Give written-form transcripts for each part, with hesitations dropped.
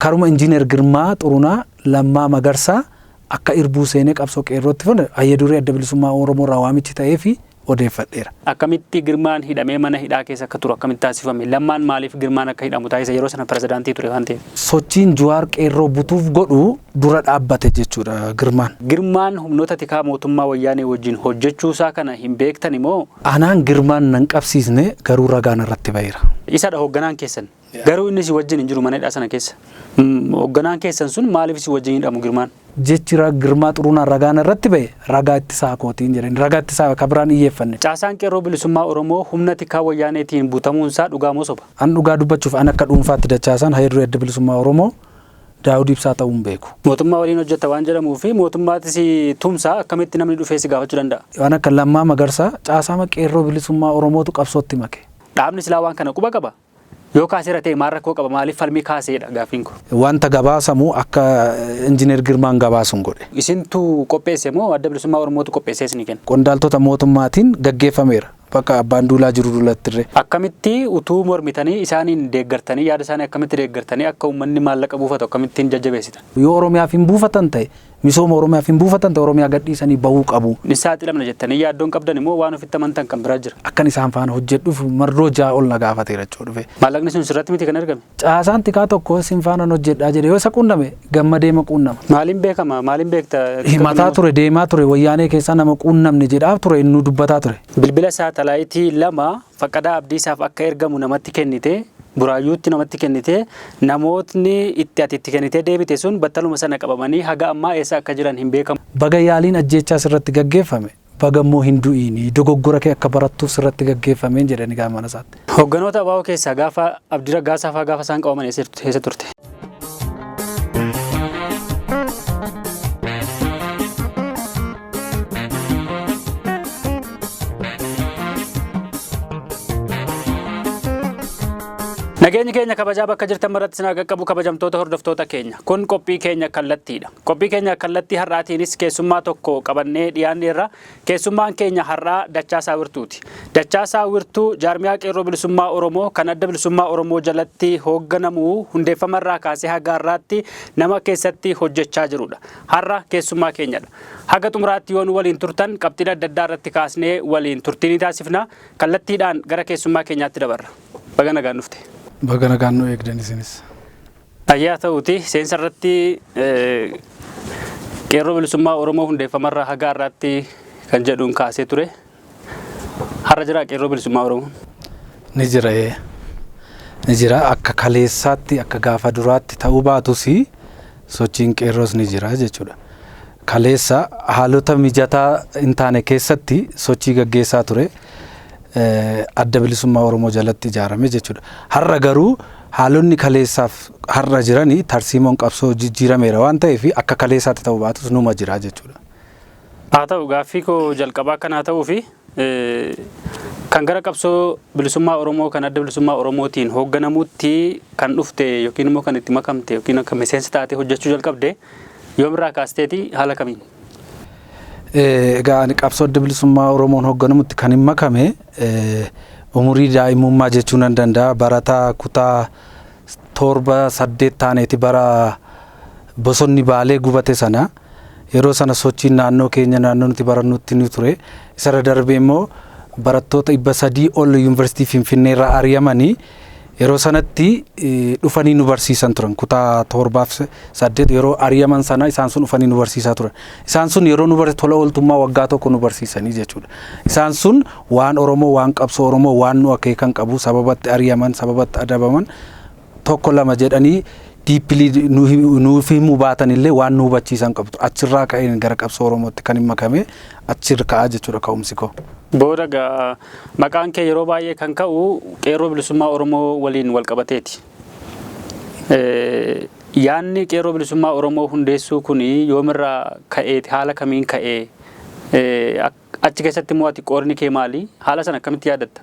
Karuma Injiinar Girmaa Xurunaa Lammaa Magarsaa akka irbuu seenee qabsoo qeerrootti fune hayya duree Adda Bilisummaa Oromoo irraa waamichi ta'ee fi odeeffadheera. Akkamitti Girmaan hidhamee mana hidhaa keessa akka turu akkamitti taasifame? Lammaan maaliif Girmaan akka hidhamu taasise yeroo sana pirezidaantii ture waan ta'eef? Sochiin Juwaar qeerroo butuuf godhu dura dhaabbate jechuudha Girmaan. Girmaan humnoota tikaa mootummaa Wayyaanee wajjin hojjechuusaa kana hin beektani moo? Anaan Girmaan nan qabsiisne, garuu ragaan irratti ba'eera. Isadha hoogganaan keessan. Garuu inni si wajjin hin jiru mana hidhaa sana keessa. Hoogganaan keessan sun maaliif si wajjin hidhamu Girmaan? Jechi Girmaa Xurunaa ragaan irratti ba'e ragaa ittisaa kootiin jedhan. Ragaa ittisaa ka biraan dhiyyeeffanne. Caasaan Qeerroo Bilisummaa Oromoo humna tikaa Wayyaaneetiin butamuunsaa dhugaa moo soba? An dhugaa dubbachuuf an akka dhuunfaatti Dachaasaan hayya duree Adda Bilisummaa Oromoo Daawud Ibsaa ta'uu hin beeku. Mootummaa waliin hojjetta waan jedhamuu fi mootummaatti si tumsa, akkamitti namni dhufee si gaafachuu danda'a? Waan akka Lammaa Magarsaa caasaama Qeerroo Bilisummaa Oromootu qabsootti make. Dhaabni silaa waan kana quba qaba? Yoo kaaseera ta'e maal rakkoo qaba? Maaliif falmii kaaseedha gaaffiin koo. Wanta gabaasamu akka Injiinar Girmaan gabaasun godhe. Isintu qopheesse moo Adda Bilisummaa Oromootu qopheessee isinii kenne? Qondaaltota mootummaatiin gaggeeffameera. Bakka abbaan duulaa jiru dulattirree. Akkamitti utuu mormitanii isaaniin deeggartanii, yaada isaanii akkamitti deeggartanii, akka uummanni maallaqa buufatu akkamittiin jajjabeessitan? Yoo Oromiyaaf hin buufatan ta'e, misooma Oromiyaaf hin buufatan ta'e, Oromiyaa gadhiisanii bahuu qabu. Ni saaxilamna jettanii yaaddoon qabdan immoo waan ofitti amantan kan biraa jira. Akkan isaan faana hojjedhuuf marroo 6 ol na gaafateera jechuudha dhufe. Maallaqni sun sirratti miti kan ergame? Caasaan tikaa tokko isin faana hojjedhaa jedhe yoo isa quunname gammadee ma quunnama. Maaliin beekama? Maaliin beekta? Himataa ture, deemaa ture, Wayyaanee keessaa nama quunnamne jedhaa ture, innuu dubbataa ture. Bilbila saatalaayitii 2 Faqqadaa Abdiisaaf akka ergamu namatti kennite, Buraayyuutti namatti kennite, namootni itti ati itti kennitee deebite sun battaluma sana qabamanii haga ammaa eessa akka jiran hin beekamu. Baga yaaliin ajjeechaa sirratti gaggeeffame, baga immoo hin du'iinii, dogoggora kee akka barattuuf sirratti gaggeeffameen jedhani gaafa mana isaatti. Hogganoota ABO keessaa gaafa Abdii Raggaasaa faa gaafa isaan qabaman eessa turte? Nageenyi keenya kabajaa bakka jirtan maratti sinaa qaqqabu, kabajamtoota hordoftoota keenya. Kun qophii keenya kallattiidha. Qophii keenya kallattii har'aatiinis keessummaa tokko qabannee dhiyaanneerra. Keessummaan keenya har'aa Dachaasaa Wirtuuti. Dachaasaa Wirtuu jaarmiyaa Qeerroo Bilisummaa Oromoo kan Adda Bilisummaa Oromoo jalatti hoogganamu hundeeffama irraa kaasee haga har'aatti nama keessatti hojjechaa jirudha. Har'a keessummaa keenyadha. Haga xumuraatti yoo nu waliin turtan qabxiilee adda addaa irratti kaasnee waliin turtii ni taasifna. Kallattiidhaan gara keessummaa keenyaatti dabarra. Baga nagaan dhufte. Baga nagaan nu eegdan isinis. Ayyaa ta'uuti seensa irratti Qeerroo Bilisummaa Oromoo hundeeffamarraa haga har'aatti kan jedhuun kaasee ture. Har'a jira Qeerroo Bilisummaa Oromoo? Ni jira ee. Ni jira, akka kaleessaatti, akka gaafa duraatti ta'uu baatus sochiin qeerroos ni jira jechuudha. Kaleessa haalota mijataa hin taane keessatti sochii gaggeessaa ture. Adda Bilisummaa Oromoo jalatti ijaarame jechuudha. Har'a garuu haalonni kaleessaaf har'a jiranii tarsiimoon qabsoo jijjiirameera waan ta'eef akka kaleessaatti ta'uu baatus numa jira jechuudha. Haa ta'u, gaaffii koo jalqabaa kan haa ta'uu fi kan gara qabsoo bilisummaa Oromoo kan Adda Bilisummaa Oromootiin hoogganamutti kan dhufte yookiin immoo kan itti makamte yookiin akka miseensa taatee hojjechuu jalqabde yoomirraa kaasteeti, haala kamiin? Egaa ani qabsoo Adda Bilisummaa Oromoon hoogganamutti kan hin makame umurii daa'imummaa jechuu nan danda'a. Barataa kutaa 7, 8 taaneeti, bara bosonni Baalee gubate sana. Yeroo sana sochiin naannoo keenya, naannoo nuti barannutti ni ture. Isarra darbee immoo barattoota 300 ol yuunivarsiitii Finfinnee irraa ari'amanii yeroo sanatti dhufanii nu barsiisan turan. Kutaa 7f 8 yeroo ari'aman sana isaan sun dhufanii nu barsiisaa turan. Isaan sun yeroo nu barsiisan tola ooltummaa waggaa tokko nu barsiisanii jechuudha. Isaan sun waan Oromoo, waan qabsoo Oromoo, waan nu akeekan qabu, sababatti ari'aman, sababatti adabaman tokko lama jedhanii deeply nuuf himuu baatan illee waan nu hubachiisan qabdu. Achirraa ka'een gara qabsoo Oromootti kan hin makame, achirra ka'aa jechuudha ka'umsi koo. Booda gaa maqaan kee yeroo baay'ee kan ka'u Qeerroo Bilisummaa Oromoo waliin wal qabateeti. Yaanni Qeerroo Bilisummaa Oromoo hundeessuu kun yoomirraa ka'eeti? Haala kamiin ka'ee? Achi keessatti immoo ati qoodni kee maali? Haala sana akkamitti yaadatta?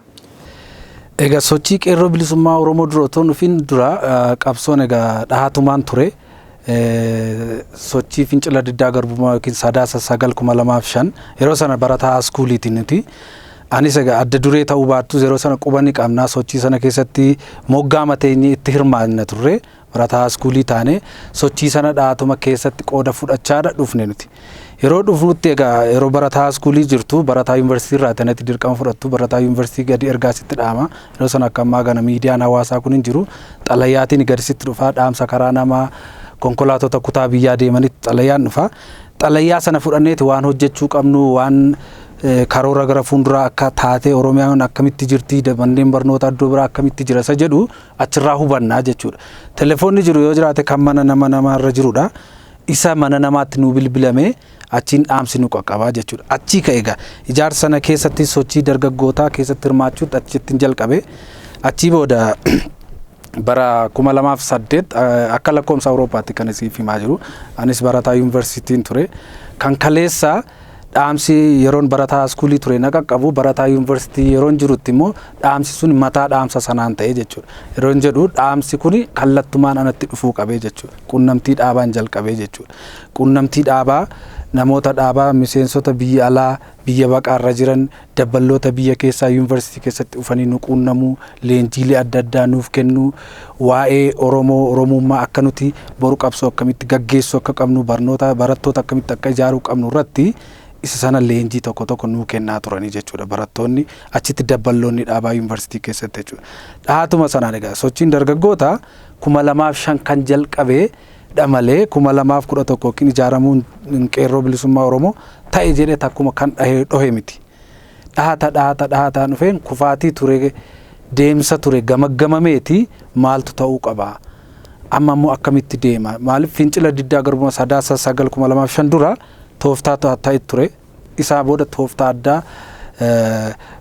Egaa sochii Qeerroo Bilisummaa Oromoo dura otoo dhufin dura qabsoon egaa dhahatumaan ture. Sochii fincila diddaa garbummaa yookiin Sadaasa 9 2005 yeroo sana barataa iskuuliiti nuti. Anis egaa adda duree ta'uu baattus yeroo sana quba ni qabna. Sochii sana keessatti moggaa mateenyi itti hirmaanna turre. Barataa iskuulii taane sochii sana dhaatuma keessatti qooda fudhachaadha dhufne nuti. Yeroo dhufnutti egaa yeroo barataa iskuulii jirtu, barataa yuunivarsiitii irraa tanatti dirqama fudhattu, barataa yuunivarsiitii gadi ergaa sitti dhaama. Yeroo sana akka ammaa kana miidiyaan hawaasaa kun hin jiru. Xalayaatiin gadi sitti dhufa, dhaamsa karaa namaa, konkolaatota kutaa biyyaa deemanitti xalayaan dhufa. Xalayaa sana fudhanneeti waan hojjechuu qabnu, waan karoora gara fuulduraa akka taatee Oromiyaan akkamitti jirti, manneen barnoota iddoo biraa akkamitti jira isa jedhu achirraa hubannaa jechuudha. Telefoonni jiru yoo jiraate kan mana nama namaarra jirudha. Isa mana namaatti nu bilbilame, achiin dhaamsi nu qaqqabaa jechuudha. Achii ka'e egaa ijaarsa sana keessatti, sochii dargaggootaa keessatti hirmaachuutti achitti jalqabe. Achii booda bara 2008 akka lakkoomsa Awurooppaatti kan isiif himaa jiru. Anis barataa yuunivarsiitiin ture. Kan kaleessa dhaamsi yeroon barataa iskuulii ture na qaqqabu, barataa yuunivarsiitii yeroon jirutti immoo dhaamsi sun mataa dhaamsa sanaan ta'e jechuudha. Yeroon jedhu dhaamsi kun kallattumaan anatti dhufuu qabee jechuudha. Qunnamtii dhaabaan jalqabee jechuudha. Qunnamtii dhaabaa, namoota dhaabaa, miseensota biyya alaa, biyya baqaarra jiran, dabballoota biyya keessaa yuunivarsiitii keessatti dhufanii nu quunnamuu, leenjiilee adda addaa nuuf kennuu, waa'ee Oromoo, Oromummaa, akka nuti boru qabsoo akkamitti gaggeessuu akka qabnu, barnoota barattoota akkamitti akka ijaaruu qabnu irratti isa sana leenjii tokko tokko nuu kennaa turanii jechuudha. Barattoonni achitti, dabballoonni dhaabaa yuunivarsiitii keessatti jechuudha. Dhahatuma sanaan egaa sochiin dargaggoota 2005 kan jalqabee dha malee 2011 yookiin ijaaramuun Qeerroo Bilisummaa Oromoo ta'e jedhee takkuma kan dhahee dhohe miti. Dhahata dhahata dhahataan dhufeen kufaatii ture, deemsa ture gamaggamameeti maaltu ta'uu qaba. Amma immoo akkamitti deema? Maaliif fincila diddaa garbummaa Sadaasa 9, 2005 dura tooftaa ta'e ture. Isaa booda tooftaa addaa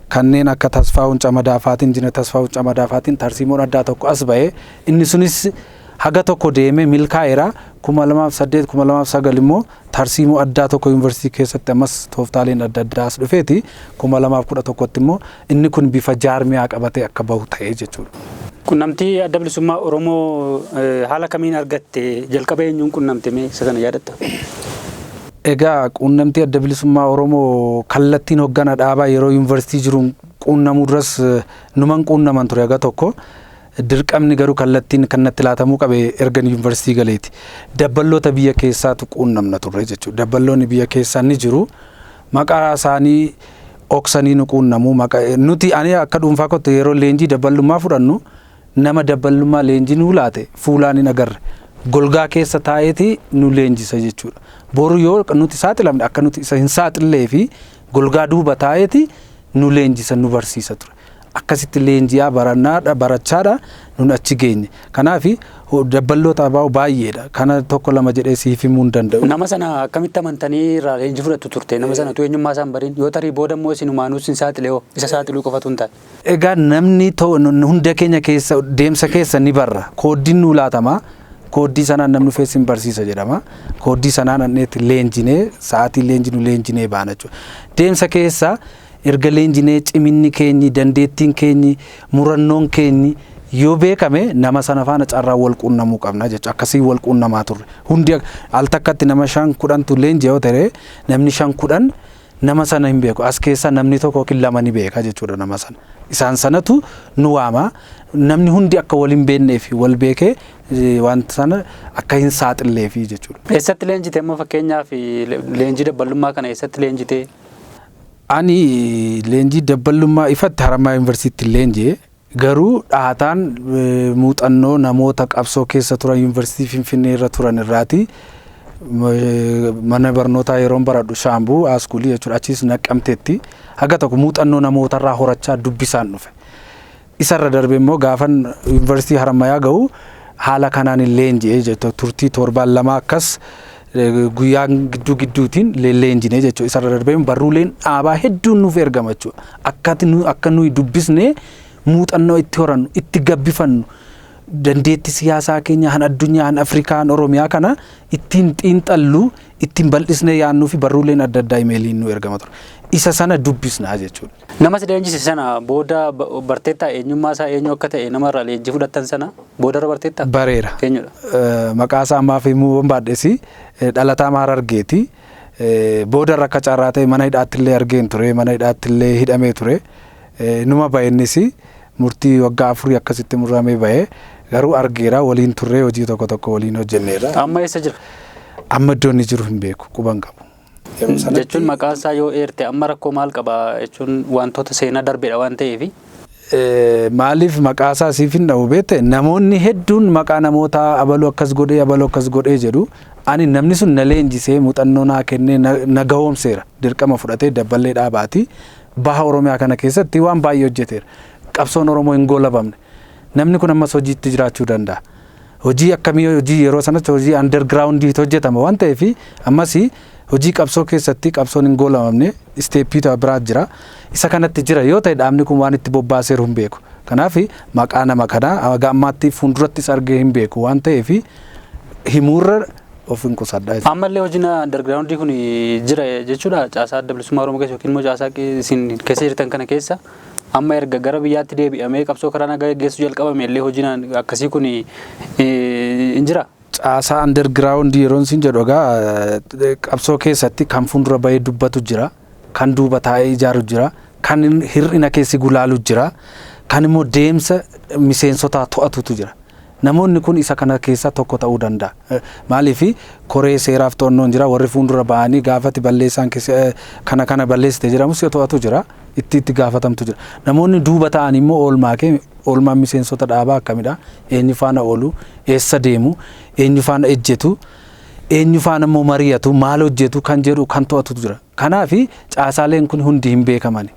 kanneen akka Tasfaa'uun Camadaafaatiin, Injiinar Tasfaa'uun Camadaafaatiin tarsiimoon addaa tokko as ba'ee, inni sunis haga tokko deemee milkaa'eera. 2008, 2009 immoo tarsiimoo addaa tokko yuunivarsiitii keessatti ammas tooftaaleen adda addaa as dhufeeti, 2011tti immoo inni kun bifa jaarmiyaa qabatee akka bahu ta'ee jechuudha. Qunnamtii Adda Bilisummaa Oromoo haala kamiin argatte? Jalqaba eenyuun qunnamte mee, isa kana yaadatta? Egaa quunnamtii Adda Bilisummaa Oromoo kallattiin hoggana dhaabaa yeroo yuunivarsiitii jiruun quunnamuu duras numan quunnaman ture haga tokko. Dirqamni garuu kallattiin kan natti laatamuu qabe ergan yuunivarsiitii galeeti. Dabballoota biyya keessaatu quunnamna turre jechuudha. Dabballoonni biyya keessaa ni jiru. Maqaa isaanii dhoksanii nu quunnamu. Nuti, ani akka dhuunfaa kootti, yeroo leenjii dabballummaa fudhannu nama dabballummaa leenjii nuu laate fuulaan hin agarre. Golgaa keessa taa'eeti nu leenjisa jechuudha. Boru yoo nuti saaxilamne akka nuti isa hin saaxillee fi golgaa duuba taa'eeti nu leenjisa, nu barsiisa ture. Akkasitti leenji'aa barannaadha, barachaadha nun achi geenye. Kanaaf dabballoota ABO baay'eedha. Kana tokko lama jedhee siif himuu hin danda'u. Nama sana akkamitti amantanii irraa leenjii fudhattu turte? Nama sana tu eenyummaa isaan bariin yoo tarii booda immoo isinumaanuus hin saaxile hoo, isa saaxiluu qofatu hin taane? Egaa namni hunda keenya keessa deemsa keessa ni barra. Kooddiin nuu laatama. Kooddii sanaan namni dhufee sin barsiisa jedhama. Kooddii sanaan anneetti leenjinee, sa'aatii leenjinu leenjinee baana jechuudha. Deemsa keessa erga leenjinee ciminni keenyi, dandeettiin keenyi, murannoon keenyi yoo beekame nama sana faana carraa wal quunnamuu qabna jechuudha. Akkasii wal quunnamaa turre. Hundi al takkatti nama shan kudhantu leenji yoo ta'e, namni shan kudhan nama sana hin beeku. As keessa namni tokko yookiin lama ni beeka jechuudha nama sana. Isaan sanatu nu waama. Namni hundi akka wal hin beeknee fi wal beekee wanta sana akka hin saaxilleefi jechuudha. Eessatti leenjite immoo? Fakkeenyaaf leenjii dabballummaa kana eessatti leenjite? Ani leenjii dabballummaa ifatti Harammaa Yuunivarsiitii leenjee, garuu dhaataan muuxannoo namoota qabsoo keessa turan, yuunivarsiitii Finfinnee irra turan irraati, mana barnootaa yeroon baradhu Shaambuu askuulii jechuudha, achiis Naqqamteetti haga tokko muuxannoo namootarraa horachaa dubbisaan dhufe. Isarra darbe immoo gaafan yuunivarsiitii Harammayaa gahu haala kanaan hin leenji'ee jechuudha. Turtii torbaan 2 akkas guyyaan gidduu gidduutiin leenjine jechuudha. Isarra darbee barruuleen dhaabaa hedduun nuuf ergama jechuudha. Akka nuyi dubbisnee muuxannoo itti horannu, itti gabbifannu, dandeetti siyaasaa keenya han addunyaa, han Afrikaa, han Oromiyaa kana ittiin xiinxallu, ittiin bal'isnee yaannuu fi barruuleen adda addaa imeeliin nu ergama ture. Isa sana dubbisnaa jechuudha. Nama si leenjise sana booda barteettaa, eenyummaa isaa, eenyu akka ta'e, nama irraa leenjii fudhattan sana boodarra barteettaa? Bareera. Eenyudha? Maqaa isaa ammaaf himuu barbaaddes, dhalataa Harargeeti. Boodarra akka carraa ta'e mana hidhaatti illee argeen ture. Mana hidhaatti illee hidhamee ture. Numa ba'e, innis murtii waggaa 4 akkasitti muramee ba'e. Garuu argeera, waliin turree hojii tokko tokko waliin hojjenneerra. Amma eessa jira? Amma iddoo inni jiru hin beeku, quban qabu. Jechuun maqaan isaa yoo eerte amma rakkoo maal qaba jechuun wantoota seenaa darbeedha waan ta'eefi. Maaliif maqaa isaa siif hin dha'u beekte? Namoonni hedduun maqaa namoota abaluu akkas godhee, abaluu akkas godhee jedhu. Ani namni sun na leenjisee, muuxannoo naa kennee, na gahoomseera. Dirqama fudhatee dabballee dhaabaati. Baha Oromiyaa kana keessatti waan baay'ee hojjeteera. Qabsoon Oromoo hin goolabamne. Namni kun ammas hojiitti jiraachuu danda'a. Hojii akkamii? Hojii yeroo sanatti hojii undergroundiitu hojjetama waan ta'eef, ammas hojii qabsoo keessatti qabsoon hin goolabamne, step biraa jira. Isa kanatti jira yoo ta'e, dhaabni kun waan itti bobbaaseeru hin beeku. Kanaaf maqaa nama kanaa haga ammaatti fuuldurattis argee hin beeku waan ta'eef, himuurra of hin qusadha. Ammallee hojiin undergroundii kun jira jechuudha, caasaa Adda Bilisummaa Oromoo keessa yookiin immoo caasaa isin keessa jirtan kana keessa. Amma erga gara biyyaatti deebi'amee qabsoo karaa nagaa geggeessuu jalqabame illee hojiin akkasii kun hin jira. Caasaa undergroundii yeroo isin jedhu, egaa qabsoo keessatti kan fuuldura bahee dubbatu jira, kan duuba taa'ee ijaaru jira, kan hir'ina keessi gulaalu jira, kan immoo deemsa miseensotaa to'atutu jira. Namoonni kun isa kana keessaa tokko ta'uu danda'a. Maaliif, koree seeraaf to'annoon jira, warri fuuldura bahanii gaafati balleessaan kana kana balleessite jedhamus to'atu jira, itti gaafatamtu jira. Namoonni duuba ta'an immoo oolmaa kee, oolmaan miseensota dhaabaa akkamidha? Eenyu faana oolu? Eessa deemu? Eenyu faana ejjetu? Eenyu faana immoo mari'atu? Maal hojjetu kan jedhu kan to'atutu jira. Kanaaf caasaaleen kun hundi hin beekamani.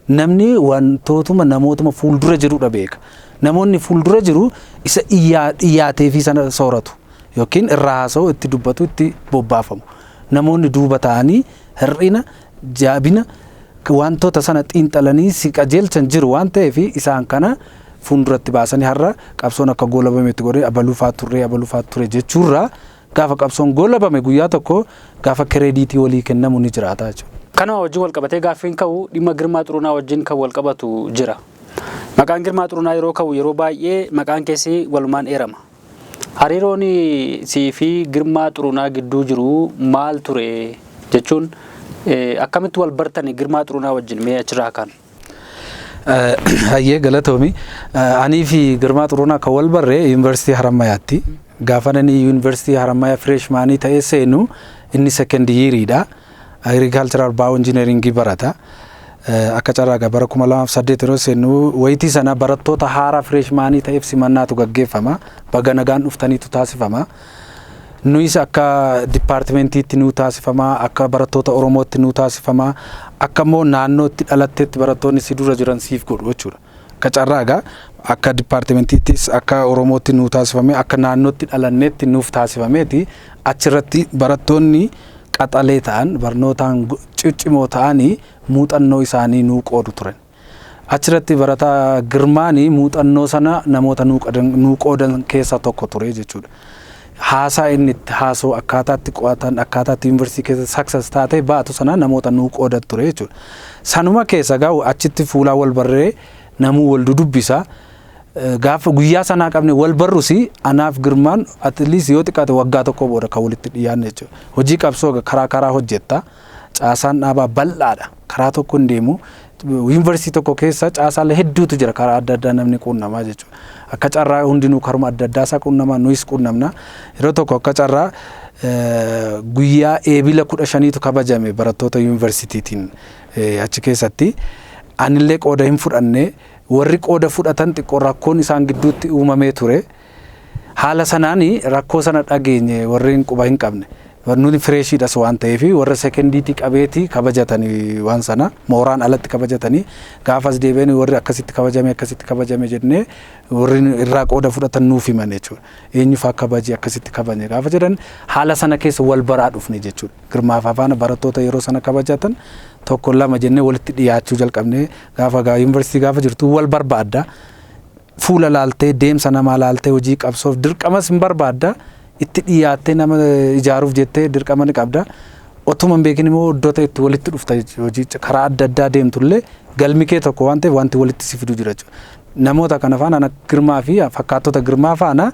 Namni wantootuma namootuma fuuldura jirudha beeka. Namoonni fuuldura jiru isa dhiyyaatee fi sana sooratu yookiin irraa haasa'u, itti dubbatu, itti bobbaafamu. Namoonni duuba ta'anii hir'ina, jaabina wantoota sana xiinxalanii si qajeelchan jiru waan ta'eef, isaan kana fuulduratti baasanii har'a qabsoon akka goolabametti godhee abaluufaa turre, abaluufaa ture jechuurraa, gaafa qabsoon goolabame guyyaa tokko gaafa credit walii kennamu ni jiraata jechuudha. Kanuma wajjin wal qabatee gaaffiin ka'u dhimma Girmaa Xurunaa wajjin kan wal qabatu jira. Maqaan Girmaa Xurunaa yeroo ka'u yeroo baay'ee maqaan keessi walumaan eerama. Hariiroon sii fi Girmaa Xurunaa gidduu jiru maal ture, jechuun akkamitti wal bartani Girmaa Xurunaa wajjin, mee achirraa kaan? Hayyee, galatoomi. Anii fi Girmaa Xurunaa kan wal barree Yuunivarsiitii Harammayaatti. Gaafa nani Yuunivarsiitii Harammayaa freshman ta'ee seenu, inni second yeariidha. Agricultural bioengineering barata. Akka carraa bara 2008 yeroo seennu, wayitii sana barattoota haaraa freshman ta'eef simannaatu gaggeeffama. Baga nagaan dhuftaniitu taasifama. Nuyis akka departmentiitti nuu taasifama, akka barattoota Oromootti nuu taasifama, akka immoo naannootti dhalatteetti barattoonni si dura jiran siif godhu jechuudha. Akka carraa egaa akka departmentiittis, akka Oromootti nuu taasifame, akka naannootti dhalanneetti nuuf taasifameeti, achirratti barattoonni qaxalee ta'an, barnootaan ciccimoo ta'anii muuxannoo isaanii nuu qoodu turan. Achirratti barataa Girmaanii muuxannoo sana namoota nuu qoodan keessaa tokko ture jechuudha. Haasaa inni itti haasa'u, akkaataatti qo'atan, akkaataatti yuunivarsiitii keessa success taatee baatu sana namoota nuu qoodan ture jechuudha. Sanuma keessa gaa achitti fuulaa wal barree, namuu wal dudubbisa. Gaafa guyyaa sanaa qabne wal barrus, anaaf Girmaan at least yoo xiqqaate waggaa tokko booda kan walitti dhiyaanne jechuudha. Hojii qabsoo karaa karaa hojjetta. Caasaan dhaabaa bal'aadha. Karaa tokko hin deemu. Yuunivarsiitii tokko keessa caasaalee hedduutu jira, karaa adda addaa namni quunnamaa jechuudha. Akka carraa hundinuu karuma adda addaa isaa quunnamaa, nuyis quunnamna. Yeroo tokko akka carraa guyyaa eebila 15tu kabajame barattoota yuunivarsiitiitiin achi keessatti. Anillee qooda hin fudhanne. Warri qooda fudhatan xiqqoo rakkoon isaan gidduutti uumamee ture. Haala sanaan rakkoo sana dhageenye, warreen quba hin qabne. Nuti freshiidhas waan ta'eef, warra secondiitii qabeetii kabajatanii waan sana mooraan alatti kabajatanii, gaafas deebi'anii warri akkasitti kabajame, akkasitti kabajame jennee warri irraa qooda fudhatan nuuf himan jechuudha. Eenyufaa kabaje, akkasitti kabaje gaafa jedhan, haala sana keessa wal baraa dhufne jechuudha. Girmaaf afaana barattoota yeroo sana kabajatan tokko lama jennee walitti dhiyaachuu jalqabne. Gaafa gaa yuunivarsiitii gaafa jirtu wal barbaadda. Fuula laaltee, deemsa namaa laaltee, hojii qabsoof dirqamas hin barbaadda. Itti dhiyaattee nama ijaaruuf jettee dirqama ni qabda. Otuma hin beekin immoo iddoo ta'etti walitti dhufta, hojii karaa adda addaa deemtullee galmi kee tokko waan ta'eef wanti walitti si fidu jira jechuudha. Namoota kana faana, ana Girmaa fi fakkaattota Girmaa faana,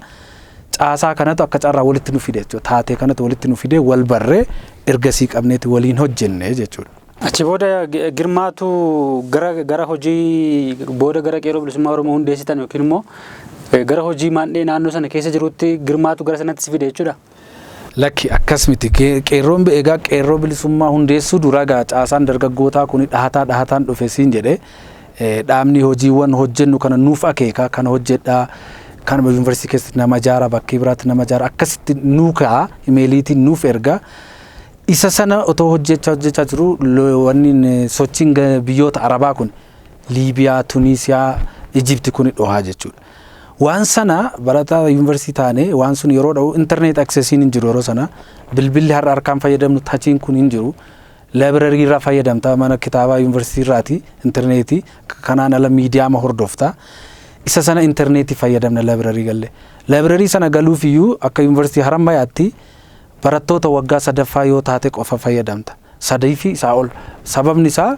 caasaa kanatu akka carraa walitti nu fide jechuudha. Taatee kanatu walitti nu fide, wal barree ergasii qabneeti waliin hojjenne jechuudha. Achi booda Girmaatu gara hojii booda gara Qeerroo Bilisummaa Oromoo hundeessitan yookiin immoo Gara hojii maandhee naannoo sana keessa jirutti Girmaatu gara sanatti si fide jechuudha? Lakki, akkas miti. Qeerroon egaa Qeerroo Bilisummaa hundeessuu dura egaa caasaan dargaggootaa kun dhahataa dhahataan dhufe siin jedhe. Dhaabni hojiiwwan hojjennu kana nuuf akeeka, kana hojjedhaa, kan yuunivarsiitii keessatti nama ijaara, bakkee biraatti nama ijaara, akkasitti nuu ka'a, imeeliitiin nuuf erga. Isa sana otoo hojjechaa hojjechaa jiru wanni sochiin biyyoota Arabaa kun, Liibiyaa, Tuniisiyaa, Ijipti kun dhohaa jechuudha. Waan sana barataa yuunivarsiitii taane waan sun yeroo dha'u internet accessiin hin jiru. Yeroo sana bilbilli har'a harkaan fayyadamnu touchiin kun hin jiru. Library irraa fayyadamta, mana kitaabaa yuunivarsiitii irraati intarneetii, kanaan ala miidiyaama hordofta. Isa sana intarneetii fayyadamna library galle. Library sana galuuf iyyuu akka Yuunivarsiitii Harammayaatti barattoota waggaa sadaffaa yoo taate qofa fayyadamta. Sadii fi isaa ol. Sababni isaa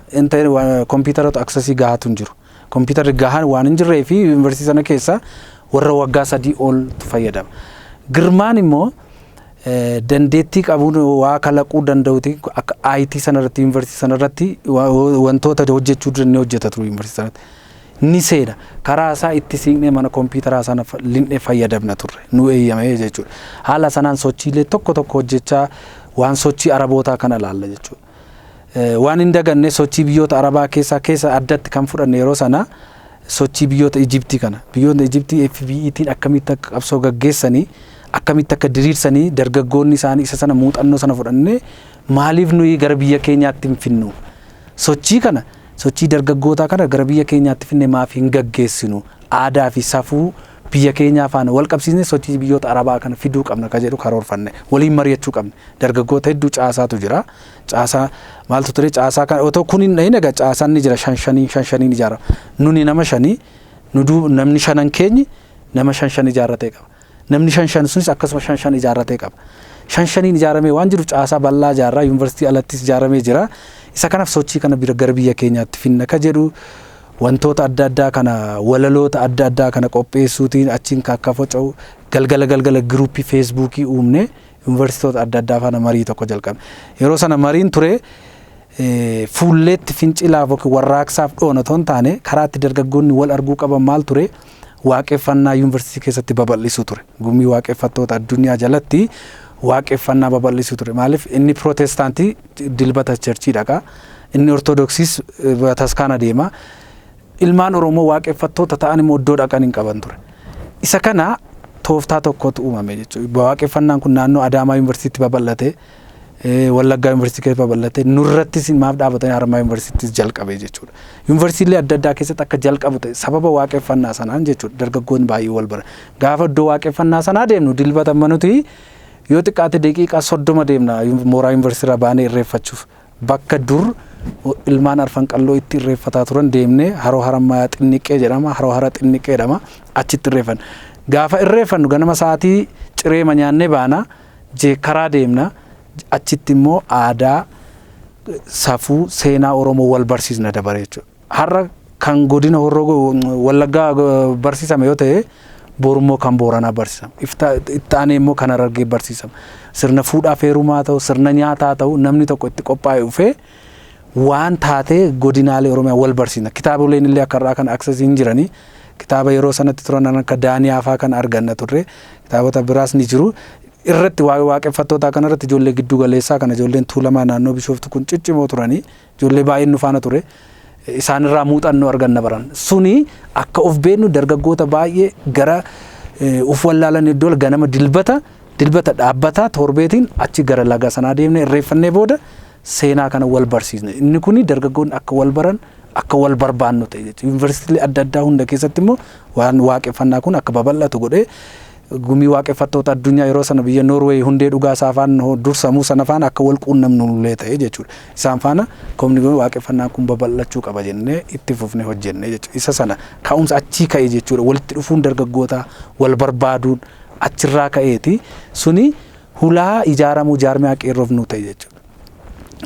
kompiitaratu accessii gahaatu hin jiru. Kompiitarri gahaan waan hin jirree fi yuunivarsiitii sana keessa warra waggaa 3 oltu fayyadama. Girmaan immoo dandeettii qabuun waa kalaquu danda'uti akka IT sanarratti, yuunivarsiitii sanarratti wantoota hojjechuu danda'u hojjeta ture yuunivarsiitii sanatti. Ni seena, karaa isaa itti siiqnee mana kompiitaraa sana linnee fayyadamna turre, nu eeyyame jechuudha. Haala sanaan sochiilee tokko tokko hojjechaa waan sochii Arabootaa kana laalla jechuudha. Waan hin daganne, sochii biyyoota Arabaa keessaa keessa addatti kan fudhanne yeroo sana sochii biyyoota Ijiptii kana. Biyyoota Ijiptii FBEtiin akkamitti akka qabsoo gaggeessanii, akkamitti akka diriirsanii dargaggoonni isaanii, isa sana muuxannoo sana fudhannee maaliif nuyi gara biyya keenyaatti hin finnu? Sochii kana, sochii dargaggootaa kana gara biyya keenyaatti finne maaf hin gaggeessinu? Aadaa fi safuu biyya keenyaa faana wal qabsiisnee sochii biyyoota Arabaa kana fiduu qabna ka jedhu karoorfanne waliin mari'achuu qabne. Dargaggoota hedduu caasaatu jira. Caasaa maaltu ture? Caasaa kana otoo kun hin dhahin egaa caasaan ni jira, shan shaniin shan shaniin ijaarama. Nuni nama shanii nu namni shanan keenyi nama shan shan ijaarratee qaba. Namni shan shan sunis akkasuma shan shan ijaarratee qaba. Shan shaniin ijaaramee waan jiruuf caasaa bal'aa ijaarraa yuunivarsiitii alattis ijaaramee jira. Isa kanaaf sochii kana bira gara biyya keenyaatti finna ka jedhu wantoota adda addaa kana, walaloota adda addaa kana qopheessuutiin achiin akka faca'u galgala galgala groupii Facebookii uumne, yuunivarsiitoota adda addaa faana marii tokko jalqabne. Yeroo sana mariin ture fuulleetti fincilaaf yookiin warraaqsaaf dhoona otoo hin taane, karaa itti dargaggoonni wal arguu qaban maal ture? Waaqeffannaa yuunivarsiitii keessatti babal'isuu ture. Gumii Waaqeffattoota Addunyaa jalatti waaqeffannaa babal'isuu ture. Maaliif? Inni Pirootestaantii dilbata churchii dhaqa. Inni Ortodoksiis bataskaana deema. Ilmaan Oromoo waaqeffattoota ta'an immoo iddoo dhaqan hin qaban ture. Isa kana tooftaa tokkotu uumame jechuudha. Waaqeffannaan kun naannoo Adaamaa Yuunivarsiitii babal'ate. Wallaggaa Yuunivarsiitii keessa babal'ate, nurrattis maaf dhaabatanii Harammaa Yuunivarsiitiis jalqabe jechuudha. Yuunivarsiitiilee adda addaa keessatti akka jalqabu ta'e sababa waaqeffannaa sanaan jechuudha. Dargaggoonni baay'ee wal bara. Gaafa iddoo waaqeffannaa sanaa deemnu dilbata amma nuti yoo xiqqaate daqiiqaa 30 deemna mooraa yuunivarsiitii irraa baanee irreeffachuuf. Bakka dur ilmaan Arfan Qalloo itti irreeffataa turan deemnee, haroo Harammayaa Xinniqqee jedhama, haroo Hara Xinniqqee jedhama, achitti irreeffanna. Gaafa irreeffannu ganama sa'aatii cireema nyaannee baana, karaa deemna, achitti immoo aadaa, safuu, seenaa Oromoo wal barsiisna dabare jechuudha. Har'a kan godina Horroo Wallaggaa barsiisame yoo ta'e, borummoo kan Booranaa barsiisama. Itti aanee immoo kan Harargee barsiisama. Sirna fuudhaa feerumaa ta'u, sirna nyaataa ta'u, namni tokko itti qophaa'e dhufee waan taatee godinaalee Oromiyaa wal barsiisna. Kitaaboleen illee akka irraa kan accessii hin jiranii. Kitaaba yeroo sanatti turan akka Daaniyaa fa'aa kan arganna turre. Kitaabota biraas ni jiru. Irratti waa'ee waaqeffattootaa kanarratti ijoollee giddu galeessaa kana, ijoolleen Tuulamaa naannoo Bishooftu kun ciccimoo turanii, ijoollee baay'een nu faana ture. Isaanirraa muuxannoo arganna baran. Suni akka of beeknu dargaggoota baay'ee gara uf wallaalan iddoo ganama dilbata dilbata dhaabbataa torbeetiin achi gara laga sanaa deemne irreeffannee booda seenaa kana wal barsiisne. Inni kuni dargaggoonni akka wal baran, akka wal barbaannu ta'e jechuudha. Yuunivarsiitiilee adda addaa hunda keessatti immoo waan waaqeffannaa kun akka babal'atu godhee Gumii Waaqeffattoota Addunyaa yeroo sana biyya Noorweey Hundee Dhugaa isaa faana dursamuu sana faana akka wal quunnamnu illee ta'e jechuudha. Isaan faana komni waaqeffannaan kun babal'achuu qaba jennee itti fufnee hojjenne jechuudha. Isa sana ka'umsa achii ka'e jechuudha. Walitti dhufuun dargaggootaa, wal barbaaduun achirraa ka'eeti, suni hulaa ijaaramuu jaarmiyaa qeerroof nu ta'e jechuudha.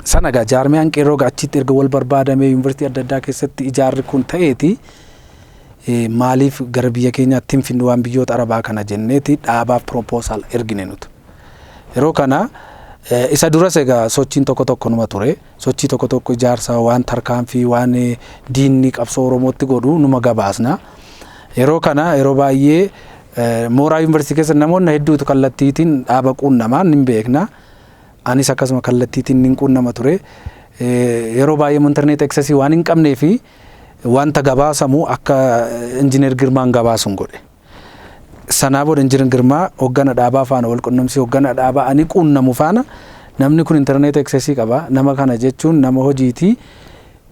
Sana egaa jaarmiyaan qeerroo achitti erga wal barbaadamee yuunivarsiitii adda addaa keessatti ijaarri kun ta'eeti, maaliif gara biyya keenyaatti hin finnu waan biyyoota Arabaa kana jenneeti dhaabaaf proposal ergine nuti. Yeroo kana isa duras egaa sochiin tokko tokko numa ture. Sochii tokko tokko, ijaarsa waan tarkaanfii waan diinni qabsoo Oromootti godhu numa gabaasna. Yeroo kana yeroo baay'ee mooraa yuunivarsiitii keessa namoonni hedduutu kallattiitiin dhaaba quunnamaa hin beekna. Anis akkasuma kallattiitiin nin quunnama ture. Yeroo baay'ee internet access waan hin qabnee fi wanta gabaasamu akka Injiinar Girmaan gabaasuun godhe. Sanaa booda Injiinar Girmaa hoggana dhaabaa faana wal qunnamsiisee, hoggana dhaabaa ani quunnamu faana, namni kun internet access qaba. Nama kana jechuun nama hojiitii,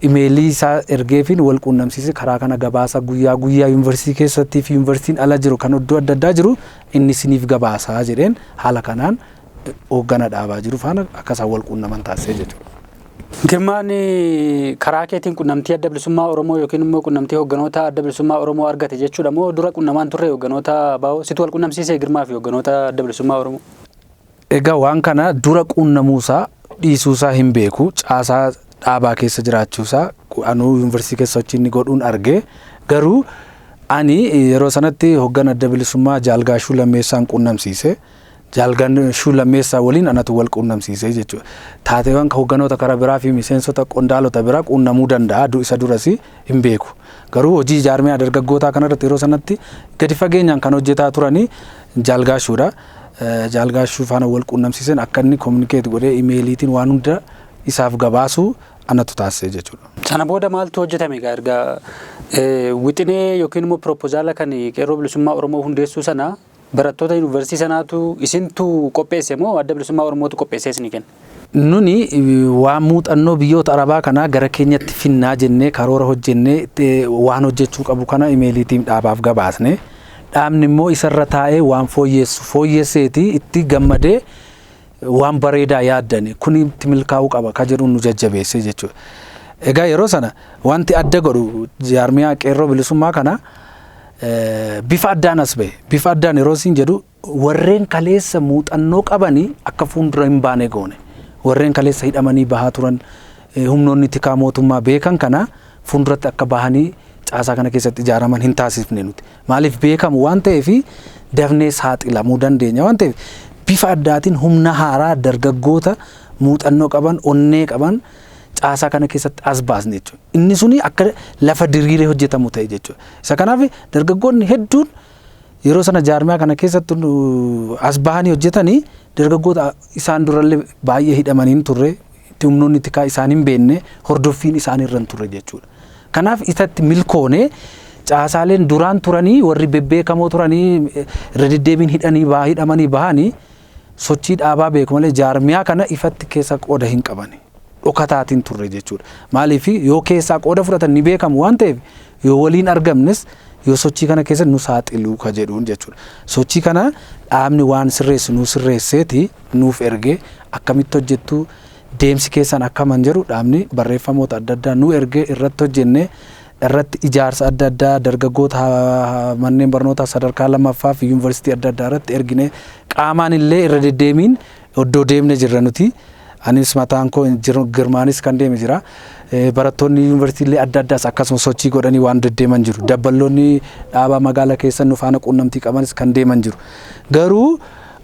imeelii isaa ergeefiin wal quunnamsiise. Karaa kana gabaasa guyyaa guyyaa yuunivarsiitii keessattii fi yuunivarsiitiin ala jiru, kan iddoo adda addaa jiru, inni isiniif gabaasaa jedheen. Haala kanaan hoggana dhaabaa jiru faana akka isaan wal quunnaman taasisee jechuudha. Girmaan karaa keetiin qunnamtii Adda Bilisummaa Oromoo yookiin immoo qunnamtii hogganoota Adda Bilisummaa Oromoo argate jechuudha moo dura qunnamaan turre hogganoota ABO? Situ wal qunnamsiise Girmaa fi hogganoota Adda Bilisummaa Oromoo? Egaa waan kana dura qunnamuusaa dhiisuusaa hin beeku. Caasaa dhaabaa keessa jiraachuusaa anuu yuunivarsiitii keessa sochii inni godhuun arge. Garuu ani yeroo sanatti hoggana Adda Bilisummaa Jaalgaashuu Lammeessaan qunnamsiise. Jaalgaashuu Lammeessaa waliin anatu wal qunnamsiise jechuudha. Taateewwan hogganoota karaa biraa fi miseensota qondaalota biraa qunnamuu danda'a. Isa duras hin beeku. Garuu hojii jaarmiyaa dargaggootaa kanarratti yeroo sanatti gadi fageenyaan kan hojjetaa turanii Jaalgaashuudha. Jaalgaashuu faana wal qunnamsiisan, akka inni communicate godhee imeeliitiin waan hunda isaaf gabaasu anatu taasise jechuudha. Sana booda maaltu hojjetame egaa? Erga wixinee yookiin immoo piroopozaala kan Qeerroo Bilisummaa Oromoo hundeessuu sana barattoota yuunivarsiitii sanaatu isintu qopheesse moo Adda Bilisummaa Oromootu qopheessee isinii kenne? Nuni waan muuxannoo biyyoota Arabaa kanaa gara keenyatti finnaa jennee karoora hojjennee, waan hojjechuu qabu kana imeeliitiin dhaabaaf gabaasne. Dhaabni immoo isarra taa'ee waan fooyyessu fooyyesseeti itti gammadee, waan bareedaa yaaddani kun itti milkaa'uu qaba ka jedhuun nu jajjabeesse jechuudha. Egaa yeroo sana wanti adda godhu jaarmiyaa Qeerroo Bilisummaa kana bifa addaan as ba'e. Bifa addaan yeroo isin jedhu, warreen kaleessa muuxannoo qabanii akka fuuldura hin baane goone. Warreen kaleessa hidhamanii bahaa turan, humnoonni tikaa mootummaa beekan kana fuulduratti akka bahanii caasaa kana keessatti ijaaraman hin taasifne nuti. Maaliif? Beekamu waan ta'eef, dafnee saaxilamuu dandeenya waan ta'eef, bifa addaatiin humna haaraa, dargaggoota muuxannoo qaban, onnee qaban caasaa kana keessatti as baasne jechuudha. Inni suni akka lafa diriiree hojjetamu ta'e jechuudha. Isa kanaaf dargaggoonni hedduun yeroo sana jaarmiyaa kana keessatti as bahanii hojjetanii, dargaggoota isaan durallee baay'ee hidhamanii hin turre, humnoonni tikaa isaan hin beekne, hordoffiin isaan irra hin turre jechuudha. Kanaaf isatti milkoone. Caasaaleen duraan turanii, warri bebbeekamoo turanii irra deddeebiin hidhanii hidhamanii bahanii, sochii dhaabaa beeku malee jaarmiyaa kana ifatti keessa qooda hin qabani. Dhokataatiin turre jechuudha. Maaliif? Yoo keessaa qooda fudhatan ni beekamu waan ta'eef, yoo waliin argamnes, yoo sochii kana keessa nu saaxiluu ka jedhuun jechuudha. Sochii kana dhaabni waan sirreessu nu sirreesseeti nuuf ergee, akkamitti hojjettu, deemsi keessan akkaman jedhu, dhaabni barreeffamoota adda addaa nu ergee irratti hojjenne. Irratti ijaarsa adda addaa dargaggoota manneen barnootaa sadarkaa lammaffaa fi yuunivarsiitii adda addaa irratti ergine. Qaamaan illee irra deddeemiin iddoo deemne jirra nuti. Anis mataan koo, Girmaanis kan deeme jira. Barattoonni yuunivarsiitii illee adda addaas akkasuma sochii godhanii waan deddeeman jiru. Dabballoonni dhaabaa magaalaa keessa nu faana quunnamtii qabanis kan deeman jiru. Garuu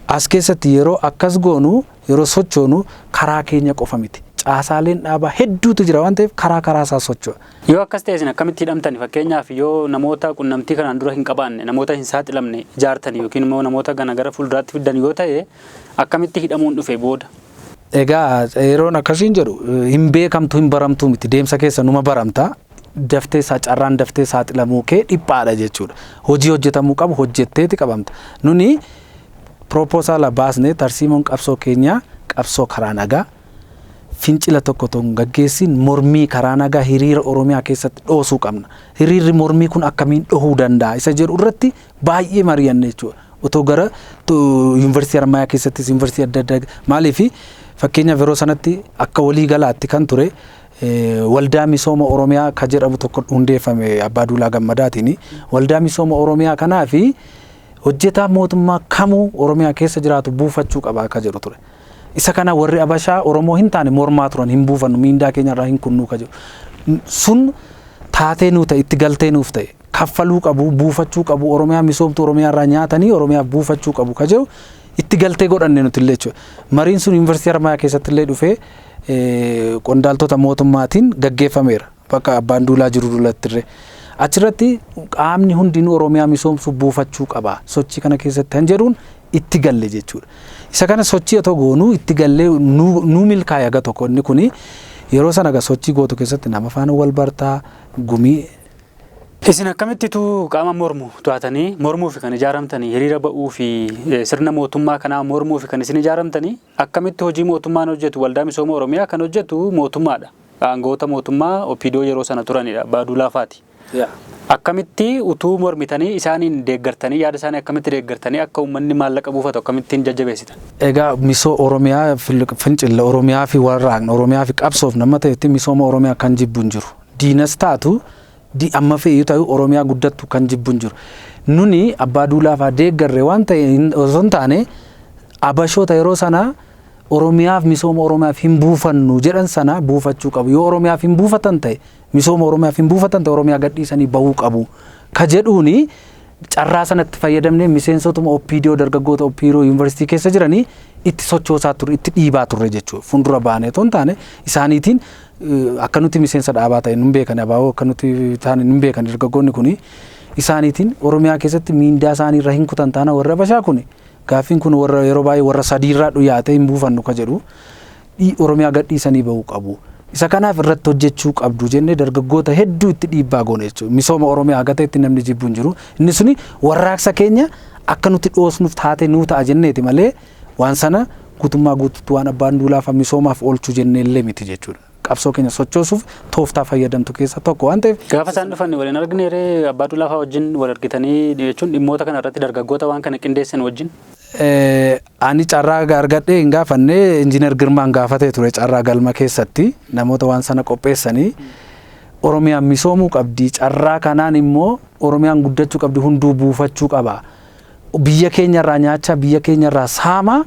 as keessatti yeroo akkas goonu, yeroo sochoonu, karaa keenya qofa miti. Caasaaleen dhaabaa hedduutu jira waan ta'eef karaa karaa isaa socho'a. Yoo akkas ta'e isin akkamitti hidhamtani? Fakkeenyaaf yoo namoota qunnamtii kanaan dura hin qabaanne, namoota hin saaxilamne ijaartani yookiin immoo namoota kana gara fuulduraatti fiddan yoo ta'e, akkamitti hidhamuun dhufe booda? Egaa yeroon akkasiin jedhu, hin beekamtu, hin baramtuu miti, deemsa keessa numa baramta. Daftee carraan daftee saaxilamuu kee dhiphaadha jechuudha. Hojii hojjetamuu qabu hojjetteeti qabamta. Nuni pirooposaala baasne. Tarsiimoon qabsoo keenyaa qabsoo karaa nagaa, fincila tokko tokko hin gaggeessin, mormii karaa nagaa hiriira Oromiyaa keessatti dhoosuu qabna. Hiriirri mormii kun akkamiin dhohuu danda'a isa jedhu irratti baay'ee mari'anne jechuudha. Otoo gara yuunivarsiitii Haramayaa keessattis, yuunivarsiitii adda addaa, maaliif, fakkeenyaaf yeroo sanatti akka walii galaatti kan ture Waldaa Misooma Oromiyaa ka jedhamu tokko hundeeffame Abbaa Duulaa Gammadaatiin. Waldaa Misooma Oromiyaa kanaa fi hojjetaa mootummaa kamuu Oromiyaa keessa jiraatu buufachuu qaba akka jedhu ture. Isa kana warri Abashaa Oromoo hin taane mormaa turan, hin buufannu, miindaa keenya irraa hin kunnuu ka jedhu. Sun taatee nuu ta'e, itti galtee nuuf ta'e. Kaffaluu qabu, buufachuu qabu, Oromiyaa misoomtu, Oromiyaa irraa nyaatanii Oromiyaaf buufachuu qabu ka jedhu itti galtee godhanne nuti illee jechuudha. Mariin sun yuunivarsiitii Haramayaa keessatti illee dhufee qondaaltota mootummaatiin gaggeeffameera. Bakka Abbaan Duulaa jiru duratti illee. Achirratti qaamni hundinuu Oromiyaa misoomsuuf buufachuu qaba. Sochii kana keessatti kan jedhuun itti galle jechuudha. Isa kana sochii otoo goonuu itti gallee nu milkaa'e aga tokko inni kuni yeroo sana sochii gootu keessatti nama faana wal bartaa gumii. Isin akkamittitu qaama mormu to'atanii mormuuf kan ijaaramtanii hiriira ba'uu fi sirna mootummaa kanaa mormuuf kan isin ijaaramtanii akkamitti hojii mootummaan hojjetu waldaa misooma Oromiyaa kan hojjetu mootummaadha. Aangoota mootummaa OPDO yeroo sana turanidha. Baaduu laafaati. Akkamitti utuu mormitanii isaaniin deeggartanii yaada isaanii akkamitti deeggartanii akka uummanni maallaqa buufatu akkamittiin jajjabeessitan? Egaa misoo Oromiyaa fincilla Oromiyaa fi warraaqna Oromiyaa fi qabsoof nama ta'etti misooma Oromiyaa kan jibbu hin jiru. Diinas taatu amma fe'ii ta'u Oromiyaa guddattu kan jibbu hin jiru. Nuni abbaa duulaafaa deeggarre waan ta'e osoo hin taane abashoota yeroo sanaa Oromiyaaf misooma Oromiyaaf hin buufannu jedhan sana buufachuu qabu. Yoo Oromiyaaf hin buufatan ta'e misooma Oromiyaaf hin buufatan ta'e Oromiyaa gadhiisanii bahuu qabu. Ka jedhuuni carraa sanatti fayyadamnee miseensotuma OPDO dargaggoota OPDO yuunivarsiitii keessa jiranii itti sochoosaa turre itti dhiibaa turre jechuudha. Fuuldura baanee otoo hin taane isaaniitiin akka nuti miseensa dhaabaa ta'e nun beekan abaaboo akka nuti taane nun beekan dargaggoonni kuni isaaniitiin Oromiyaa keessatti miindaa isaanii irra hin kutan taana warra Habashaa kuni gaaffiin kun warra yeroo baay'ee warra sadiirraa dhiyaatee hin buufannu ka jedhu Oromiyaa gadhiisanii bahuu qabu. Isa kanaaf irratti hojjechuu qabdu jennee dargaggoota hedduu itti dhiibbaa goone jechuudha. Misooma Oromiyaa haga ta'etti namni jibbu hin jiru. Inni suni warraaqsa keenya akka nuti dhoosnuuf taate nuu ta'a jenneeti malee waan sana guutummaa guutuutti waan abbaan duulaafa misoomaaf oolchuu jennee illee miti jechuudha. Qabsoo keenya sochoosuuf tooftaa fayyadamtu keessaa tokko waan ta'eef. Gaafa isaan dhufan waliin argine ree abbaa duulaafaa wajjin wal argitanii jechuun dhimmoota kana irratti dargaggoota waan kana qindeessan wajjin. Ani carraa argadhee hin gaafanne Injiinar Girmaan gaafatee ture carraa galma keessatti namoota waan sana qopheessanii Oromiyaan misoomuu qabdi carraa kanaan immoo Oromiyaan guddachuu qabdi hunduu buufachuu qaba. Biyya keenyarraa nyaachaa biyya keenyarraa saamaa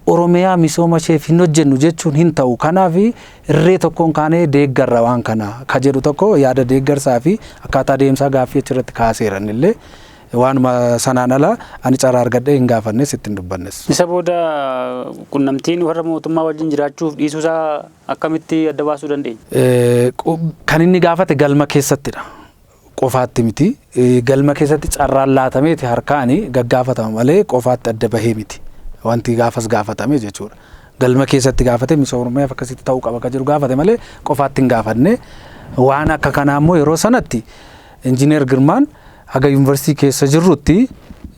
Oromiyaa misooma isheef hin hojjennu jechuun hin ta'u. Kanaaf irree tokkoon kaanee deeggarra waan kana ka jedhu tokko yaada deeggarsaa fi akkaataa deemsaa gaaffii achirratti kaaseeran illee waanuma sanaan ala ani carraa argadhee hin gaafannes ittiin dubbannes. Isa booda qunnamtiin warra mootummaa wajjin jiraachuuf dhiisuusaa akkamitti adda baasuu dandeenya? Kan inni gaafate galma keessattidha. Qofaatti miti. Galma keessatti carraan laatameeti harkaani gaggaafatama malee qofaatti adda bahee miti. Wanti gaafas gaafatame jechuudha. Galma keessatti gaafate misooma Oromiyaaf akkasitti ta'uu qaba kan jedhu gaafate malee qofaatti hin gaafanne. Waan akka kanaa immoo yeroo sanatti Injiinar Girmaan haga yuunivarsiitii keessa jirrutti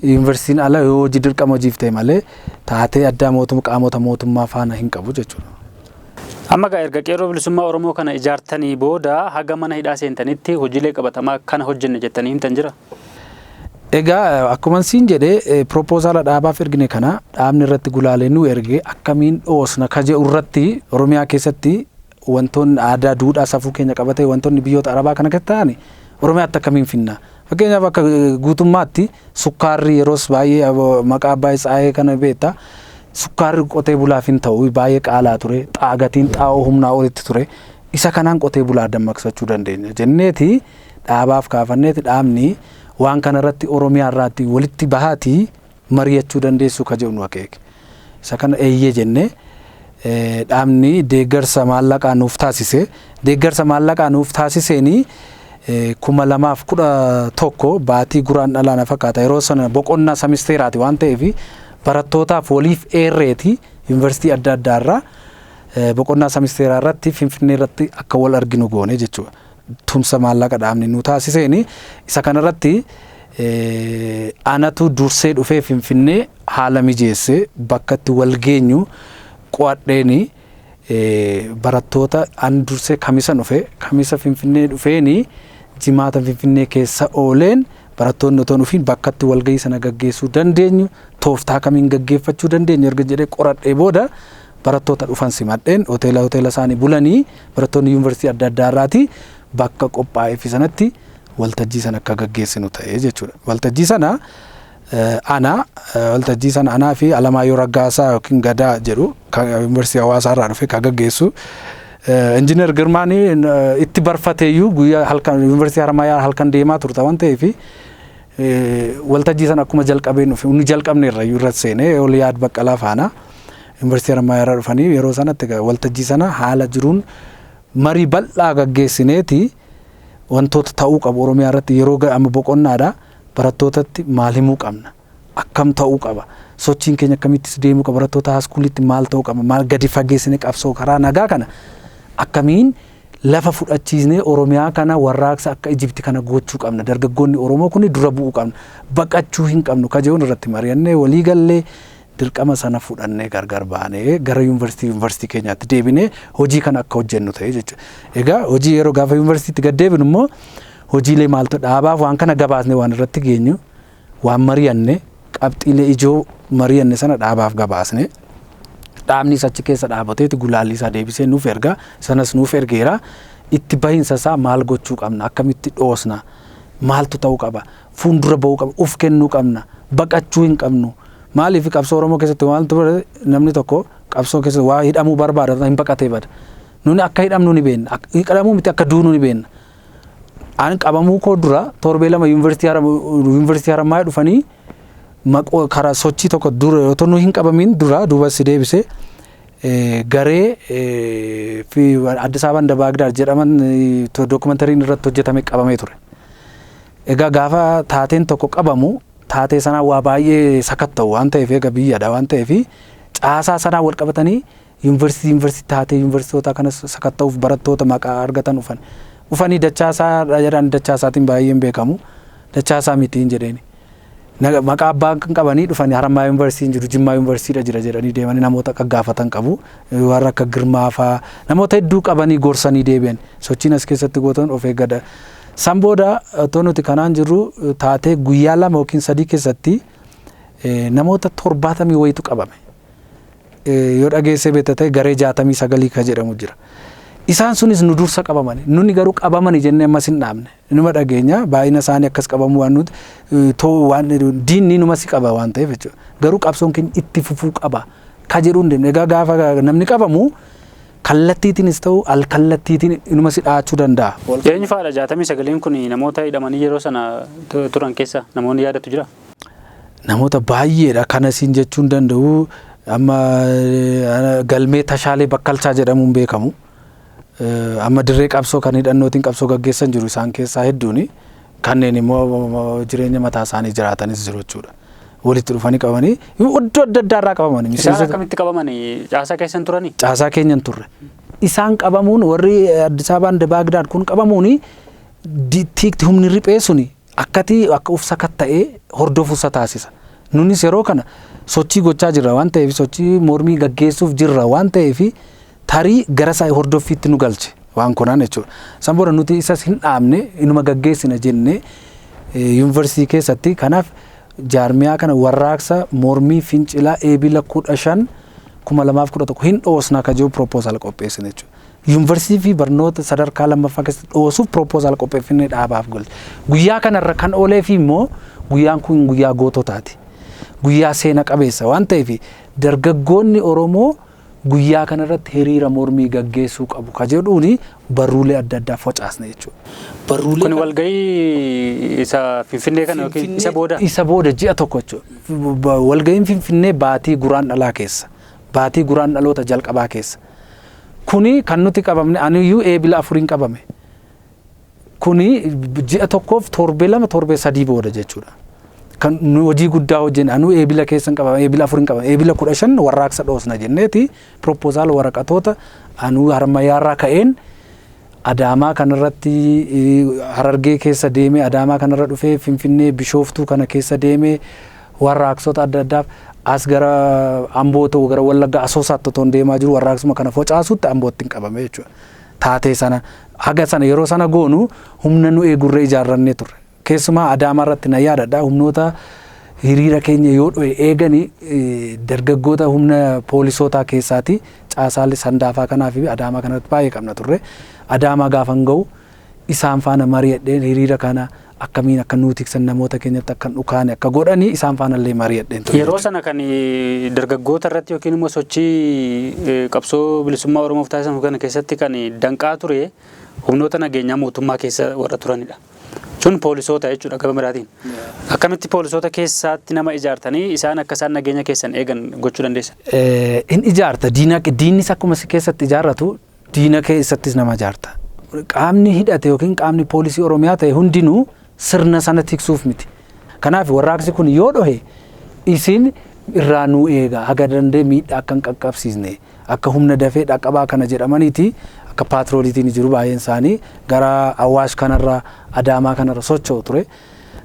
yuunivarsiitiin ala yoo hojii dirqama hojiif ta'e malee taatee addaa mootummaa qaamota mootummaa faana hin qabu jechuudha. Amma egaa erga qeerroo bilisummaa Oromoo kana ijaartanii booda haga mana hidhaa seentanitti hojiilee qabatamaa kana hojjenne jettanii himtan jira? Egaa akkuma siin jedhee piroopozaala dhaabaaf ergine kana dhaabni irratti gulaalee nu erge akkamiin dhoosna ka jedhu irratti Oromiyaa keessatti wantoonni aadaa duudhaa safuu keenya qabatee wantoonni biyyoota Arabaa kana keessatti ta'an Oromiyaatti akkamiin finna? Fakkeenyaaf akka guutummaatti sukkaarri yeroos baay'ee maqaa abbaa Tsaayee kana beekta. Sukkaarri qotee bulaaf hin ta'u baay'ee qaalaa ture. Gatiin xaa'oo humnaa olitti ture. Isa kanaan qotee bulaa dammaqsachuu dandeenya jenneeti dhaabaaf kaafanneeti dhaabni waan kana irratti Oromiyaa irraatti walitti bahaatii mari'achuu dandeessu ka jedhu nu akeeke. Isa kana eeyyee jennee dhaabni deeggarsa maallaqaa nuuf taasise. Deeggarsa maallaqaa nuuf taasiseenii 2011 baatii guraan dhalaa na fakkaata yeroo sana boqonnaa samisteeraati waan ta'eef barattootaaf waliif eerreeti yuunivarsiitii adda addaa irraa boqonnaa samisteeraa irratti Finfinnee irratti akka wal arginu goone jechuudha. Tumsa maallaqa dhaabni nu taasiseeni isa kanarratti anatu dursee dhufee Finfinnee haala mijeesse bakka itti wal geenyu qo'adheeni barattoota an dursee kamisa dhufe kamisa Finfinnee dhufeeni jimaata Finfinnee keessa ooleen barattoonni otoo dhufiin bakka itti walgahii sana gaggeessuu dandeenyu tooftaa kamiin gaggeeffachuu dandeenyu erga jedhee qoradhee booda barattoota dhufan simadheen hoteela isaanii bulanii barattoonni yuunivarsiitii adda addaa irraati bakka qophaa'eef sanatti waltajjii sana akka gaggeessinu ta'ee jechuudha. Waltajjii sana ana waltajjii sana anaa fi Alamaayyoo Raggaasaa yookiin Gadaa jedhu yuunivarsiitii Hawaasaa irraa dhufe kan gaggeessu. Injiinar Girmaan itti barfateeyyuu guyyaa halkan yuunivarsiitii Haramayaa halkan deemaa turta waan ta'eef waltajjii sana akkuma jalqabeen dhufe inni jalqabne irra irratti seenee ol yaad Baqqalaa faana yuunivarsiitii Haramayaa irraa dhufanii yeroo sanatti waltajjii sana haala jiruun marii bal'aa gaggeessineeti. Wantoota ta'uu qabu Oromiyaa irratti yeroo amma boqonnaadha, barattootatti maal himuu qabna, akkam ta'uu qaba, sochiin keenya akkamittis deemuu qaba, barattoota high schoolitti maal ta'uu qaba, maal gadi fageessine qabsoo karaa nagaa kana akkamiin lafa fudhachiisnee Oromiyaa kana warraaqsa akka Ijipti kana gochuu qabna, dargaggoonni Oromoo kun dura bu'uu qabna, baqachuu hin qabnu kajee'uun irratti mari'annee walii gallee dirqama sana fudhannee gargar baanee gara yuunivarsiitii keenyaatti deebinee hojii kana akka hojjennu ta'e jechuudha. Egaa hojii yeroo gaafa yuunivarsiitiitti gad deebinu immoo hojiilee maaltu dhaabaaf waan kana gabaasne, waan irratti geenyu, waan mari'anne, qabxiilee ijoo mari'anne sana dhaabaaf gabaasne. Dhaabnis achi keessa dhaabateeti gulaalli isaa deebisee nuuf erga, sanas nuuf ergeera. Itti bahinsa isaa maal gochuu qabna, akkamitti dhoosna, maaltu ta'uu qaba, fuuldura ba'uu qabna, uf kennuu qabna, baqachuu hin qabnu. Maaliif qabsoo Oromoo keessatti maaltu namni tokko qabsoo keessatti waa hidhamuu barbaada, hin baqatee bada. Nuni akka hidhamnu ni beekna, hidhamuu miti, akka duunu ni beekna. Ani qabamuu koo dura torbee 2 yuunivarsiitii Harammayaa dhufanii maqoo karaa sochii tokko dura otoo nu hin qabamin dura duuba si deebise garee fi Addis Ababa and Baagdaad jedhaman dookumentariin irratti hojjetame qabamee ture. Egaa gaafa taateen tokko qabamu taatee sanaa waa baay'ee sakatta'u waan ta'eef, egaa biyyadha waan ta'eef, caasaa sanaa wal qabatanii yuunivarsiitii taatee yuunivarsiitota kanas sakatta'uuf barattoota maqaa argatan dhufan. Dhufanii Dachaasaa jedhan, Dachaasaatiin baay'een beekamu. Dachaasaa mitiin jedheeni. Maqaa abbaa kan qabanii dhufanii Harammaa yuunivarsiitiin jiru, Jimmaa yuunivarsiitiidha jira jedhanii deemanii namoota akka gaafatan qabu. Warra akka Girmaa fa'aa namoota hedduu qabanii gorsanii deebi'an. Sochiin as keessatti gootan of eeggadha. San booda otoo nuti kanaan jirru taatee guyyaa 2 yookiin 3 keessatti namoota 70 wayitu qabame. Yoo dhageessee beekta ta'e garee 69 ka jedhamu jira. Isaan sunis nu dursa qabamani. Nuni garuu qabamani jennee ammas hin dhaabne. Numa dhageenya baay'ina isaanii akkas qabamu waan nuti waan diinni numa si qaba waan ta'eef jechuudha. Garuu qabsoon keenya itti fufuu qaba ka jedhu hin deemne. Egaa gaafa namni qabamu kallattiitiinis ta'u al kallattiitiin inuma si dhaachuu danda'a. Eenyu fa'aadha 69n kun, namoota hidhamanii yeroo sana turan keessa namoonni yaadatu jira? Namoota baay'eedha, kana siin jechuun danda'u. Amma galmee Tashaalee Bakkalchaa jedhamuun beekamu. Amma dirree qabsoo kan hidhannootiin qabsoo gaggeessan jiru isaan keessaa hedduuni, kanneen immoo jireenya mataa isaanii jiraatanis jiru jechuudha. Walitti dhufanii qabanii iddoo adda addaa irraa qabamanii. Isaan akkamitti qabamanii, caasaa keessan turanii? Caasaa keenya hin turre. Isaan qabamuun, warri Addis Ababaan Baagdaad kun qabamuuni, tiikti humni riphee suni akkati akka uf sakatta'ee hordofu isa taasisa. Nunis yeroo kana sochii gochaa jirra waan ta'eef, sochii mormii gaggeessuuf jirra waan ta'eef, tarii gara isaa hordoffiitti nu galche waan kunaan jechuudha. San booda nuti isas hin dhaabne, inuma gaggeessina jennee yuunivarsiitii keessatti. Kanaaf jaarmiyaa kana warraaqsa mormii fincilaa Eebila 15, 2011 hin dhoosna ka jiru proposal qopheessine jechuudha. Yuunivarsiitii fi barnoota sadarkaa lammaffaa keessatti dhoosuuf proposal qopheeffannee dhaabaaf galche. Guyyaa kanarra kan oolee fi immoo guyyaan kun guyyaa goototaati. Guyyaa seena qabeessa waan ta'eef dargaggoonni Oromoo guyyaa kanarratti hiriira mormii gaggeessuu qabu ka jedhuuni barruulee adda addaa facaasne jechuudha. Barruulee Kun walgahii isa Finfinnee kana yookiin isa booda? Isa booda ji'a tokko jechuudha. Walgahiin Finfinnee baatii guraan dhalaa keessa. Baatii guraan dhaloota jalqabaa keessa. Kuni kan nuti qabamne, aniyyuu Eebila 4n qabame. Kuni ji'a tokkoof torbee 2, torbee 3 booda jechuudha. Kan nu hojii guddaa hojjenne, anuu Eebila keessa hin qabame, Eebila 4 hin qabame, Eebila 15 warraaqsa dhoosna jenneeti proposal waraqatoota anuu Harmayyaarraa ka'een Adaamaa kanarratti, Harargee keessa deemee, Adaamaa kanarra dhufee, Finfinnee, Bishooftuu kana keessa deemee, warraaqsota adda addaaf as gara Amboo ta'u, gara Wallaggaa Asoosaatti otoo deemaa jiru warraaqsuma kana focaasutti Ambootti hin qabame jechuudha. Taatee sana haga sana yeroo sana goonu humna nu eegurree ijaarrannee turre. Keessumaa Adaamaa irratti na yaadadha, humnoota hiriira keenya yoo dho'e eegani, dargaggoota humna poolisootaa keessaati caasaalee Sandaafaa kanaa fi Adaamaa kanarratti baay'ee qabna turre. Adaamaa gaafan ga'u isaan faana mari'adheen, hiriira kana akkamiin akka nuu tiksan, namoota keenyatti akka hin dhukaane akka godhani isaan faana illee mari'adheen ture. Yeroo sana kan dargaggoota irratti yookiin immoo sochii qabsoo bilisummaa Oromoof taasifamu kana keessatti kan danqaa ture humnoota nageenyaa mootummaa keessa warra turanidha. Sun poolisoota jechuudha gama biraatiin. Akkamitti poolisoota keessaatti nama ijaartanii isaan akka isaan nageenya keessan eegan gochuu dandeessan? Hin ijaarta, diinnis akkuma si keessatti ijaarratu diina keessattis nama ijaarta. Qaamni hidhate yookiin qaamni poolisii Oromiyaa ta'e hundinuu sirna sana tiksuuf miti. Kanaaf warraaqsi kun yoo dhohe isin irraa nuu eega, haga danda'e miidhaa akka hin qaqqabsiisne, akka humna dafee dhaqqabaa kana jedhamaniiti akka paatrooliitiin jiru baay'een isaanii gara Awaash kanarra, Adaamaa kanarra socho'u ture.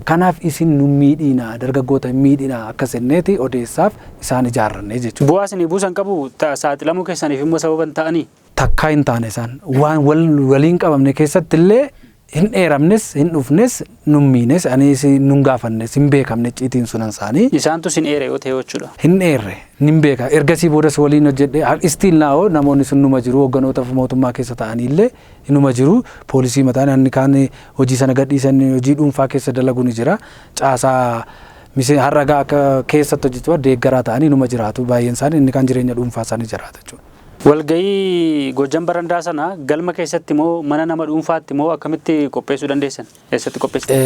Kanaaf isin nu miidhiinaa, dargaggoota hin miidhinaa akkas jenneeti odeessaaf isaan ijaarranne jechuudha. Bu'aa isinii buusan qabu, saaxilamuu keessaniif immoo sababa hin ta'anii? Takkaa hin taane isaan. Waan waliin qabamne keessatti illee hin dheeramnes, hin dhufnes, nun miines, anis nun gaafannes, hin beekamne icciitiin sunan isaanii. Isaantu sin eere yoo ta'e jechuudha. Hin dheerre, nin beeka. Ergasii boodas waliin hojjedhe. Still now namoonni sun numa jiru, hoogganoota mootummaa keessa ta'anii illee numa jiru. Poolisii mataan inni kaan hojii sana gadhiisan hojii dhuunfaa keessa dalagu ni jira. Caasaa har'a akka keessatti hojjetu deeggaraa ta'anii numa jiraatu baay'een isaanii, inni kaan jireenya dhuunfaa isaanii jiraata jechuudha. Walgahii Gojjam Barandaa sana galma keessatti moo mana nama dhuunfaatti moo akkamitti qopheessuu dandeessan? Eessatti qopheessitan?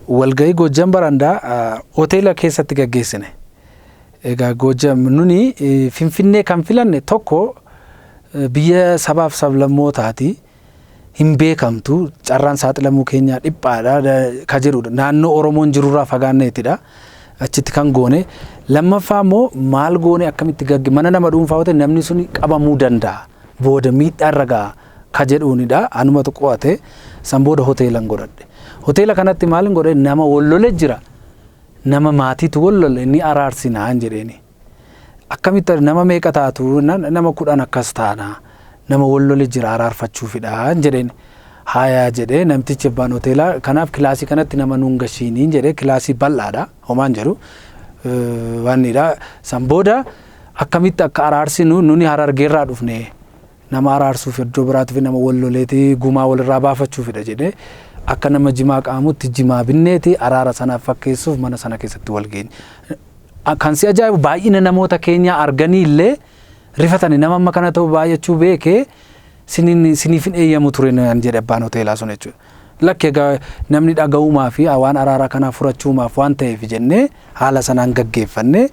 Walgahii Gojjam Barandaa hoteela keessatti gaggeessine. Egaa Gojjam nuni Finfinnee kan filanne tokko biyya sabaaf sablammootaati. Hin beekamtu, carraan saaxilamuu keenyaa dhiphaadha ka jedhudha. Naannoo Oromoon jirurraa fagaanneetidha. Achitti kan goone. Lammaffaa immoo maal goone, akkamitti gagge, mana nama dhuunfaa yoo ta'e namni sun qabamuu danda'a. Booda miidhaa irra ga'a ka jedhuunidha. Anumatu qo'ate. San booda hoteelan godhadhe. Hoteela kanatti maal godhe, nama wal lole jira. Nama maatiitu wal lole ni araarsinaa jedheeni. Akkamitti, nama meeqa taatu? Nama 10 akkas taana. Nama wal lole jira, araarfachuufidha jedheen. Hayaa jedhee namtichi abbaan hoteelaa, kanaaf kilaasii kanatti nama nuun gashiiniin jedhee, kilaasii bal'aadha homaan jedhu waanidha. San booda akkamitti akka araarsinu, nuni Harargeerraa dhufne, nama araarsuuf iddoo biraatiif nama wal loleeti gumaa walirraa baafachuufidha jedhee, akka nama jimaa qaamutti jimaa binneeti araara sanaaf fakkeessuuf mana sana keessatti wal geenye. Kan si ajaa'ibu baay'ina namoota keenyaa arganii illee rifatanii, nama amma kana ta'u baay'achuu beekee siniif hin eeyyamu ture naan jedhe abbaan hoteelaa sun jechuudha. Lakki, egaa namni dhaga'uumaa fi waan araaraa kanaa furachuumaaf waan ta'eef jennee haala sanaan gaggeeffannee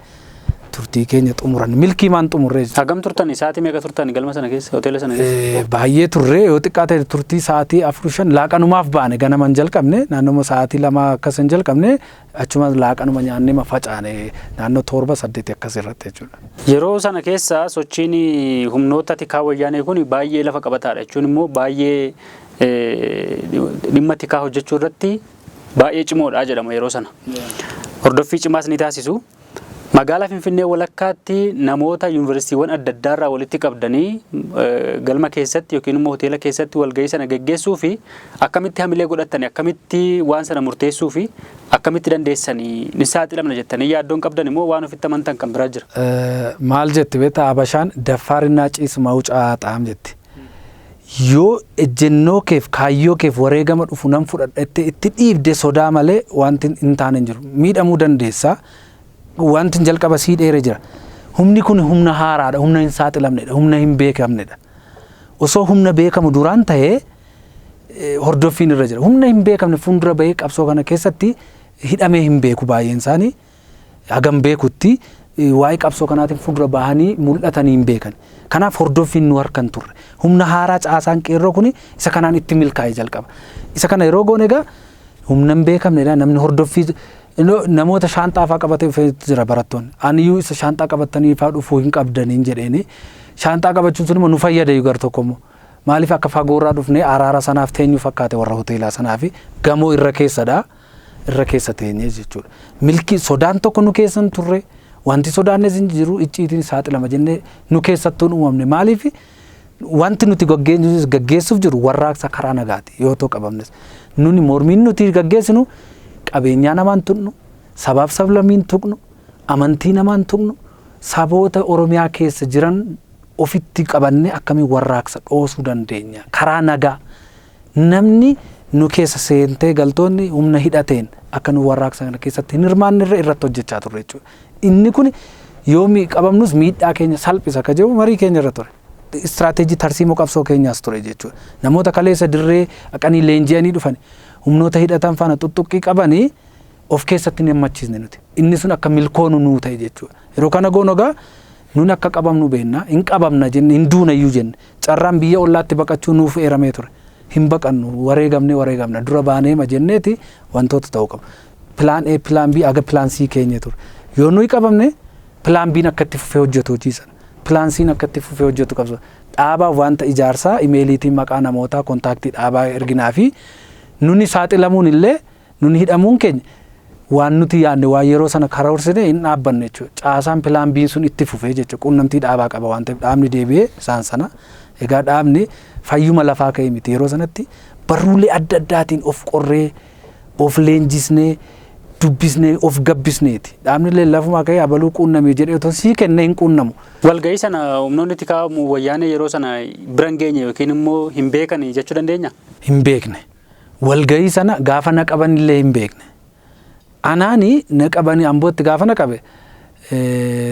turtii keenya xumuran, milkii maan xumurree jechuudha. Hagam turtan? Sa'aatii meeqa turtan galma sana keessa, hoteela sana keessa? Baay'ee turre, yoo xiqqaa ta'e turtii sa'aatii 4 5. Laaqanumaaf baane, ganaman jalqabne, naannoo sa'aatii 2 akkas hin jalqabne, achuma laaqanuma nyaannee ma facaane naannoo 7 8 akkas irratti jechuudha. Yeroo sana keessa sochiin humnoota tikaa wayyaanee kun baay'ee lafa qabataadha jechuun immoo baay'ee dhimma tikaa hojjechuu irratti baay'ee cimoodha jedhama yeroo sana. Hordoffii cimaas ni taasisu. Magaalaa Finfinnee walakkaatti namoota yuunivarsiitiiwwan adda addaarraa walitti qabdanii galma keessatti yookiin immoo hoteela keessatti walgahii sana geggeessuu fi akkamitti hamilee godhattanii, akkamitti waan sana murteessuu fi akkamitti dandeessanii? Ni saaxilamna jettanii yaaddoon qabdan immoo waan ofitti amantan kan biraa jira? Maal jetti beektaa Habashaan? ደፋርና ጭስ መውጫ አያጣም jetti. Yoo ejjennoo keef kaayyoo keef wareegama dhufu nan fudhadha itti dhiibde, sodaa malee wanti hin taane hin jiru. Miidhamuu dandeessaa. Wanti jalqaba sii dheere jira. Humni kun humna haaraadha, humna hin saaxilamnedha, humna hin beekamnedha. Osoo humna beekamu duraan ta'ee hordoffiin irra jira. Humna hin beekamne fuuldura bahee qabsoo kana keessatti hidhamee hin beeku baay'een isaanii. Hagam beekutti waa'ee qabsoo kanaatiin fuuldura bahanii mul'atanii hin beekan. Kanaaf hordoffiin nu harkan turre. Humna haaraa caasaan qeerroo kun isa kanaan itti milkaa'ee jalqaba. Isa kana yeroo goone egaa humna hin beekamnedha, namni hordoffii namoota shaanxaa fa'aa qabatee dhufee jira barattoonni. Aniyyuu isa shaanxaa qabatanii fa'aa dhufuu hin qabdaniin jedheeni. Shaanxaa qabachuun sun immoo nu fayyada gar tokko immoo. Maaliif, akka fagoorraa dhufnee araara sanaaf teenyu fakkaate warra hoteelaa sanaa fi gamoo irra keessadha. Irra keessa teenyee jechuudha. Milkii sodaan tokko nu keessa hin turre, wanti sodaannes hin jiru, icciitiin saaxilama jennee nu keessattuu hin uumamne. Maaliif, wanti nuti gaggeessuuf jiru warraaqsa karaa nagaati yoo ta'u qabamnes. Nuni mormiin nuti gaggeessinu qabeenyaa namaan tuqnu, sabaaf sablammiin tuqnu, amantii namaan tuqnu, saboota Oromiyaa keessa jiran ofitti qabannee akkamiin warraaqsa dhoosuu dandeenya karaa nagaa, namni nu keessa seentee galtoonni humna hidhateen akka nu warraaqsa kana keessatti hin hirmaanne irra irratti hojjechaa turre jechuudha. Inni kun yoo qabamnus miidhaa keenya salphisa ka jedhu marii keenya irra ture. Istiraateejii tarsiimoo qabsoo keenyaas ture jechuudha. Namoota kaleessa dirree haqanii leenji'anii dhufan, humnoota hidhatan faana tuttuqqii qabanii of keessatti hin hammachiisne nuti. Inni sun akka milkoonu nuu ta'e jechuudha. Yeroo kana goonu egaa Nun akka qabamnu beenna, hin qabamna jenne, hin duunayyuu jenne. Carraan biyya ollaatti baqachuu nuuf eeramee ture. Hin baqannu, wareegamne wareegamna, dura baaneema jenneeti wantoota ta'uu qabu. Plan A, plan B aga plan C keenya ture. Yoo nuyi qabamne, plan B'n akka itti fufee hojjetu hojii sana. Plan C'n akka itti fufee hojjetu qabsu. Dhaabaa wanta ijaarsaa imeeliitiin maqaa namootaa contact dhaabaa erginaa fi nuni saaxilamuun illee, nuni hidhamuun keenya waan nuti yaadne, waan yeroo sana karoorsine hin dhaabbanne jechuudha. Caasaan plan B'n sun itti fufee jechuudha. Quunnamtii dhaabaa qaba waan ta'eef dhaabni deebi'ee isaan sana. Egaa dhaabni fayyuma lafaa ka'e miti, yeroo sanatti barruulee adda addaatiin of qorree, of leenjisnee, dubbisnee, of gabbisneeti. Dhaabni illee lafumaa ka'ee abaluu quunnamee jedhee otoo sii kennee hin quunnamu. Walga'ii sana humnoonni tikaa wayyaanee yeroo sana bira hin geenye yookiin immoo hin beekan jechuu dandeenya? Hin beekne. Walga'ii sana gaafa na qaban illee hin beekne. Anaani na qabanii Ambootti gaafa na qabe,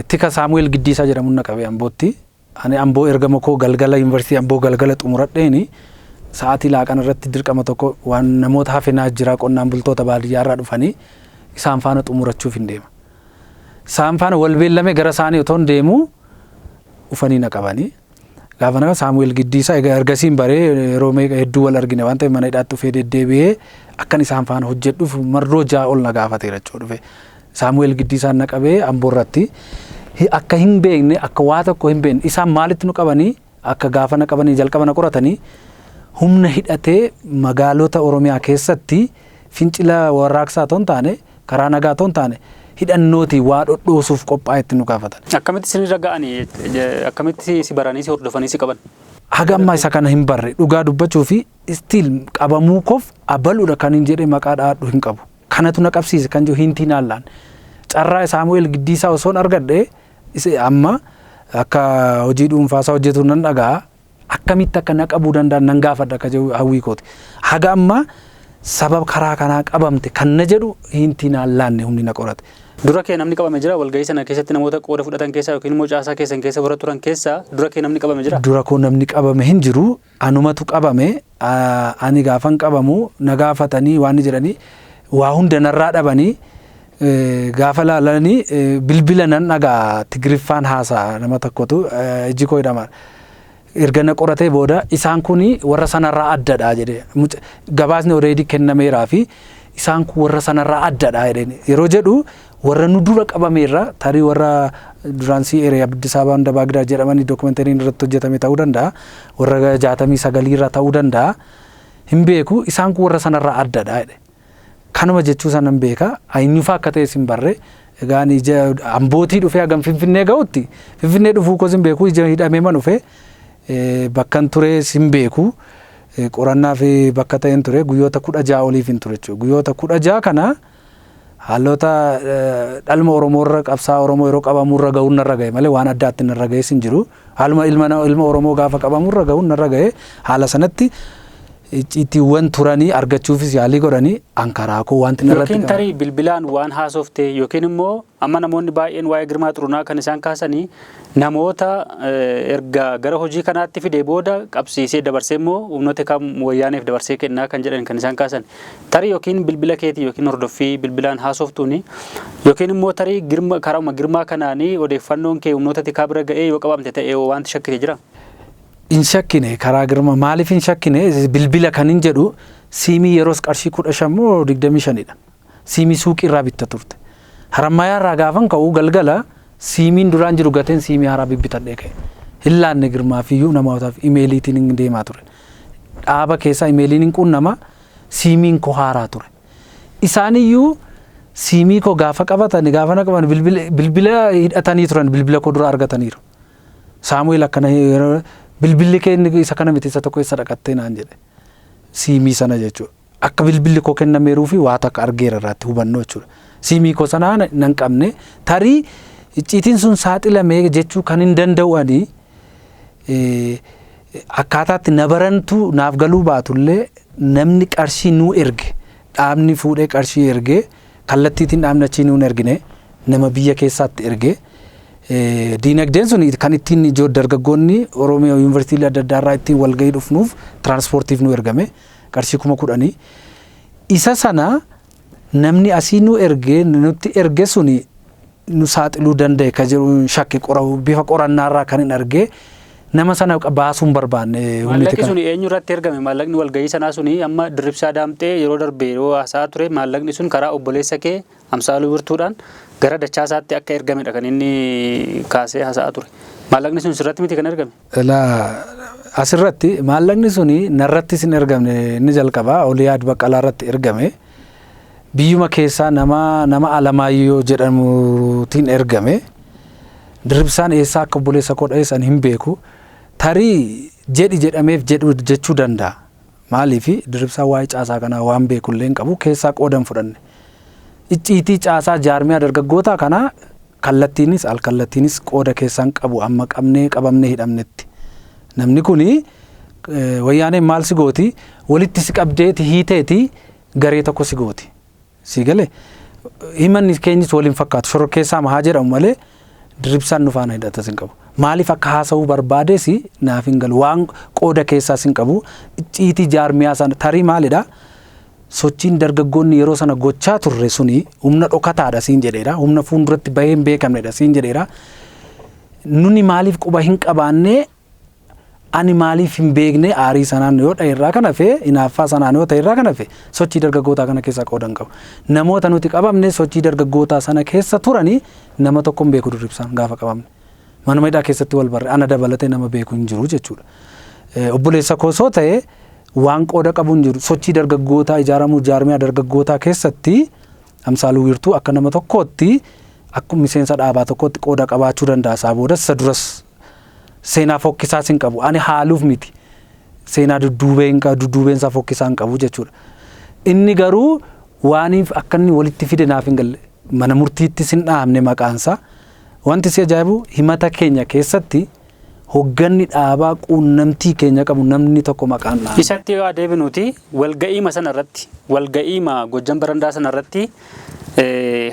tika Saamu'eel Giddiisaa jedhamu na qabe Ambootti. Ani Amboo ergama koo galgala, yuunivarsiitii Amboo galgala xumuradheeni sa'aatii laaqana irratti dirqama tokko waan namoota hafenaa jira, qonnaan bultoota baadiyyaa irraa dhufanii isaan faana xumurachuuf hin deema. Isaan faana wal beellame, gara isaanii otoo hin deemuu dhufanii na qabanii. Gaafa nama Saamu'eel Giddiisaa egaa ergasiin baree, yeroo meeqa hedduu wal argine waan ta'eef, mana hidhaatti dhufee deddeebi'ee akkan isaan faana hojjedhuuf marroo 6 ol na gaafateera jechuudha dhufe. Saamu'eel Giddiisaan na qabee Amboo irratti akka hin beekne, akka waa tokko hin beekne. Isaan maalitti nu qabanii? Akka gaafa na qabanii jalqaba na qoratanii, humna hidhatee magaalota Oromiyaa keessatti fincila warraaqsaa otoo hin taane, karaa nagaa otoo hin taane, hidhannootii waa dhodhoosuuf qophaa'etti nu gaafatan. Akkamitti isinirra ga'anii, akkamitti si baranii, si hordofanii si qaban? Haga ammaa isa kana hin barre. Dhugaa dubbachuu fi still qabamuu koof abaluudha kan hin jedhe maqaa dhaadhu hin qabu. Kanatu na qabsiise kan jiru hintiin haallaan. Carraa Saamu'eel Giddiisaa osoon argadhe, amma akka hojii dhuunfaasaa hojjetu nan dhaga'a. Akkamitti akka na qabuu danda'an nan gaafadha akka jiru hawwii kooti. Haga ammaa sababa karaa kanaa qabamte kan na jedhu hintiin haallaanne humni na qorate. Dura kee namni qabame jira? Walga'ii sana keessatti namoota qooda fudhatan keessaa yookiin immoo caasaa keessan keessa warra turan keessaa dura kee namni qabame jira? Dura koo namni qabame hin jiru. Anumatu qabame. Ani gaafan qabamu na gaafatanii waan jedhanii waa hunda narraa dhabanii, gaafa laalanii bilbila nan dhagaa, Tigiriffaan haasa'a nama tokkotu, ijji koo hidhama. Erga na qoratee booda, isaan kun warra sanarraa addadha jedhee, gabaasni already kennameeraa fi isaan kun warra sanarraa addadha jedheen. Yeroo jedhu warra nu dura qabameerra, tarii warra duraan si ere Abdisaa Baanda Baagdaa jedhamanii dookumentariin irratti hojjetame ta'uu danda'a, warra 69rra ta'uu danda'a, hin beeku, isaan kun warra sanarraa addadha jedhe. Kanuma jechuu sanan beeka, eenyufaa akka ta'es hin barre. Egaan ija Ambootii dhufee hagam Finfinnee ga'utti, Finfinnee dhufuu koos hin beeku, ija hidhamee man dhufe, bakkan tures hin beeku. Qorannaa fi bakka ta'een ture guyyoota 16 oliif hin ture jechuudha. Guyyoota 16 kana haalota dhalma Oromoorra, qabsaa Oromoo yeroo qabamurra ga'uun narra ga'e malee waan addaatti narra ga'es hin jiru. Haaluma ilma Oromoo gaafa qabamurra ga'uun narra ga'e. Haala sanatti icciitiiwwan turanii argachuufis yaalii godhanii ankaraa koo wanti narratti Yookiin tarii bilbilaan waan haasofte, yookiin immoo amma namoonni baay'een waa'ee Girmaa Xurunaa kan isaan kaasanii namoota erga gara hojii kanaatti fidee booda qabsiisee dabarsee immoo humnoota kam wayyaaneef dabarsee kennaa kan jedhan kan isaan kaasan. Tarii yookiin bilbila keetii yookiin hordoffii bilbilaan haasoftuuni yookiin immoo tarii girma karauma Girmaa kanaanii odeeffannoon kee humnoota tikaa bira ga'ee yoo qabamte ta'e wanti shakkite jira? Hin shakkine karaa Girma. Maaliif hin shakkine? Bilbila kan hin jedhu, siimii yeroos qarshii 15 moo 25dha. Siimii suuqii irraa bitta turte. Harammayaa irraa gaafan ka'u galgala siimiin duraan jiru gateen siimii haaraa bibbitadhee ka'e. Hin laanne Girmaafiyyuu, namootaaf imeeliitiin hin deemaa ture. Dhaaba keessaa imeeliin hin quunnama, siimiin koo haaraa ture. Isaaniyyuu siimii koo gaafa qabatan, gaafa na qaban bilbila hidhatanii turan, bilbila koo dura argataniiru. Saamu'eel akkana yeroo bilbilli kee inni isa kana miti, isa tokko, eessa dhaqattee naan jedhe. Siimii sana jechuudha. Akka bilbilli koo kennameeruu fi waa takka argeera irraatti hubannoo jechuudha. Siimii koo sanaa nan qabne, tarii icciitiin sun saaxilamee jechuu kan hin danda'u. Ani akkaataatti na barantu naaf galuu baatullee, namni qarshii nuu erge, dhaabni fuudhee qarshii erge, kallattiitiin dhaabni achii nuun ergine, nama biyya keessaatti erge. Diinagdeen sun kan ittiin ijoo dargaggoonni Oromiyaa yuunivarsiitii adda addaa irraa ittiin walgahii dhufnuuf tiraanspoortiif nu ergame qarshii 10,000. Isa sana namni asii nu erge, nutti erge suni nu saaxiluu danda'e ka jedhu shakke bifa qorannaarraa kan hin argee nama sana baasuu hin barbaanne. Maallaqni suni eenyu irratti ergame? Maallaqni walgahii sanaa suni amma Dirribsaa Daamxee yeroo darbe yeroo haasa'aa ture maallaqni sun karaa obboleessa kee Amsaaluu Wirtuudhaan gara Dachaasaatti akka ergamedha kan inni kaasee haasa'aa ture. Maallaqni sun sirratti miti kan ergame? Asirratti maallaqni suni narrattis hin ergamne, inni jalqabaa Oliyaad Baqqalaa irratti ergame. Biyyuma keessaa nama Alamaayyoo jedhamuutiin ergame. Dirribsaan eessaa akka obboleessa koo dha'eessan hin beeku. Tarii jedhi jedhameef jedhu jechuu danda'a. Maaliif Dirribsaan waa'ee caasaa kanaa waan beekullee hin qabu, keessaa qooda hin fudhanne. Icciitii caasaa jaarmiyaa dargaggootaa kanaa kallattiinis alkallattiinis qooda keessaan qabu amma qabnee qabamnee hidhamnetti. Namni kuni wayyaaneen maal si gooti, walitti si qabdeeti hiiteeti garee tokko si gooti. Si galee himanni keenyis waliin fakkaatu, shororkeessaa haa jedhamu malee Dirribsaan nu faana hidhatas hin qabu. Maaliif akka haasa'uu barbaades naaf hin galu. Waan qooda keessaas hin qabu. Icciitii jaarmiyaa sana tarii maalidha? Sochiin dargaggoonni yeroo sana gochaa turre suni humna dhokataadha siin jedheera. Humna fuulduratti bahee hin beekamnedha siin jedheera. Nuni maaliif quba hin qabaanne, ani maaliif hin beekne, aarii sanaan yoo ta'e irraa kan hafe, hinaaffaa sanaan yoo ta'e irraa kan hafe, sochii dargaggootaa kana keessaa qooda hin qabu. Namoota nuti qabamne sochii dargaggootaa sana keessa turanii nama tokko hin beeku Dirribsaan gaafa qabamne. Manuma hidhaa keessatti wal barre, ana dabalatee nama beeku hin jiru jechuudha. Obboleessa koo osoo ta'e waan qooda qabu hin jiru. Sochii dargaggootaa ijaaramuu jaarmiyaa dargaggootaa keessatti Amsaaluu Wiirtuu akka nama tokkootti, akkuma miseensa dhaabaa tokkootti qooda qabaachuu danda'a. Isaa boodas isa duras seenaa fokkisaas hin qabu. Ani haaluuf miti. Seenaa dudduubeen isaa fokkisaa hin qabu jechuudha. Inni garuu waaniif akka inni walitti fide naaf hin galle. Mana murtiittis hin dhahamne maqaansaa. Wanti si ajaa'ibu himata keenya keessatti hogganni dhaabaa quunnamtii keenya qabu namni tokko maqaan dhahamne. Isatti yoo adeebinuti walga'iima sana irratti, walga'iima Gojjam Barandaa sana irratti,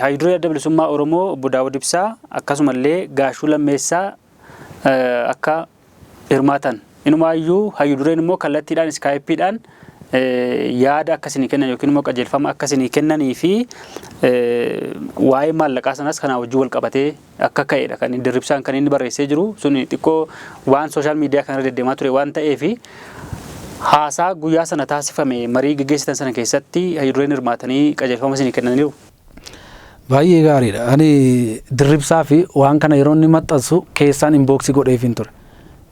Haayiduree Adda Bilisummaa Oromoo Obbo Daawud Ibsaa akkasumallee Gaashuu Lammeessaa akka hirmaatan, inumaayyuu hayyudureen immoo kallattiidhaan iskaayippiidhaan yaada akka isinii kennan yookiin immoo qajeelfama akka isinii kennanii fi waa'ee maallaqaa sanas kanaa wajjin wal qabatee akka ka'edha kan Dirribsaan kan inni barreessee jiru. Sun xiqqoo waan sooshaal miidiyaa kanarra deddeemaa ture waan ta'eef, haasaa guyyaa sana taasifame, marii gaggeessitan sana keessatti hayyudureen hirmaatanii qajeelfama isinii kennaniiru. Baay'ee gaariidha. Ani Dirribsaa fi waan kana yeroo inni maxxansu keessaan inbox godheef hin ture.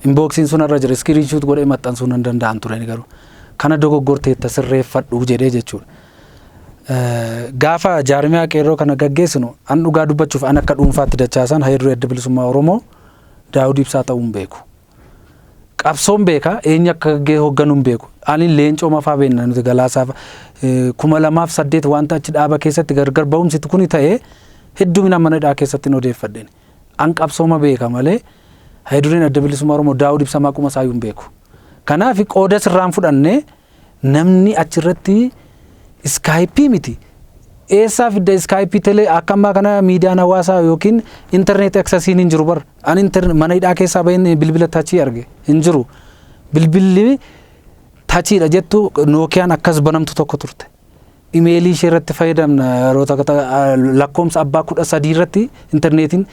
Inboxiin sun irra jira. Screenshot godhee maxxansuu nan danda'an ture garuu. Kana dogoggorteetta, sirreeffadhu jedhee jechuudha. Gaafa jaarmiyaa qeerroo kana gaggeessinu, an dhugaa dubbachuuf, an akka dhuunfaatti Dachaasaan hayyaduree Adda Bilisummaa Oromoo Daawud Ibsaa ta'uu hin beeku. Qabsoon beeka, eenyu akka hoogganu hin beeku. Ani Leencoo mafaa beekna nuti Galaasaa 2008 wanta achi dhaaba keessatti gargar ba'umsi kuni ta'e hedduminaan mana hidhaa keessatti hin odeeffadheen. An qabsooma beeka malee hayyadureen Adda Bilisummaa Oromoo Daawud Ibsaa maquma isaayyuu hin beeku. Kanaaf qooda sirraan fudhannee namni achirratti iskaayipii miti. Eessaa fidda iskaayipii telee? Akka ammaa kana miidiyaan hawaasaa yookiin intarneet accessiin hin jiru bar. Ani mana hidhaa keessaa baheen bilbila touch arge hin jiru. Bilbilli touchiidha jettu Nookiyaan akkas banamtu tokko turte. Imeelii ishee irratti fayyadamna yeroo takka, lakkoomsa abbaa 13 irratti, intarneetiin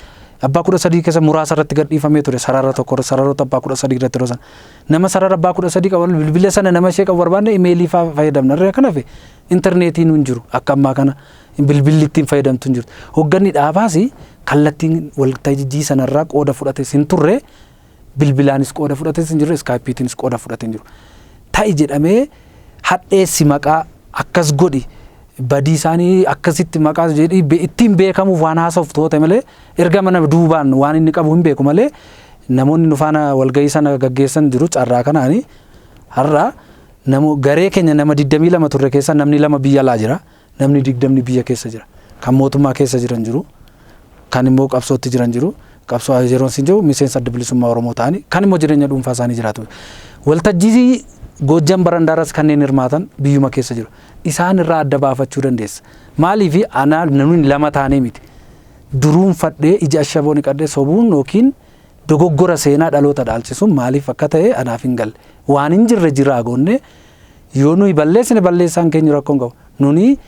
abbaa 13 keessa muraasa irratti gadhiifamee ture, sarara tokko, sararoota abbaa 13 irratti yeroo sana. Nama sarara abbaa 13 qaban bilbila sana nama ishee qabu barbaanne imeelii faa fayyadamna. Irra kan hafe intarneetiin hin jiru, akka ammaa kana bilbilli ittiin fayyadamtu hin jirtu. Hogganni dhaabaas kallattiin waltajjii sanarraa qooda fudhates hin turre, bilbilaanis qooda fudhates hin jiru, iskaayippiitiinis qooda fudhate hin jiru. Ta'i jedhamee hadheessi maqaa akkas godhi, badii isaanii akkasitti maqaa jedhii ittiin beekamuuf waan haasa'uuf toote malee, erga mana duubaan waan inni qabu hin beeku malee, namoonni nu faana walgahii sana gaggeessan jiru. Carraa kanaani har'a namo garee keenya nama 22 turre keessa namni lama biyya alaa jira, namni 20 biyya keessa jira. Kan mootummaa keessa jiran jiru, kan immoo qabsootti jiran jiru. Qabsoo yeroon sin jiru miseensa Adda Bilisummaa Oromoo ta'anii, kan immoo jireenya dhuunfaa isaanii jiraatu. Waltajjii Goojjam Barandaarras kanneen hirmaatan biyyuma keessa jiru. Isaan irraa adda baafachuu dandeessa. Maaliif anaa namni lama taanee miti. Duruun fadhee ija ashaboo niqadhee sobuun yookiin dogoggora seenaa dhaloota dhaalchisuun maaliif akka ta'e anaaf hin galle. Waan hin jirre jiraa goonne yoo nuyi balleessine balleessaan keenya rakkoo hin qabu. Nuni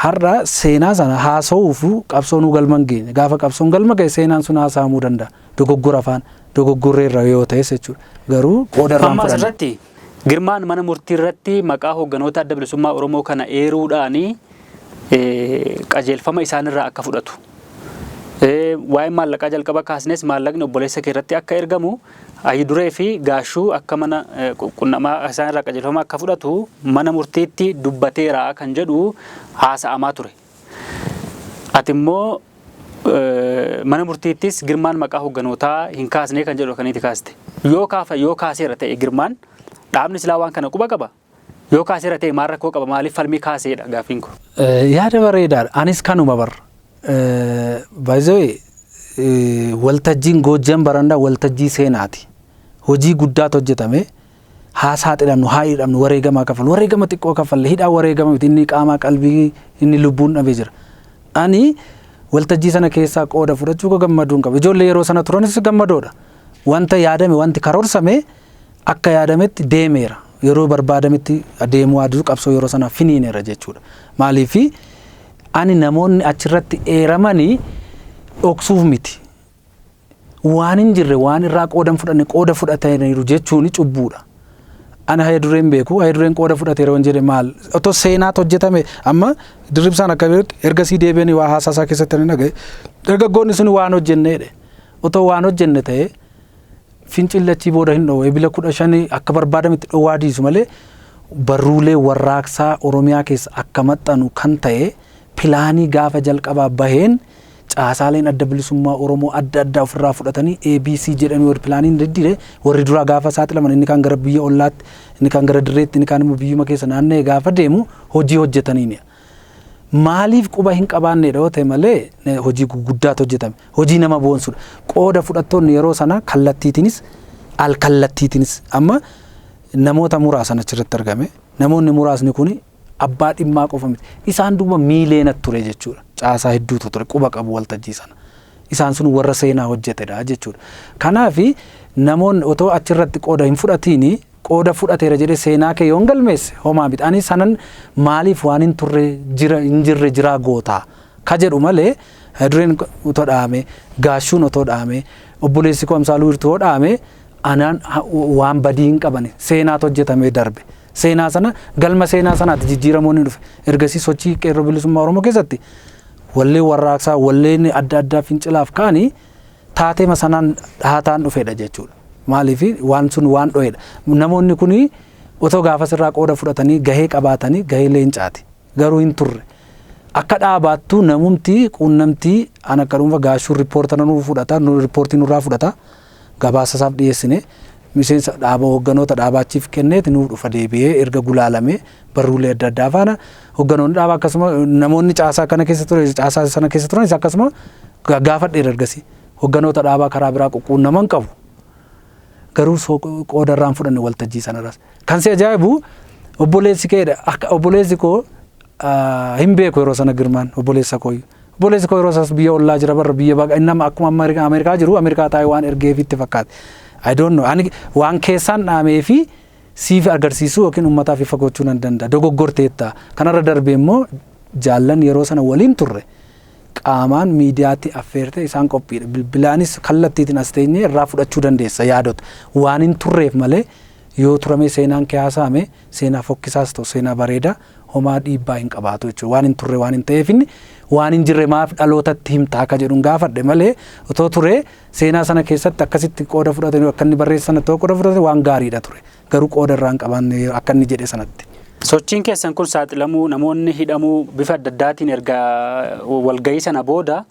Har'a seenaa sana haasa'uuf qabsoon galma hin geenye. Gaafa qabsoon galma ga'e seenaan sun haasa'amuu danda'a. Dogoggora afaan dogoggorreerra yoo ta'es jechuudha. Garuu qooda irraan Amma fudhanne. Asirratti Girmaan mana murtii irratti maqaa hoogganoota Adda Bilisummaa Oromoo kana eeruudhaani qajeelfama isaanirraa akka fudhatu. Waa'ee maallaqaa jalqaba kaasnes maallaqni obboleessa kee irratti akka ergamu Hayiduree fi Gaashuu akka mana qunnamaa isaanirraa qajeelfama akka fudhatu mana murtiitti dubbateera kan jedhu haasa'amaa ture. Ati immoo mana murtiittis Girmaan maqaa hoogganootaa hin kaasne kan jedhu kan itti kaaste. Yoo kaafa yoo kaaseera ta'e Girmaan dhaabni silaa waan kana quba qaba. Yoo kaaseera ta'e maal rakkoo qaba, maaliif falmii kaaseedha gaaffiin kun? Yaada bareedaadha. Anis kanuma barra. By the way, waltajjiin Goojjam Barandaa waltajjii seenaati. Hojii guddaatu hojjetame. Haa saaxilamnu, haa hidhamnu, wareegamaa kafallu. Wareegama xiqqoo kafalle, hidhaa wareegama miti, inni qaamaa qalbii inni lubbuun dhabee jira. Ani waltajjii sana keessaa qooda fudhachuu koo gammaduu hin qabu. Ijoollee yeroo sana turanis gammadoodha. Wanta yaadame, wanti karoorsame akka yaadametti deemeera. Yeroo barbaadametti deemuu aduu qabsoo yeroo sana finiineera jechuudha. Maaliifi ani namoonni achirratti eeramanii dhoksuuf miti. Waan hin jirre, waan irraa qooda hin fudhanne qooda fudhataniiru jechuun cubbuudha. Ani hayya dureen beeku, hayya dureen qooda fudhateera waan jedhe maal? Otoo seenaatu hojjetame amma Dirribsaan akka beekutti ergasii deebi'anii waa haasaa isaa keessatti ani dhagaye. Dargaggoonni sun waan hojjenneedha. Otoo waan hojjenne ta'ee fincilli achii booda hin dhoowwe. Ebila 15 akka barbaadametti dhoowwaa diisu malee barruulee warraaqsaa Oromiyaa keessa akka maxxanu kan ta'e pilaanii gaafa jalqabaa baheen caasaaleen Adda Bilisummaa Oromoo adda addaa ofirraa fudhatanii ABC jedhanii warri pilaaniin diddiire warri duraa gaafa saaxilaman inni kaan gara biyya ollaatti, inni kaan gara dirreetti, inni kaan immoo biyyuma keessa naanna'ee gaafa deemu hojii hojjetaniini. Maaliif quba hin qabaanneedha yoo ta'e malee hojii guguddaatu hojjetame. Hojii nama boonsudha. Qooda fudhattoonni yeroo sana kallattiitiinis al kallattiitiinis amma namoota muraasan achirratti argame. Namoonni muraasni kun abbaa dhimmaa qofa miti. Isaan duuba miileena ture jechuudha. Caasaa hedduutu ture, quba qabu waltajjii sana. Isaan sun warra seenaa hojjetedha jechuudha. Kanaaf namoonni otoo achirratti qooda hin fudhatiini qooda fudhateera jedhee seenaa kee yoon galmeesse homaa miti. Ani sanan maaliif waan hin turre jira hin jirre jiraa gootaa ka jedhu malee dureen otoo dhaame, Gaashuun otoo dhaame, obboleessi koo Amsaaluu Wirtuu yoo dhaame anaan waan badii hin qabani, seenaatu hojjetamee darbe. Seenaa sana galma seenaa sanaatti jijjiiramoonni dhufe. Ergasii sochii Qeerroo Bilisummaa Oromoo keessatti walleen warraaqsaa, walleen adda addaa fincilaaf ka'anii taateema sanaan dhahataan dhufedha jechuudha. Maaliif waan sun waan dho'edha. Namoonni kun otoo gaafas irraa qooda fudhatanii gahee qabaatanii gahee leencaati. Garuu hin turre. Akka dhaabaattuu namumti quunnamtii an akka dhuunfa Gaashuun riippoortara nuu fudhata, riippoortii nurraa fudhata. Gabaasa isaaf dhiyeessine miseensa dhaaba hoogganoota dhaabaachiif kenneeti nuuf dhufa deebi'ee erga gulaalamee barruulee adda addaa faana hoogganoonni dhaabaa akkasuma namoonni caasaa kana keessa ture caasaa sana keessa turanis akkasuma gaafadheera ergasii hoogganoota dhaabaa karaa biraa quqquunnaman qabu. Garuu qooda irraan fudhanne waltajjii sanarraas. Kan si ajaa'ibu obboleessi keedha akka obboleessi koo hin beeku yeroo sana Girmaan obboleessa kooyyuu. Obboleessi koo yeroo isaas biyya ollaa jira barra biyya baqa inni amma akkuma amma Ameerikaa jiru Ameerikaa taa'ee waan ergeefi itti fakkaate. I don't know. Ani waan keessaan dhaamee fi siif agarsiisuu yookiin uummataaf ifa gochuu nan danda'a. Dogoggorteetta. Kanarra darbee immoo jaallan yeroo sana waliin turre qaamaan miidiyaatti affeerte isaan qophiidha. Bilbilaanis kallattiitiin as teenyee irraa fudhachuu dandeessa yaadota. Waan hin turreef malee yoo turamee seenaan kee haasa'ame seenaa fokkisaas ta'u seenaa bareedaa homaa dhiibbaa hin qabaatu jechuudha. Waan hin turre waan hin ta'eef inni waan hin jirre maaf dhalootatti himtaa akka jedhuun gaafadhe malee otoo ture seenaa sana keessatti akkasitti qooda fudhatanii akka inni barreesse sanatti qooda fudhate waan gaariidha ture. Garuu qooda irraa hin qabaanne akka inni jedhe sanatti. Sochiin keessan kun saaxilamuu, namoonni hidhamuu bifa adda addaatiin erga walgahii sana booda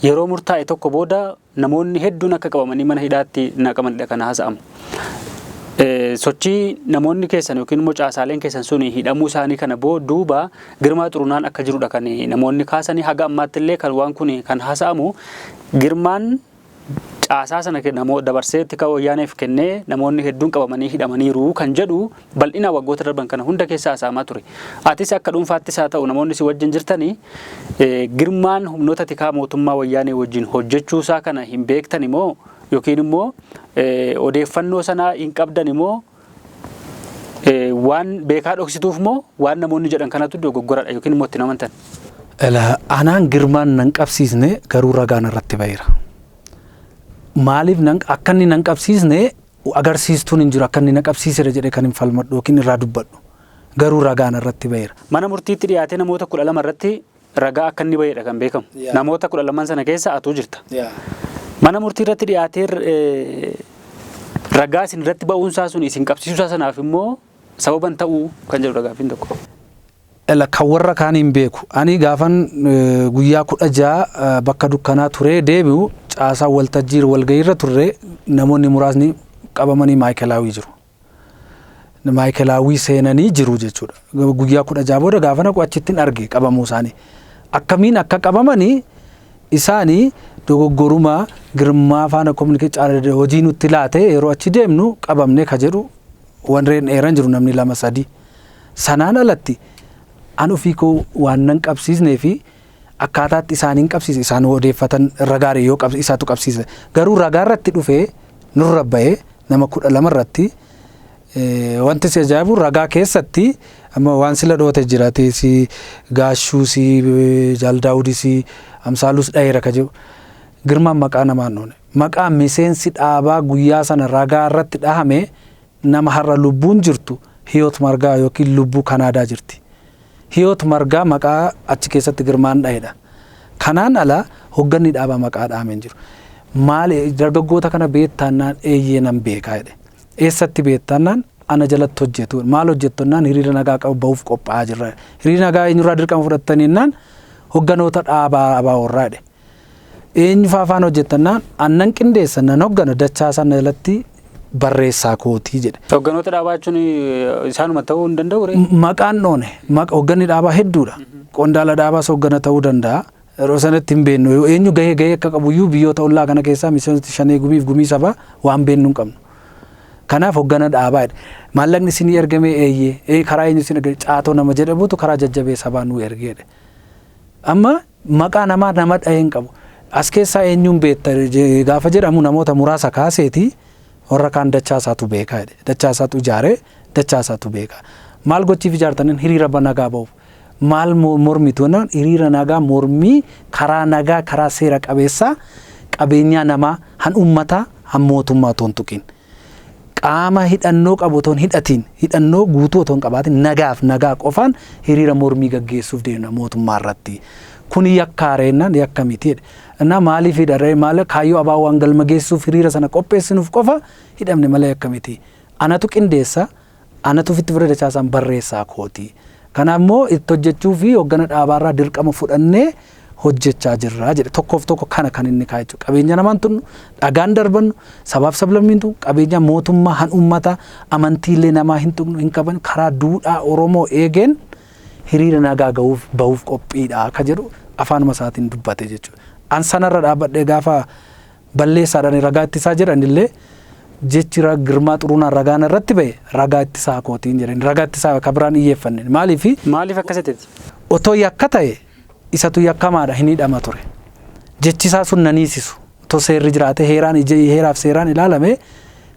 yeroo murtaa'e tokko booda namoonni hedduun akka qabamanii mana hidhaatti naqamanidha kan haasa'amu. Sochii namoonni keessan yookiin immoo caasaaleen keessan sun hidhamuu isaanii kana duuba Girmaa Xurunaan akka jirudha kan namoonni kaasanii. Haga ammaatti illee kan waan kun kan haasa'amu Girmaan caasaa sana namoo dabarsee tika wayyaaneef kennee namoonni hedduun qabamanii hidhamaniiru kan jedhu bal'inaan waggoota darban kana hunda keessa haasa'amaa ture. Atis akka dhuunfaattis haa ta'u namoonni si wajjin jirtanii Girmaan humnoota tikaa mootummaa wayyaanee wajjin hojjechuu isaa kana hin beektan moo yookiin immoo odeeffannoo sanaa hin qabdan moo waan beekaa dhoksituuf moo waan namoonni jedhan kanatu dogoggoradha yookiin immoo itti amantan? Anaan Girmaan nan qabsiisne, garuu ragaan irratti ba'eera. Maaliif akka inni nan qabsiisne agarsiistuun hin jiru, akka inni na qabsiisedha jedhee kan hin falmadhu yookiin irraa dubbadhu. Garuu ragaan irratti ba'eera. Mana murtiitti dhiyaatee namoota 12 irratti ragaa akka inni ba'edha kan beekamu. Namoota 12 sana keessa atuu jirta. Mana murtii irratti dhiyaatee ragaa isin irratti ba'uunsaa sun isin qabsiisuusaa sanaaf immoo sababan ta'uu kan jedhudha gaaffiin tokko. Kan warra kaan hin beeku. Ani gaafan guyyaa 16 bakka dukkanaa turee deebi'u, caasaa waltajjii walgahiirra turre, namoonni muraasni qabamanii maayikelaawii jiru. Maayikelaawii seenanii jiru jechuudha. Guyyaa 16 booda gaafa naqu achitti hin arge qabamuu isaanii. Akkamiin akka qabamanii isaanii dogoggorumaa Girmaa faana communicate hojii nutti laate, yeroo achi deemnu qabamne ka jedhu warreen dheeran jiru, namni lama sadi. Sanaan alatti an ofii koo waan nan qabsiisnee fi akkaataatti isaaniin qabsiise isaan odeeffatan irra gaarii yoo isaatu qabsiise. Garuu ragaa irratti dhufee nurra bahee nama 12 irratti, wanti si ajaa'ibu ragaa keessatti amma waan sila dhoote jira, si Gaashuu, si Jaaldaawudii, si Amsaaluus dhaheera ka jedhu. Girmaan maqaa namaan dhoone. Maqaa miseensi dhaabaa guyyaa sana ragaa irratti dhahame nama har'a lubbuun jirtu, Hiyoot Margaa yookiin lubbuu Kanaadaa jirti. Hiyoot Margaa maqaa achi keessatti Girmaan dhahedha. Kanaan ala hogganni dhaabaa maqaa dhahamee hin jiru. Maali, dargaggoota kana beektaannaan, eeyyee nan beekaa jedhe. Eessatti beektaannaan, ana jalatti hojjetu. Maal hojjettonnaan, hiriira nagaa qabu bahuuf qophaa'aa jirra. Hiriira nagaa eenyurraa dirqama fudhattaniinnaan, hogganoota dhaabaa ABO irraa jedhe. Eenyu faa faana hojjettannaan, annan qindeessa, nan hoggana, dachaa sana jalatti barreessaa kootii jedhe. Hogganoota dhaabaa jechuun isaanuma ta'uu hin danda'u ree? Maqaan dhoone, hogganni dhaabaa hedduudha. Qondaala dhaabaas hoggana ta'uu danda'a. Yeroo sanatti hin beeknu eenyu gahee gahee akka qabuyyuu, biyyoota ollaa kana keessaa miseensota shanee gumiif gumii sabaa waan beeknu hin qabnu. Kanaaf hoggana dhaabaa jedhe. Maallaqni isinii ergame? Eeyyee. Karaa eenyu isin ergame? Caatoo nama jedhamutu karaa jajjabee sabaa nuu ergeedha. Amma maqaa namaa nama dhahee hin qabu. As keessaa eenyuun beekta gaafa jedhamu, namoota muraasa kaaseeti warra kaan dachaasaatu beekaa jedhe. Dachaasaatu ijaaree, dachaasaatu beekaa. Maal gochiif ijaartaniin? Hiriira nagaa bahuuf. Maal mormitu? Hiriira nagaa mormii karaa nagaa, karaa seera qabeessaa, qabeenyaa namaa han uummataa han mootummaa otoo hin tuqin. Qaama hidhannoo qabu otoo hin hidhatiin, hidhannoo guutuu otoo hin qabaatin, nagaaf nagaa qofaan hiriira mormii gaggeessuuf deemna mootummaa irratti. Kun yakka reennaan, yakka miti jedhe. Innaa maaliif hidharee, maal kaayyoo ABO waan galma geessuuf hiriira sana qopheessinuuf qofa hidhamne malee yakka miti. Anatu qindeessa, anatu ofitti fudhate, dachaasaan barreessaa kooti. Kanaaf immoo itti hojjechuu fi hoggana dhaabaarraa dirqama fudhannee hojjechaa jirra jedhe. Tokkoof tokko kana kan inni kaa'e jechuudha. Qabeenya namaan tunnu, dhagaan darbannu, sabaaf sablammiin tuqnu, qabeenya mootummaa han uummataa, amantiilee namaa hin tuqnu, hin qaban, karaa duudhaa Oromoo eegeen hiriira nagaa gahuuf bahuuf qophiidha akka jedhu afaanuma isaatiin dubbate jechuudha. An sanarra dhaabbadhee gaafa balleessaadhaan ragaa ittisaa jedhan illee, jechi Girmaa Xuruunaan ragaan irratti ba'e ragaa ittisaa kootiin jedhan, ragaa ittisaa ka biraan xiyyeeffanne. Maaliif? Maaliif akkasitti? Otoo yakka ta'e isatu yakkamaadha, hin hidhama ture. Jechi isaa sun nan hiisisu. Otoo seerri jiraate, heeraan ija heeraaf seeraan ilaalame,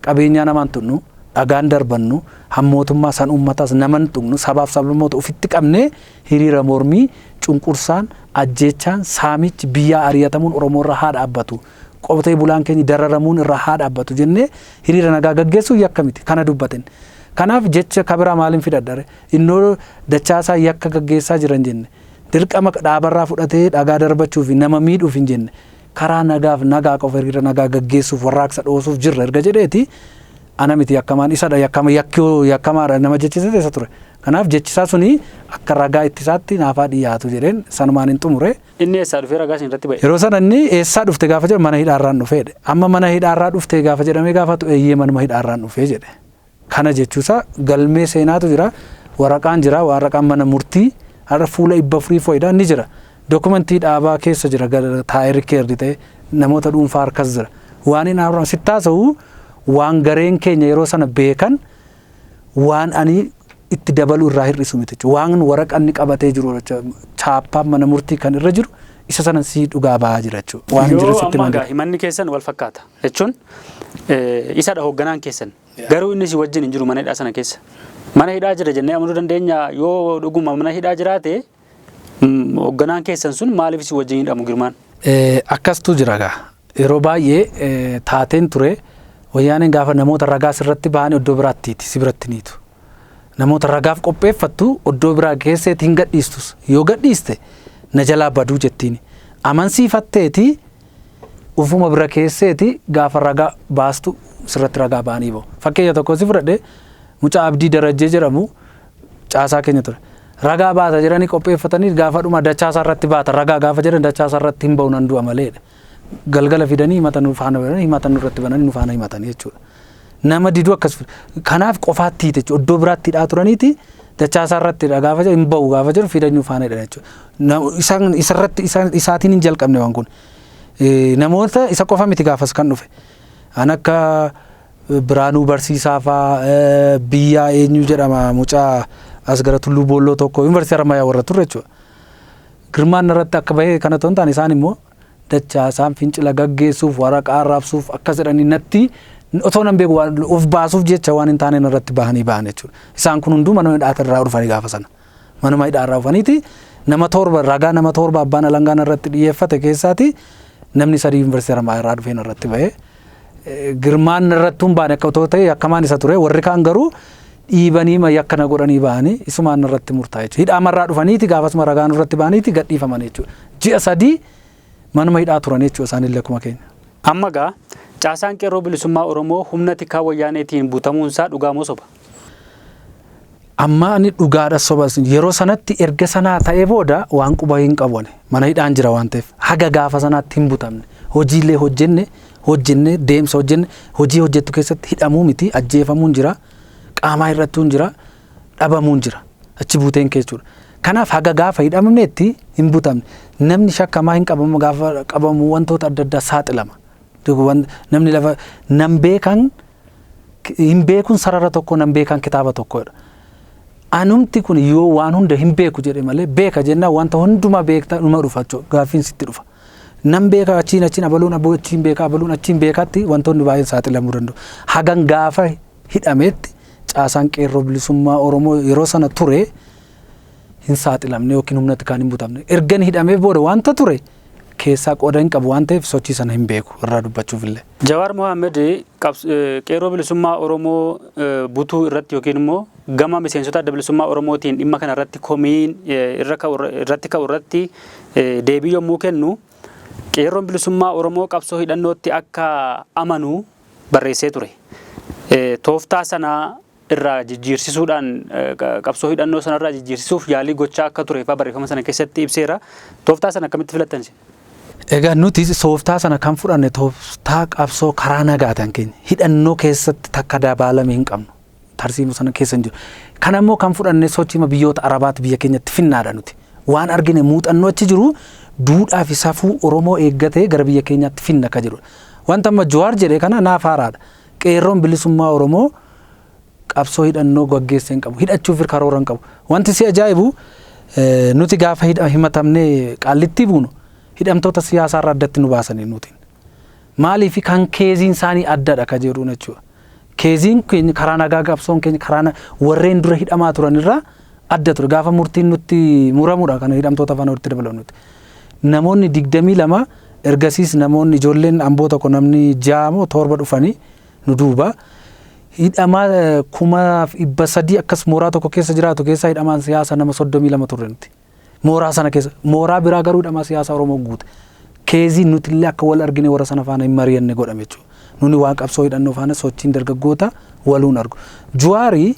qabeenyaa namaan tuqnu, dhagaan darbannu, hammootummaa san uummataas naman tuqnu, sabaaf sablammoota ofitti qabnee hiriira mormii cunqursaan, ajjeechaan, saamichi, biyyaa ari'atamuun Oromoo irra haa dhaabbatu. Qotee bulaan keenya dararamuun irra haa dhaabbatu jennee hiriira nagaa gaggeessuun yakka miti, kana dubbaten. Kanaaf jecha kabiraa maaliin fidadhare? Innoo dachaasaa yakka gaggeessaa jiran jenne. Dirqama dhaabarraa fudhatee dhagaa darbachuu fi nama miidhuuf hin jenne. Karaa nagaaf nagaa qofa hiriira nagaa gaggeessuuf warraaqsa dhoosuuf jirra erga jedheeti, ana miti yakkamaan, isadha yakkama, yakkoo yakkamaadha nama jechisate isa ture. Kanaaf jechisaa suni akka ragaa ittisaatti naafaa dhiyaatu jedheen sanumaan hin xumure. Inni eessaa dhufee ragaa isin irratti ba'e? Yeroo sana inni eessaa dhufte gaafa jedhu, mana hidhaarraan dhufee jedhe. Amma mana hidhaarraa dhufte gaafa jedhamee gaafatu, eeyyee, manuma hidhaarraan dhufee jedhe. Kana jechuusaa galmee seenaatu jira, waraqaan jira, waraqaan mana murtii har'a fuula 400 foyidha ni jira. Dokumentii dhaabaa keessa jira, taa'ee record ta'e namoota dhuunfaa harkas jira. Waan inni haaraan sitti haasa'u, waan gareen keenya yeroo sana beekan, waan ani itti dabalu irraa hir'isu miti jechuudha. Waan waraqanni qabatee jiru jechuudha. Chaappaan mana murtii kan irra jiru isa sana sii dhugaa ba'aa jira jechuudha. Waan jira Yoo sitti amma himan. Gaa himanni keessan wal fakkaata jechuun isadha hoogganaan keessan. Garuu inni si wajjin hin jiru mana hidhaa sana keessa. Mana hidhaa jira jennee amanuu dandeenya? Yoo dhuguma mana hidhaa jiraate, Hoogganaan keessan sun maaliif isin wajjin hidhamu Girmaan? Akkastu jira gaa. Yeroo baay'ee taateen ture wayyaaneen gaafa namoota ragaa sirratti bahanii iddoo biraattiiti si biratti niitu. Namoota ragaaf qopheeffattu iddoo biraa keesseeti hin gadhiistus. Yoo gadhiiste na jalaa baduu jettiin. Amansiifatteeti ufuma bira keesseeti gaafa ragaa baastu sirratti ragaa bahanii bahu. Fakkeenya tokko si fudhadhe mucaa Abdii Darajjee jedhamu caasaa keenya ture. Ragaa baata jedhanii qopheeffatanii gaafa dhuma dachaasaa irratti baata ragaa gaafa jedhan dachaasaa irratti hin bahu nan du'a maleedha. Galgala fidanii himata nu faana bananii himata nurratti bananii nu faana himatanii jechuudha. Nama diduu akkas kanaaf qofaatti hiite jechuudha. Iddoo biraatti hidhaa turaniiti dachaasaa irratti gaafa jedhu hin bahu gaafa jedhu fidanii nu faana hidhan jechuudha. Isaan isarratti isaatiin hin jalqabne waan kun. Namoota isa qofa miti gaafas kan dhufe. An akka Biraanuu Barsiisaa faa biyyaa eenyu jedhama mucaa as gara Tulluu Boolloo tokko yuunivarsiitii Harammayyaa warra turre jechuudha. Girmaan irratti akka bahee kana otoo hin taane isaan immoo dachaasaan fincila gaggeessuuf waraqaa raabsuuf akkas jedhanii natti otoo nan beeku of baasuuf jecha waan hin taane irratti bahanii bahan jechuudha. Isaan kun hunduu manuma hidhaa irraa dhufanii gaafa sana. Manuma hidhaa irraa dhufaniiti nama torba ragaa nama torba abbaan alangaan irratti dhiyeeffate keessaati namni sadii yuunivarsiitii Harammayyaa irraa dhufeen irratti bahee. Girmaan irratti hin baane akka otoo ta'e yakkamaan isa ture warri kaan garuu dhiibanii yakka na godhanii bahanii isumaan irratti murtaa'e jechuudha. Hidhaamarraa dhufaniiti gaafasuma ragaan irratti bahaniiti gadhiifaman jechuudha. Ji'a 3 manuma hidhaa turan jechuudha isaanillee akkuma keenya. Amma gaa caasaan qeerroo bilisummaa Oromoo humna tikaa wayyaaneetiin butamuunsaa dhugaa moo soba? Amma ani dhugaadha soba yeroo sanatti erga sanaa ta'ee booda waan quba hin qabu ani mana hidhaan jira waan ta'eef haga gaafa sanaatti hin butamne hojiilee hojjenne deemsa hojjenne hojii hojjettu keessatti hidhamuu miti ajjeefamuun jira qaamaa irrattuun jira dhabamuun jira achi buuteen jechuudha. Kanaaf haga gaafa hidhamneetti hin butamne namni shakkamaa hin qabamu gaafa qabamu wantoota adda addaa saaxilama. Namni lafa nan beekan hin beekun sarara tokko nan beekan kitaaba tokkodha. Anumti kun yoo waan hunda hin beeku jedhe malee beeka jennaan wanta hundumaa beekta dhuma dhufa jechuudha gaaffiin sitti dhufa. Nan beeka achiin achiin abaluun aboo achiin beeka abaluun achiin beekatti wantoonni baay'een saaxilamuu danda'u. Hagan gaafa hidhametti caasaan qeerroo bilisummaa Oromoo yeroo sana ture hin saaxilamne yookiin humna tikaan hin butamne. Ergan hidhamee booda wanta ture keessaa qooda hin qabu waan ta'eef sochii sana hin beeku irraa dubbachuuf illee. Jawaar Mohaammed qeerroo bilisummaa Oromoo butuu irratti yookiin immoo gama miseensota adda bilisummaa Oromootiin dhimma kana irratti komiin irratti ka'u irratti deebii yommuu kennu qeerroon bilisummaa Oromoo qabsoo hidhannootti akka amanu barreessee ture. Tooftaa sana irraa jijjiirsisuudhaan qabsoo hidhannoo sanarraa jijjiirsisuuf yaalii gochaa akka ture fa'aa barreeffama sana keessatti ibseera. Tooftaa sana akkamitti filattan isin? Egaa nuti tooftaa sana kan fudhanne tooftaa qabsoo karaa nagaatiin keenya hidhannoo keessatti takka dabaalame hin qabnu. Tarsiimoo sana keessa hin jiru. Kana immoo kan fudhanne sochii biyyoota Arabaatti biyya keenyatti finnaadha nuti. Waan argine muuxannoo achi jiru duudhaa fi safuu Oromoo eeggatee gara biyya keenyaatti finna akka jedhudha. Wanta amma Jawaar jedhe kana naaf haaraadha. Qeerroon bilisummaa Oromoo qabsoo hidhannoo gaggeessee hin qabu. Hidhachuuf karoora hin qabu. Wanti si ajaa'ibu nuti gaafa himatamnee qaallitti buunu hidhamtoota siyaasaarraa addatti nu baasanii nuti. Maaliif kan keeziin isaanii addadha ka jedhuun jechuudha. Keeziin keenya karaa nagaa qabsoon keenya karaa warreen dura hidhamaa turan irraa adda ture. Gaafa murtiin nutti muramudha kana hidhamtoota faana walitti dabalan nuti. Namoonni 22 ergasiis namoonni ijoolleen amboo tokko namni 6 moo 7 dhufanii nu duuba. Hidhamaa 3,300 akkas mooraa tokko keessa jiraatu keessaa hidhamaan siyaasaa nama 32 turre nuti. Mooraa sana keessa mooraa biraa garuu hidhamaa siyaasaa Oromoo guute. Keezii nuti illee akka wal argine warra sana faana hin mari'anne godhame jechuudha. Nuni waan qabsoo hidhannoo faana sochiin dargaggoota waluun argu. Juwaarii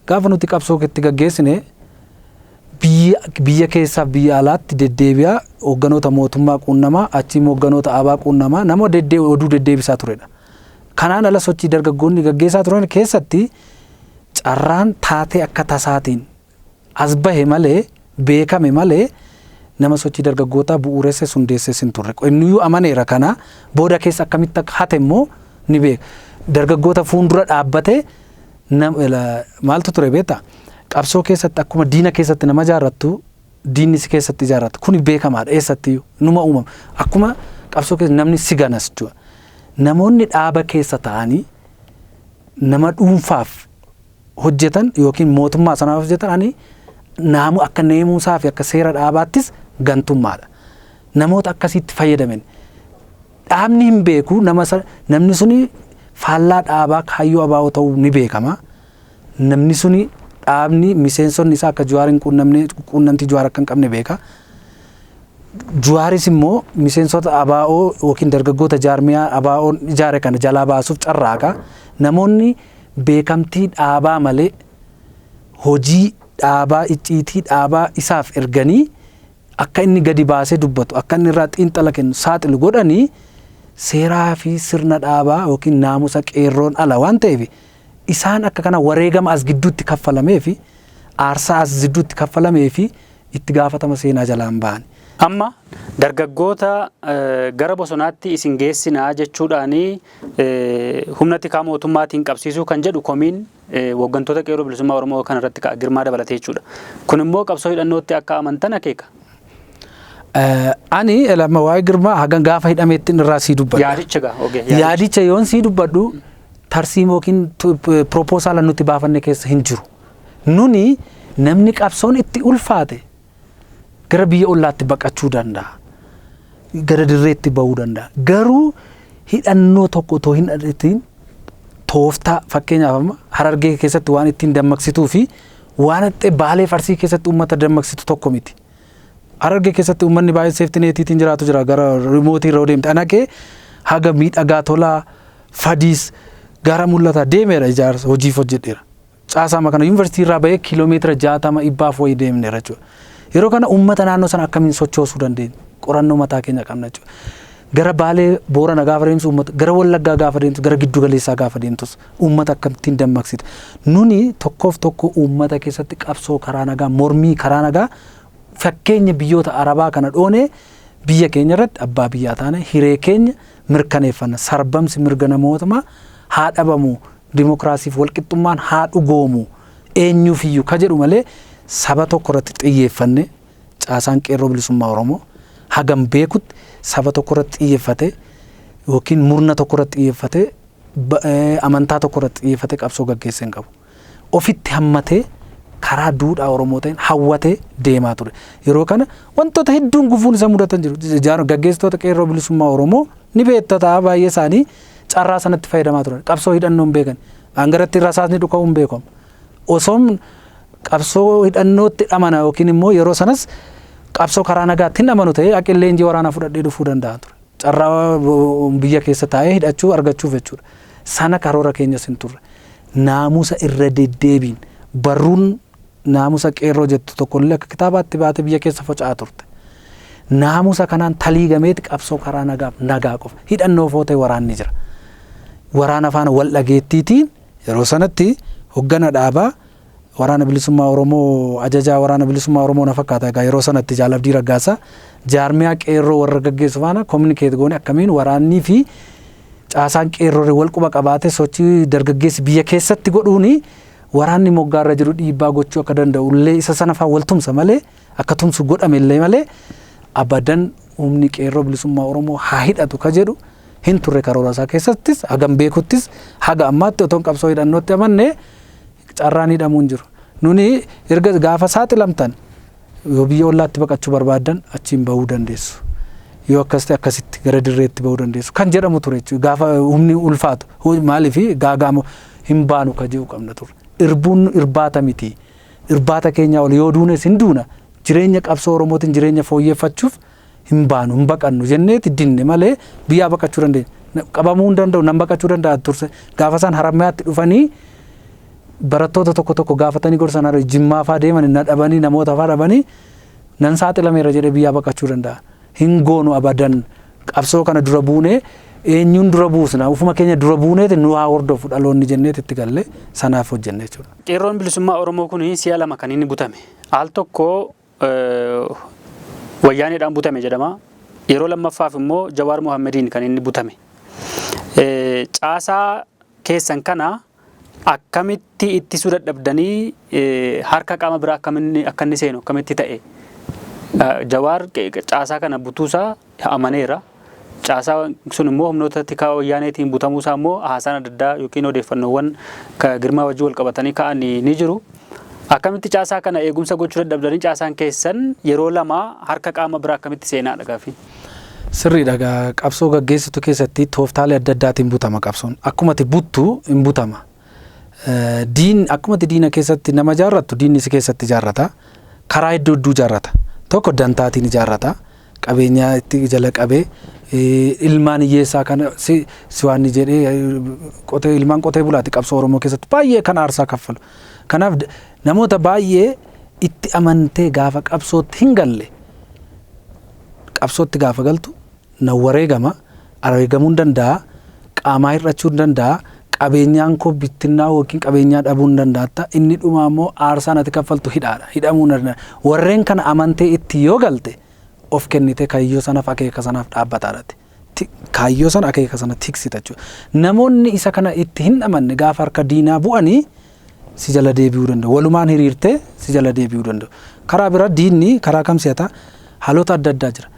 gaafa nuti qabsoo itti gaggeessine biyya keessaaf biyya alaatti deddeebi'aa hoogganoota mootummaa quunnamaa achii hoogganoota abaa quunnamaa nama oduu deddeebisaa turedha. Kanaan ala sochii dargaggoonni gaggeessaa turan keessatti carraan taatee akka tasaatiin as bahe malee beekame malee nama sochii dargaggootaa bu'uuresse hundeesses hin turre. Inniyyuu amaneera kana booda keessa akkamitti akka hate immoo ni beeka. Dargaggoota fuuldura dhaabbatee maaltu ture beektaa? Qabsoo keessatti akkuma diina keessatti nama ijaarrattu diinni si keessatti ijaarrata. Kuni beekamaadha eessattiyyuu numa uumama. Akkuma qabsoo keessa namni si ganas jechuudha. Namoonni dhaaba keessa ta'anii nama dhuunfaaf hojjetan yookiin mootummaa sanaaf hojjetan ani Naamu akka neemuusaa fi akka seera dhaabaattis gantummaadha. Namoota akkasitti fayyadaman dhaabni hin beeku, nama namni suni faallaa dhaabaa kaayyoo ABO ta'uu ni beekama. Namni suni dhaabni miseensonni isaa akka Jawaar hin quunnamne, quunnamtii Jawaar akka hin qabne beeka. Jawaaris immoo miseensota ABO yookiin dargaggoota jaarmiyaa ABO'n ijaare kana jalaa baasuuf carraaqa. Namoonni beekamtii dhaabaa malee hojii dhaabaa, icciitii dhaabaa isaaf erganii akka inni gadi baasee dubbatu, akka inni irraa xiinxala kennu saaxilu godhanii, seeraa fi sirna dhaabaa yookiin naamusa qeerroon ala waan ta'eef, isaan akka kana wareegama as gidduutti kaffalamee fi aarsaa as gidduutti kaffalamee fi itti gaafatama seenaa jalaan ba'an. Amma dargaggoota gara bosonaatti isin geessinaa jechuudhaanii humna tikaa mootummaatiin qabsiisuu kan jedhu komiin hooggantoota Qeerroo Bilisummaa Oromoo kan irratti ka'a, Girmaa dabalatee jechuudha. Kun immoo qabsoo hidhannootti akka amantan akeeka. Ani lama waa'ee Girmaa hagan gaafa hidhameetti irraa sii dubbadha. Yaadicha gaa ogee. Yaadicha yoon sii dubbadhu, tarsiimoo yookiin pirooposaala nuti baafanne keessa hin jiru. Nuni namni qabsoon itti ulfaate gara biyya ollaatti baqachuu danda'a. Gara dirreetti bahuu danda'a. Garuu hidhannoo tokko otoo hin hidhatiin tooftaa, fakkeenyaaf amma Harargee keessatti waan ittiin dammaqsituu fi waan haxxee Baalee Farsii keessatti uummata dammaqsitu tokko miti. Harargee keessatti uummanni baay'ee safety netiitiin jiraatu jira, gara remote irra deemte. Anakee haga miidhagaa tolaa fadiis gara mul'ataa deemeera, ijaarsa hojiif hojjedheera. Caasaama kana yuunivarsiitii irraa bahee kiiloomeetira 60 dhibbaaf wayii deemneera jechuudha. Yeroo kana uummata naannoo sana akkamiin sochoosuu dandeenya? Qorannoo mataa keenya qabna jechuudha. Gara Baalee Boorana gaafa deemtu uummata, gara Wallaggaa gaafa deemtu, gara giddu galeessaa gaafa deemtus uummata akkamittiin dammaqsita? Nuni tokkoof tokko uummata keessatti qabsoo karaa nagaa, mormii karaa nagaa, fakkeenya biyyoota Arabaa kana dhoonee biyya keenya irratti abbaa biyyaa taane hiree keenya mirkaneeffanna. Sarbamsi mirga namootaa haa dhabamu, dimokiraasiif walqixxummaan haa dhugoomu eenyuufiyyuu ka jedhu malee, saba tokko irratti xiyyeeffanne, caasaan Qeerroo Bilisummaa Oromoo hagam beekutti saba tokko irratti xiyyeeffate yookiin murna tokko irratti xiyyeeffate, amantaa tokko irratti xiyyeeffate qabsoo gaggeessee hin qabu. Ofitti hammatee karaa duudhaa Oromoo ta'een hawwatee deemaa ture. Yeroo kana wantoota hedduun gufuun isa mudatan jiru. Gaggeessitoota Qeerroo Bilisummaa Oromoo ni beektataa, baay'ee isaanii carraa sanatti fayyadamaa turan. Qabsoo hidhannoo hin beekan. Hangaratti rasaasni dhuka'uu hin beekamu. Osoo qabsoo hidhannootti amana yookiin immoo yeroo sanas qabsoo karaa nagaatti hin amanu ta'ee, aqin leenjii waraanaa fudhadhee dhufuu danda'a ture. Carraa biyya keessa taa'ee hidhachuu argachuuf jechuudha. Sana karoora keenyas hin turre. Naamusa irra deddeebiin barruun naamusa qeerroo jettu tokkollee akka kitaabaatti baatee biyya keessa faca'aa turte. Naamusa kanaan taliigameeti qabsoo karaa nagaaf nagaa qofa. Hidhannoo footee waraanni jira. Waraana faana wal dhageettiitiin yeroo sanatti hoggana dhaabaa Waraana Bilisummaa Oromoo, ajajaa Waraana Bilisummaa Oromoo na fakkaata egaa yeroo sanatti Jaal Abdii Raggaasaa, jaarmiyaa qeerroo warra gaggeessu faana communicate goone, akkamiin waraannii fi caasaan qeerroo wal quba qabaate sochii dargaggeessi biyya keessatti godhuuni waraanni moggaarra jiru dhiibbaa gochuu akka danda'u illee isa sana faa wal tumsa malee, akka tumsu godhame illee malee, abadan humni Qeerroo Bilisummaa Oromoo haa hidhatu ka jedhu hin turre karoora isaa keessattis. Hagam beekuttis haga ammaatti otoon qabsoo hidhannootti amanne carraan hidhamuu hin jiru. Nuni erga gaafa saaxilamtan yoo biyya ollaatti baqachuu barbaaddan achiin bahuu dandeessu. Yoo akkas ta'e akkasitti gara dirreetti bahuu dandeessu kan jedhamu ture jechuudha. Gaafa humni ulfaatu maaliif gaagaama hin baanu ka jedhu qabna ture. Irbuun irbaata miti. Irbaata keenyaa ol yoo duunes hin duuna. Jireenya qabsoo Oromootiin jireenya fooyyeffachuuf hin baanu, hin baqannu jenneeti dinne malee biyyaa baqachuu dandeenya. Qabamuu hin danda'u, nan baqachuu danda'a turse. Gaafa isaan Harammayaatti dhufanii barattoota tokko tokko gaafatanii gorsan, Jimmaa faa deeman na dhabanii, namoota faa dhabanii, nan saaxilameera jedhee biyyaa baqachuu danda'a. Hin goonu abadan, qabsoo kana dura buunee eenyuun dura buusna? Ufuma keenya dura buuneeti nu haa hordofu dhaloonni jenneeti itti galle, sanaaf hojjenne jechuudha. Qeerroon Bilisummaa Oromoo kun si'a lama kan inni butame. Al tokko Wayyaaneedhaan butame jedhama. Yeroo lammaffaaf immoo Jawaar Mohammediin kan inni butame. Caasaa keessan kana akkamitti ittisuu dadhabdanii, harka qaama biraa akka inni seenu akkamitti ta'e? Jawaar caasaa kana butuusaa amaneera. Caasaa sun immoo humnoota tikaa Wayyaaneetiin butamuusaa immoo haasaan adda addaa yookiin odeeffannoowwan Girmaa wajjin wal qabatanii ka'an ni jiru. Akkamitti caasaa kana eegumsa gochuu dadhabdanii caasaan keessan yeroo lama harka qaama biraa akkamitti seenaadha gaaffiin? Sirriidha, qabsoo gaggeessitu keessatti tooftaalee adda addaatiin butama qabsoon. Akkuma ati buttu hin butama. Diin akkuma ati diina keessatti nama ijaarrattu diinni si keessatti ijaarrata. Karaa hedduu hedduu ijaarrata. Tokko dantaatiin ijaarrata. Qabeenya itti jala qabee ilmaan hiyyeessaa kana si waan jedhee qotee ilmaan qotee bulaati qabsoo Oromoo keessatti baay'ee kan aarsaa kaffalu. Kanaaf namoota baay'ee itti amantee gaafa qabsootti hin galle, qabsootti gaafa galtu na wareegama, wareegamuu hin danda'a, qaamaa hir'achuu hin danda'a, qabeenyaan koo bittinnaa yookiin qabeenyaa dhabuu hin danda'a. Inni dhumaa immoo aarsaan ati kaffaltu hidhaadha. Hidhamuu hin danda'a. Warreen kana amantee itti yoo galte of kennite kaayyoo sanaaf akeeka sanaaf dhaabbataadha. Kaayyoo sana akeeka sana tiksita jechuudha. Namoonni isa kana itti hin amanne gaafa harka diinaa bu'anii si jala deebi'uu danda'u. Walumaan hiriirtee si jala deebi'uu danda'u. Karaa bira diinni karaa kam si'ata? Haalota adda addaa jira.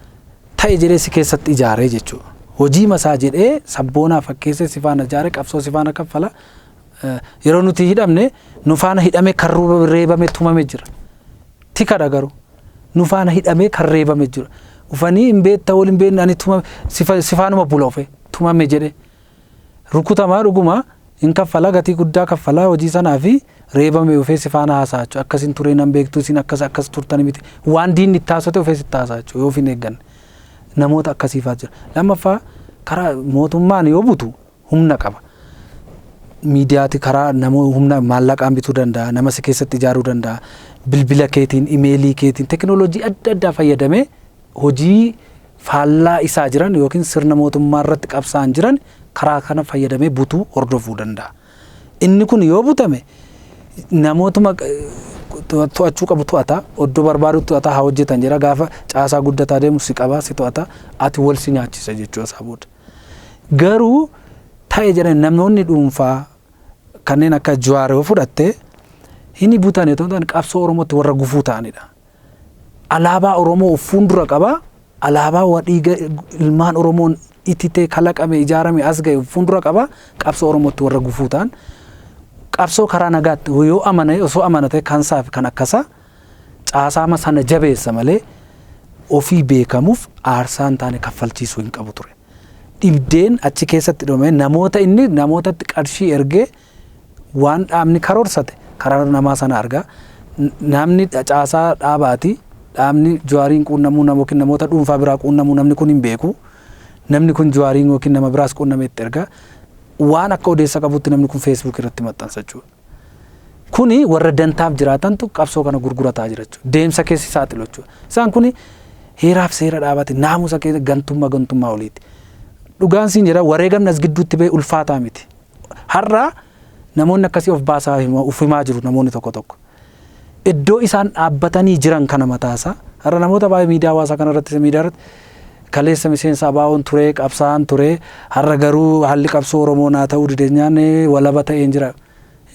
Ta'e jedhee si keessatti ijaaree jechuudha. Hojii masaa jedhee sabboonaa fakkeessee si faana ijaaree qabsoo si faana kaffala. Yeroo nuti hidhamne nu faana hidhamee kan reebame tumame jira. Tikadha garuu. Nu faana hidhamee kan reebame jira. Ufanii hin beekta wal hin beekne ani tumame si faanuma bula ofe tumame jedhee. Rukutamaa dhuguma hin kaffala, gatii guddaa kaffala hojii sanaa fi reebame ufee si faana haasa'a jechuudha. Akkasin turee nan beektu isin akkas akkas turtani miti. Waan diinni itti haasa'e ufee sitti haasa'a jechuudha yoo of hin eegganne. Namoota akkasiifaa jira. Lammaffaa karaa mootummaan yoo butu humna qaba. Miidiyaati karaa nama humna maallaqaan bituu danda'a, nama si keessatti ijaaruu danda'a, bilbila keetiin, imeelii keetiin, teknooloojii adda addaa fayyadamee hojii faallaa isaa jiran yookiin sirna mootummaa irratti qabsaa'an jiran karaa kana fayyadamee butuu hordofuu danda'a. Inni kun yoo butame namootuma to'achuu qabu to'ata, oddoo barbaadu to'ata, haa hojjetan jedha. Gaafa caasaa guddataa deemu si qaba, si to'ata, ati wal si nyaachisa jechuudha isaa booda. Garuu ta'e jedhan namoonni dhuunfaa kanneen akka Jawaar yoo fudhatte hin butan otoo hin taane qabsoo Oromootti warra gufuu ta'anidha. Alaabaa Oromoo of fuuldura qaba. Alaabaa dhiiga ilmaan Oromoon ititee kalaqame ijaarame as ga'e of fuuldura qaba. Qabsoo Oromootti warra gufuu ta'an. Qabsoo karaa nagaatti yoo amane osoo amanate kansaa fi kan akkasaa caasaama sana jabeessa malee ofii beekamuuf aarsaa hin taane kaffalchiisuu hin qabu ture. Dhibdeen achi keessatti dhumee namoota inni namootatti qarshii ergee waan dhaabni karoorsate karaa namaa sana argaa. Namni caasaa dhaabaati. Dhaabni Jawaariin quunnamuu yookiin namoota dhuunfaa biraa quunnamuu namni kun hin beeku. Namni kun Jawaariin yookiin nama biraas quunnamee itti ergaa. Waan akka odeessa qabutti namni kun Facebook irratti maxxansa jechuudha. Kuni warra dantaaf jiraatantu qabsoo kana gurgurataa jira jechuudha. Deemsa keessi saaxilu jechuudha. Isaan kuni heeraaf seera dhaabaati, naamusa keessa gantummaa gantummaa oliiti. Dhugaan siin jedha, wareegamni as gidduutti ba'e ulfaataa miti. Har'a namoonni akkasii of baasaa of himaa jiru namoonni tokko tokko. Iddoo isaan dhaabbatanii jiran kana mataasaa har'a namoota baay'ee miidiyaa hawaasaa kanarratti miidiyaa irratti kaleessa miseensa ABO'n ture, qabsaa'aan ture, har'a garuu haalli qabsoo Oromoo naa ta'uu dideenyaan walaba ta'een jira.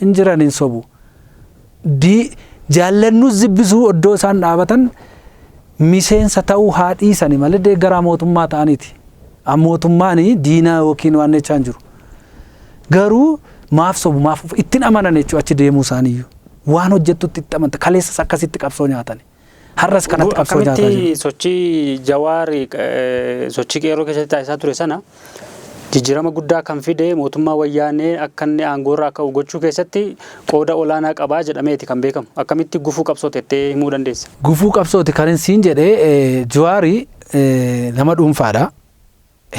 Hin jiran, hin sobu. Jaallannus jibbisuu iddoo isaan dhaabatan miseensa ta'uu haa dhiisani malee deeggaraa mootummaa ta'aniiti. Mootummaan diinaa yookiin waan jechaa hin jiru. Garuu maaf sobu, maaf ittiin amanan jechuudha achi deemuu isaaniiyyuu. Waan hojjettutti itti amanta, kaleessas akkasitti qabsoo nyaatani. Har'as kanatti qabsoo nyaataa jiru. Akkamitti sochii Jawaar sochii qeerroo keessatti taasisaa ture sana jijjiirama guddaa kan fide mootummaa wayyaanee akka inni aangoorraa ka'u gochuu keessatti qooda olaanaa qabaa jedhameeti kan beekamu. Akkamitti gufuu qabsoo tettee himuu dandeessa? Gufuu qabsooti kan siin jedhee Jawaari nama dhuunfaadha.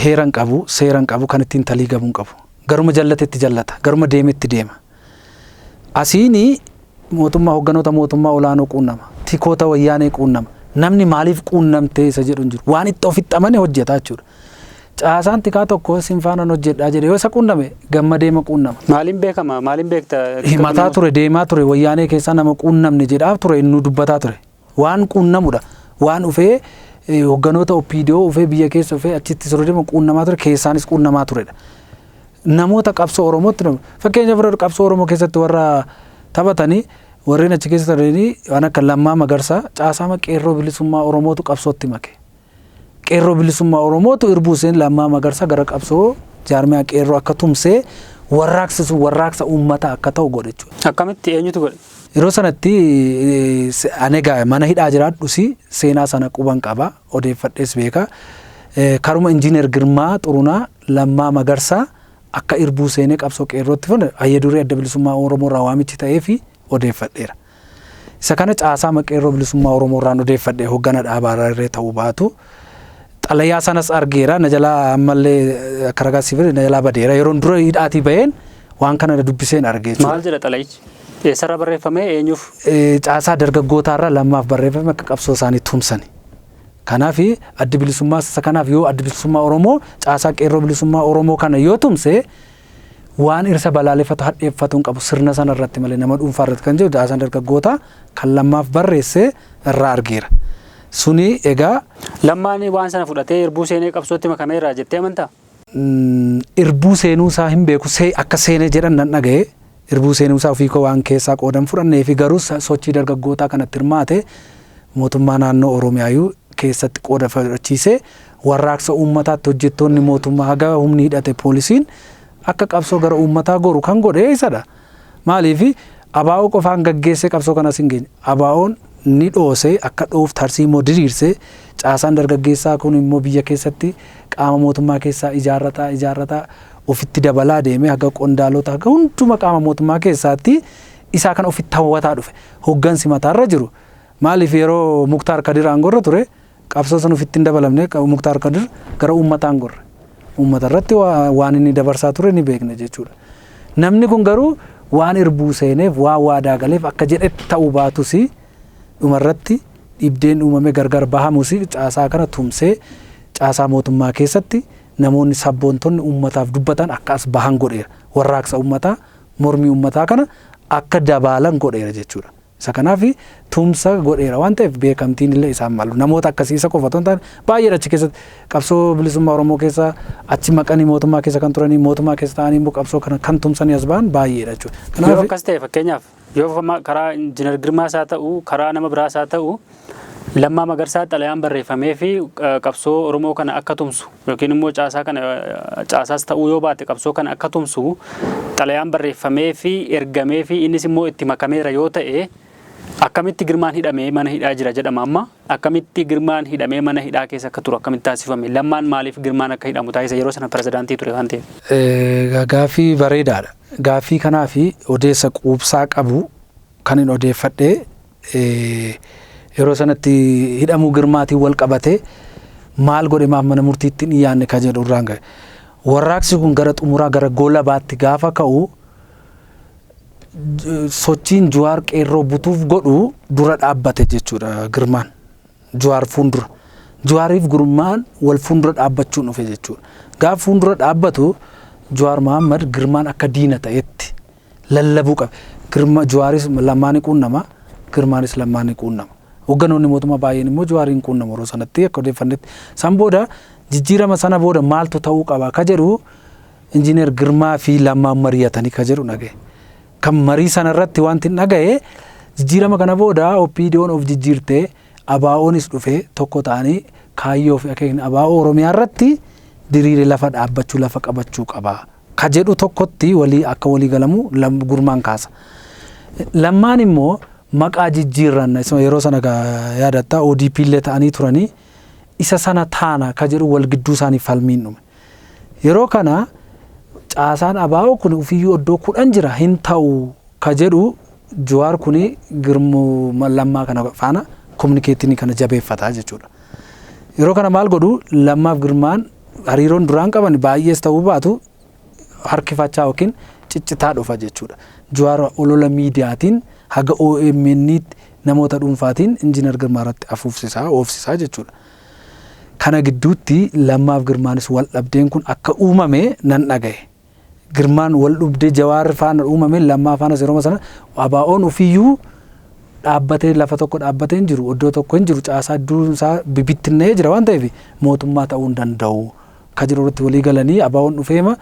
Heera hin qabu, seera hin qabu, kan ittiin talii gamuu hin qabu. Garuma jallatetti jallata, garuma deemetti deema. Asiini mootummaa hoogganoota mootummaa olaanoo quunnama, tikoota wayyaanee quunnama. Namni maaliif quunnamtee isa jedhu hin jiru. Waan itti ofitti amane hojjeta jechuudha. Caasaan tikaa tokko sin faanaan hojjedhaa jedhe yoo isa quunname gammadeema quunnama. Maaliin beekama? Maaliin beekta? Himataa ture, deemaa ture, wayyaanee keessaa nama quunnamne jedhaa ture, inni dubbataa ture. Waan quunnamudha. Waan dhufee hoogganoota OPDO dhufee biyya keessa dhufee achitti sirrii deemu quunnamaa ture, keessaanis quunnamaa turedha. Namoota qabsoo Oromootti fakkeenya fudhadhu, qabsoo Oromoo keessatti warra taphatanii warreen achi keessa turanii waan akka Lammaa Magarsaa caasaama qeerroo bilisummaa Oromootu qabsootti make. Qeerroo bilisummaa Oromootu irbuu seen Lammaa Magarsaa gara qabsoo jaarmiyaa qeerroo akka tumsee warraaqsi sun warraaqsa uummataa akka ta'u godhe jechuudha. Akkamitti, eenyutu godhe? Yeroo sanatti ani egaa mana hidhaa jiraadhus seenaa sana quban qaba, odeeffadhees beeka. Karuma Injiinar Girmaa Xurunaa Lammaa Magarsaa akka irbuu seenee qabsoo qeerrootti fune hayya duree Adda Bilisummaa Oromoo irraa waamichi ta'ee fi odeeffadheera. Isa kana caasaa Qeerroo Bilisummaa Oromoo irraan odeeffadhe, hoggana dhaabaa irra ta'uu baatu. Xalayaa sanas argeera, na jalaa ammallee akka ragaa siif na jalaa badeera. Yeroon dura hidhaatii baheen waan kana dubbiseen argee jechuudha. Maal jedha xalayichi? Eessarra barreeffame, eenyuuf? Caasaa dargaggootaarra Lammaaf barreeffame, akka qabsoo isaanii tumsani. Kanaaf Addi Bilisummaa isa kanaaf yoo Addi Bilisummaa Oromoo caasaa Qeerroo Bilisummaa Oromoo kana yoo tumse, waan irsa balaaleffatu hadheeffatu hin qabu sirna sana irratti malee nama dhuunfaa irratti kan jiru caasaan dargaggootaa kan Lammaaf barreesse irraa argeera. Suni egaa. Lammaan waan sana fudhatee irbuu seenee qabsootti makameera jettee amantaa? Irbuu seenuu isaa hin beeku, akka seenee jedhan nan dhaga'e. Irbuu seenuu isaa ofii koo waan keessaa qoodan fudhannee fi garuu sochii dargaggootaa kanatti hirmaate, mootummaa naannoo Oromiyaayyuu keessatti qooda fudhachiisee, warraaqsa uummataatti hojjettoonni mootummaa haga humni hidhate poolisiin akka qabsoo gara uummataa goru kan godhe isadha. Maaliif ABO qofaan gaggeessee qabsoo kanas hin geenye. ABO'n ni dhoose, akka dhoof tarsiimoo diriirse, caasaan dargaggeessaa kun immoo biyya keessatti qaama mootummaa keessaa ijaarrataa ijaarrataa ofitti dabalaa deeme, haga qondaalota haga hunduma qaama mootummaa keessaatti isaa kan ofitti hawwataa dhufe. Hoggansi mataarra jiru. Maaliif yeroo Muktaar Kadir aangorra ture qabsoo san ofitti hin dabalamne? Muktaar Kadir gara uummataan gorre. Uummata irratti waan inni dabarsaa ture ni beekna jechuudha. Namni kun garuu waan irbuu seeneef, waan waadaa galeef, akka jedhetti ta'uu baatus, dhumarratti dhibdeen uumame gargar bahamus, caasaa kana tumsee caasaa mootummaa keessatti namoonni sabboontonni uummataaf dubbatan akka as bahan godheera. Warraaqsa uummataa, mormii uummataa kana akka dabaalan godheera jechuudha. Isa kanaaf tumsa godheera waan ta'eef beekamtiin illee isaan malu. Namoota akkasii isa qofa otoo hin taane baay'eedha achi keessatti qabsoo bilisummaa Oromoo keessa achi maqanii mootummaa keessa kan turanii, mootummaa keessa ta'anii immoo qabsoo kana kan tumsanii as ba'an baay'eedha jechuudha. Yoo Kanaaf akkas ta'e, fakkeenyaaf yoo karaa Injiinar Girmaas haa ta'u, karaa nama biraas haa ta'u, Lammaa Magarsaa xalayaan barreeffamee fi qabsoo Oromoo kana akka tumsu yookiin immoo caasaa kana, caasaas ta'uu yoo baate, qabsoo kana akka tumsu xalayaan barreeffamee fi ergamee fi innis immoo itti makameera yoo ta'e, akkamitti Girmaan hidhamee mana hidhaa jira jedhama amma? Akkamitti Girmaan hidhamee mana hidhaa keessa akka turu akkamitti taasifame? Lammaan maaliif Girmaan akka hidhamu taasise, yeroo sana pirezidaantii ture waan ta'eef? Gaaffii bareedaadha. Gaaffii kanaa fi odeessa quubsaa qabu kan hin odeeffadhe, yeroo sanatti hidhamuu Girmaatiin wal qabate maal godhe, maaf mana murtiitti hin dhiyaanne ka jedhu irraan gahe. Warraaqsi kun gara xumuraa, gara goolabaatti gaafa ka'u, sochiin Jawaar qeerroo butuuf godhu dura dhaabbate jechuudha Girmaan. Jawaar fuuldura. Jawaariif Girmaan wal fuuldura dhaabbachuun dhufe jechuudha. Gaafa fuuldura dhaabbatu Jawaar Mohammad Girmaan akka diina ta'etti lallabuu qabe. Girma Jawaaris Lammaa ni quunnama, Girmaanis Lammaa ni quunnama. Hoogganoonni mootummaa baay'een immoo Jawaariin quunnamu yeroo sanatti akka odeeffannetti. San booda, jijjiirama sana booda maaltu ta'uu qaba ka jedhu Injiinar Girmaa fi Lammaan mari'atanii ka jedhu dhagaye. Kan marii sana irratti wanti hin dhagaye, jijjiirama kana booda OPDO'n of jijjiirtee ABO'nis dhufee tokko ta'anii kaayyoo fi akeekni ABO Oromiyaa irratti diriire lafa dhaabbachuu, lafa qabachuu qaba ka jedhu tokkotti walii akka walii galamu Girmaan kaasa. Lammaan immoo maqaa jijjiirranna, yeroo sana yaadatta, ODP illee ta'anii turanii, isa sana taana ka jedhu wal gidduu isaanii falmiin dhume. Yeroo kana caasaan ABO kun ofiyyuu iddoo 10 jira, hin ta'u ka jedhu Jawaar kuni Girmuu Lammaa kana faana communication kana jabeeffataa jechuudha. Yeroo kana maal godhu? Lammaaf Girmaan hariiroon duraan qaban baay'ees ta'uu baatu harkifachaa yookiin ciccitaa dhufa jechuudha. Jawaar olola miidiyaatiin haga OMN'tti namoota dhuunfaatiin Injiinar Girmaa irratti afuufsisaa oofsisaa jechuudha. Kana gidduutti Lammaaf Girmaanis wal dhabdeen kun akka uumame nan dhagaye. Girmaan wal dhubdee Jawaar faana uumame, Lammaa faanas yeroo sana ABO'n ofiyyuu dhaabbatee lafa tokko dhaabbatee hin jiru, iddoo tokko hin jiru, caasaa iddoo isaa bibittinna'ee jira waan ta'eef mootummaa ta'uu hin danda'u. Ka jiru irratti walii galanii ABO'n dhufeema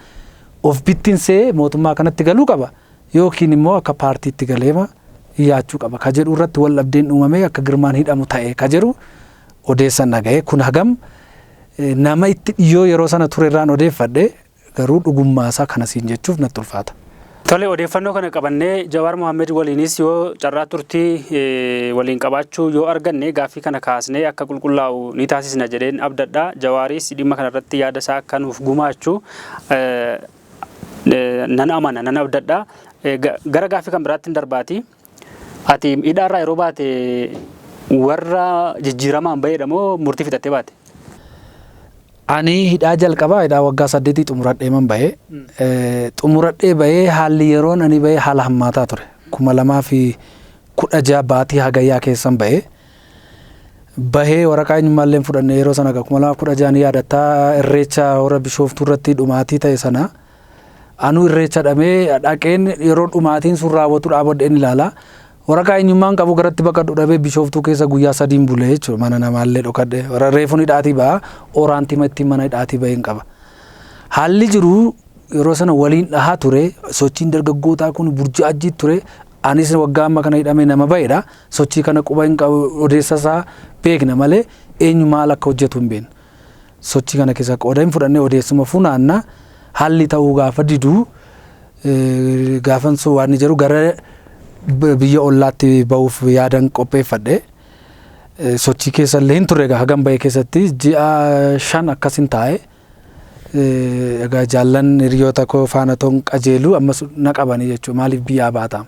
of bittinsee mootummaa kanatti galuu qaba yookiin immoo akka paartiitti galeema dhiyaachuu qaba ka jedhu irratti wal dhabdeen uumamee akka Girmaan hidhamu ta'e ka jedhu odeessan dhagaye. Kun hagam nama itti dhiyyoo yeroo sana ture irraan odeeffadhe, garuu dhugummaasaa kana siin jechuuf natti ulfaata. Tole, odeeffannoo kana qabannee Jawaar Mohaammed waliinis yoo carraa turtii waliin qabaachuu yoo arganne gaaffii kana kaasnee akka qulqullaa'u ni taasisna jedheen abdadha. Jawaaris dhimma kanarratti yaada isaa akka nuuf gumaachu nan amana, nan abdadha. Gara gaaffii kan biraatti hin darbaati. Ati hidhaarraa yeroo baate warra jijjiiramaan bahedha moo murtii fixattee baate? Ani hidhaa jalqabaa hidhaa waggaa 8 xumuradhee man bahee. Xumuradhee bahee haalli yeroon ani bahee haala hammaataa ture. 2016 baatii Hagayyaa keessan bahee. Bahee waraqaa eenyummaallee hin fudhanne yeroo sana 2016 ni yaadattaa, Irreecha hora Bishooftuu irratti dhumaatii ta'e sana. Anuu Irreecha dhamee dhaqeen yeroo dhumaatiin sun raawwatu dhaabadheen ilaala. Waraqaa eenyummaan qabu garatti baqadhu dhabee Bishooftuu keessa guyyaa 3 bulee jechuudha. Mana namaallee dhokadhe. Reefuun hidhaatii ba'a. Oraantima ittiin mana hidhaatii baheen qaba. Haalli jiru yeroo sana waliin dhahaa ture. Sochiin dargaggootaa kun burjaajjii ture. Anis waggaa amma kana hidhamee nama bahedha. Sochii kana quba hin qabu, odeessa isaa beekna malee eenyu maal akka hojjetu hin beeknu. Sochii kana keessa qooda hin fudhannee odeessuma funaanna. Haalli ta'uu gaafa diduu gaafan sun waan jedhu gara biyya ollaatti bahuuf yaadan qopheeffadhe. Sochii keessa illee hin turre, egaa hagam bahe keessatti ji'a 5 akkasin taa'e. Egaa jaallan hiriyoota koo faana toon qajeelu ammas na qabanii jechuudha. Maaliif biyyaa baataama?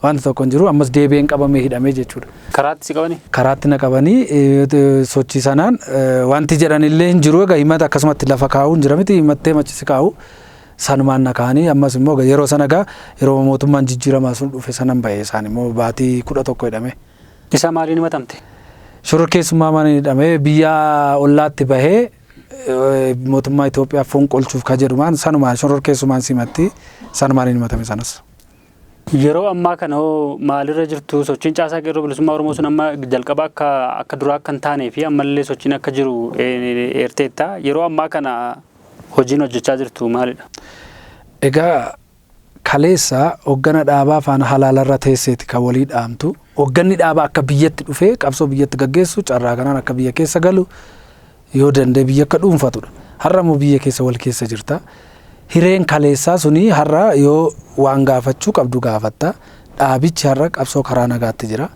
Wanta tokko hin jiru, ammas deebi'een qabamee hidhamee jechuudha. Karaatti si qabanii? Karaatti na qabanii sochii sanaan wanti jedhan illee hin jiru, egaa himata akkasumatti lafa kaa'uu hin jira miti, himattee machi si kaa'u. Sanumaan na kaa'anii ammas immoo yeroo sana egaa yeroo mootummaan jijjiiramaa sun dhufe sanan bahe, isaan immoo baatii 11 hidhame. Isa maaliin himatamte? Shororkeessummaa maaliin hidhame, biyya ollaatti bahee mootummaa Itoophiyaa fonqolchuuf ka jedhumaan sanumaan shororkeessummaan simatti sanumaan himatame sanas. Yeroo ammaa kana hoo maalirra jirtu? Sochiin caasaa Qeerroo Bilisummaa Oromoo sun amma jalqaba akka duraa akka hin taanee fi ammallee sochiin akka jiru eerteetta. Yeroo ammaa kana hojiin hojjechaa jirtu maalidha? Egaa kaleessa hoggana dhaabaa faana halaalarra teesseeti kan walii dhaamtu. Hogganni dhaabaa akka biyyatti dhufee qabsoo biyyatti gaggeessu, carraa kanaan akka biyya keessa galu yoo danda'e biyya akka dhuunfatudha. Har'a immoo biyya keessa wal keessa jirta. Hireen kaleessaa suni har'a yoo waan gaafachuu qabdu gaafatta. Dhaabichi har'a qabsoo karaa nagaatti jira.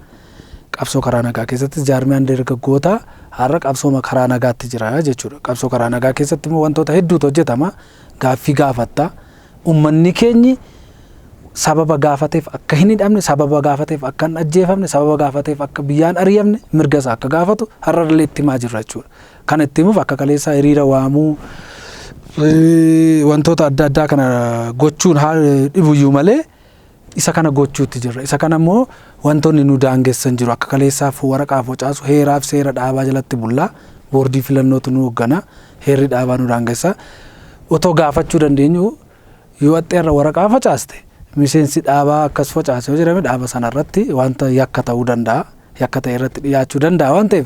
Qabsoo karaa nagaa keessatti jaarmiyaan dargaggootaa har'a qabsooma karaa nagaatti jira jechuudha. Qabsoo karaa nagaa keessatti immoo wantoota hedduutu hojjetama. Gaaffii gaafatta. Uummanni keenyi sababa gaafateef akka hin hidhamne, sababa gaafateef akka hin ajjeefamne, sababa gaafateef akka biyyaan ari'amne, mirga isaa akka gaafatu har'a illee itti himaa jirra jechuudha. Kan itti himuuf akka kaleessaa hiriira waamuu, wantoota adda addaa kana gochuun dhibuyyuu malee isa kana gochuutti jirra. Isa kana immoo wantoonni nu daangessan jiru. Akka kaleessaaf waraqaa facaasu, heeraaf seera dhaabaa jalatti bullaa, boordii filannootu nu hoggana, heerri dhaabaa nu daangessa. Otoo gaafachuu dandeenyu yoo axxeerra waraqaa facaaste, miseensi dhaabaa akkas facaase yoo jedhame, dhaaba sanarratti wanta yakka ta'uu danda'a. Yakka ta'e irratti dhiyaachuu danda'a waan ta'eef,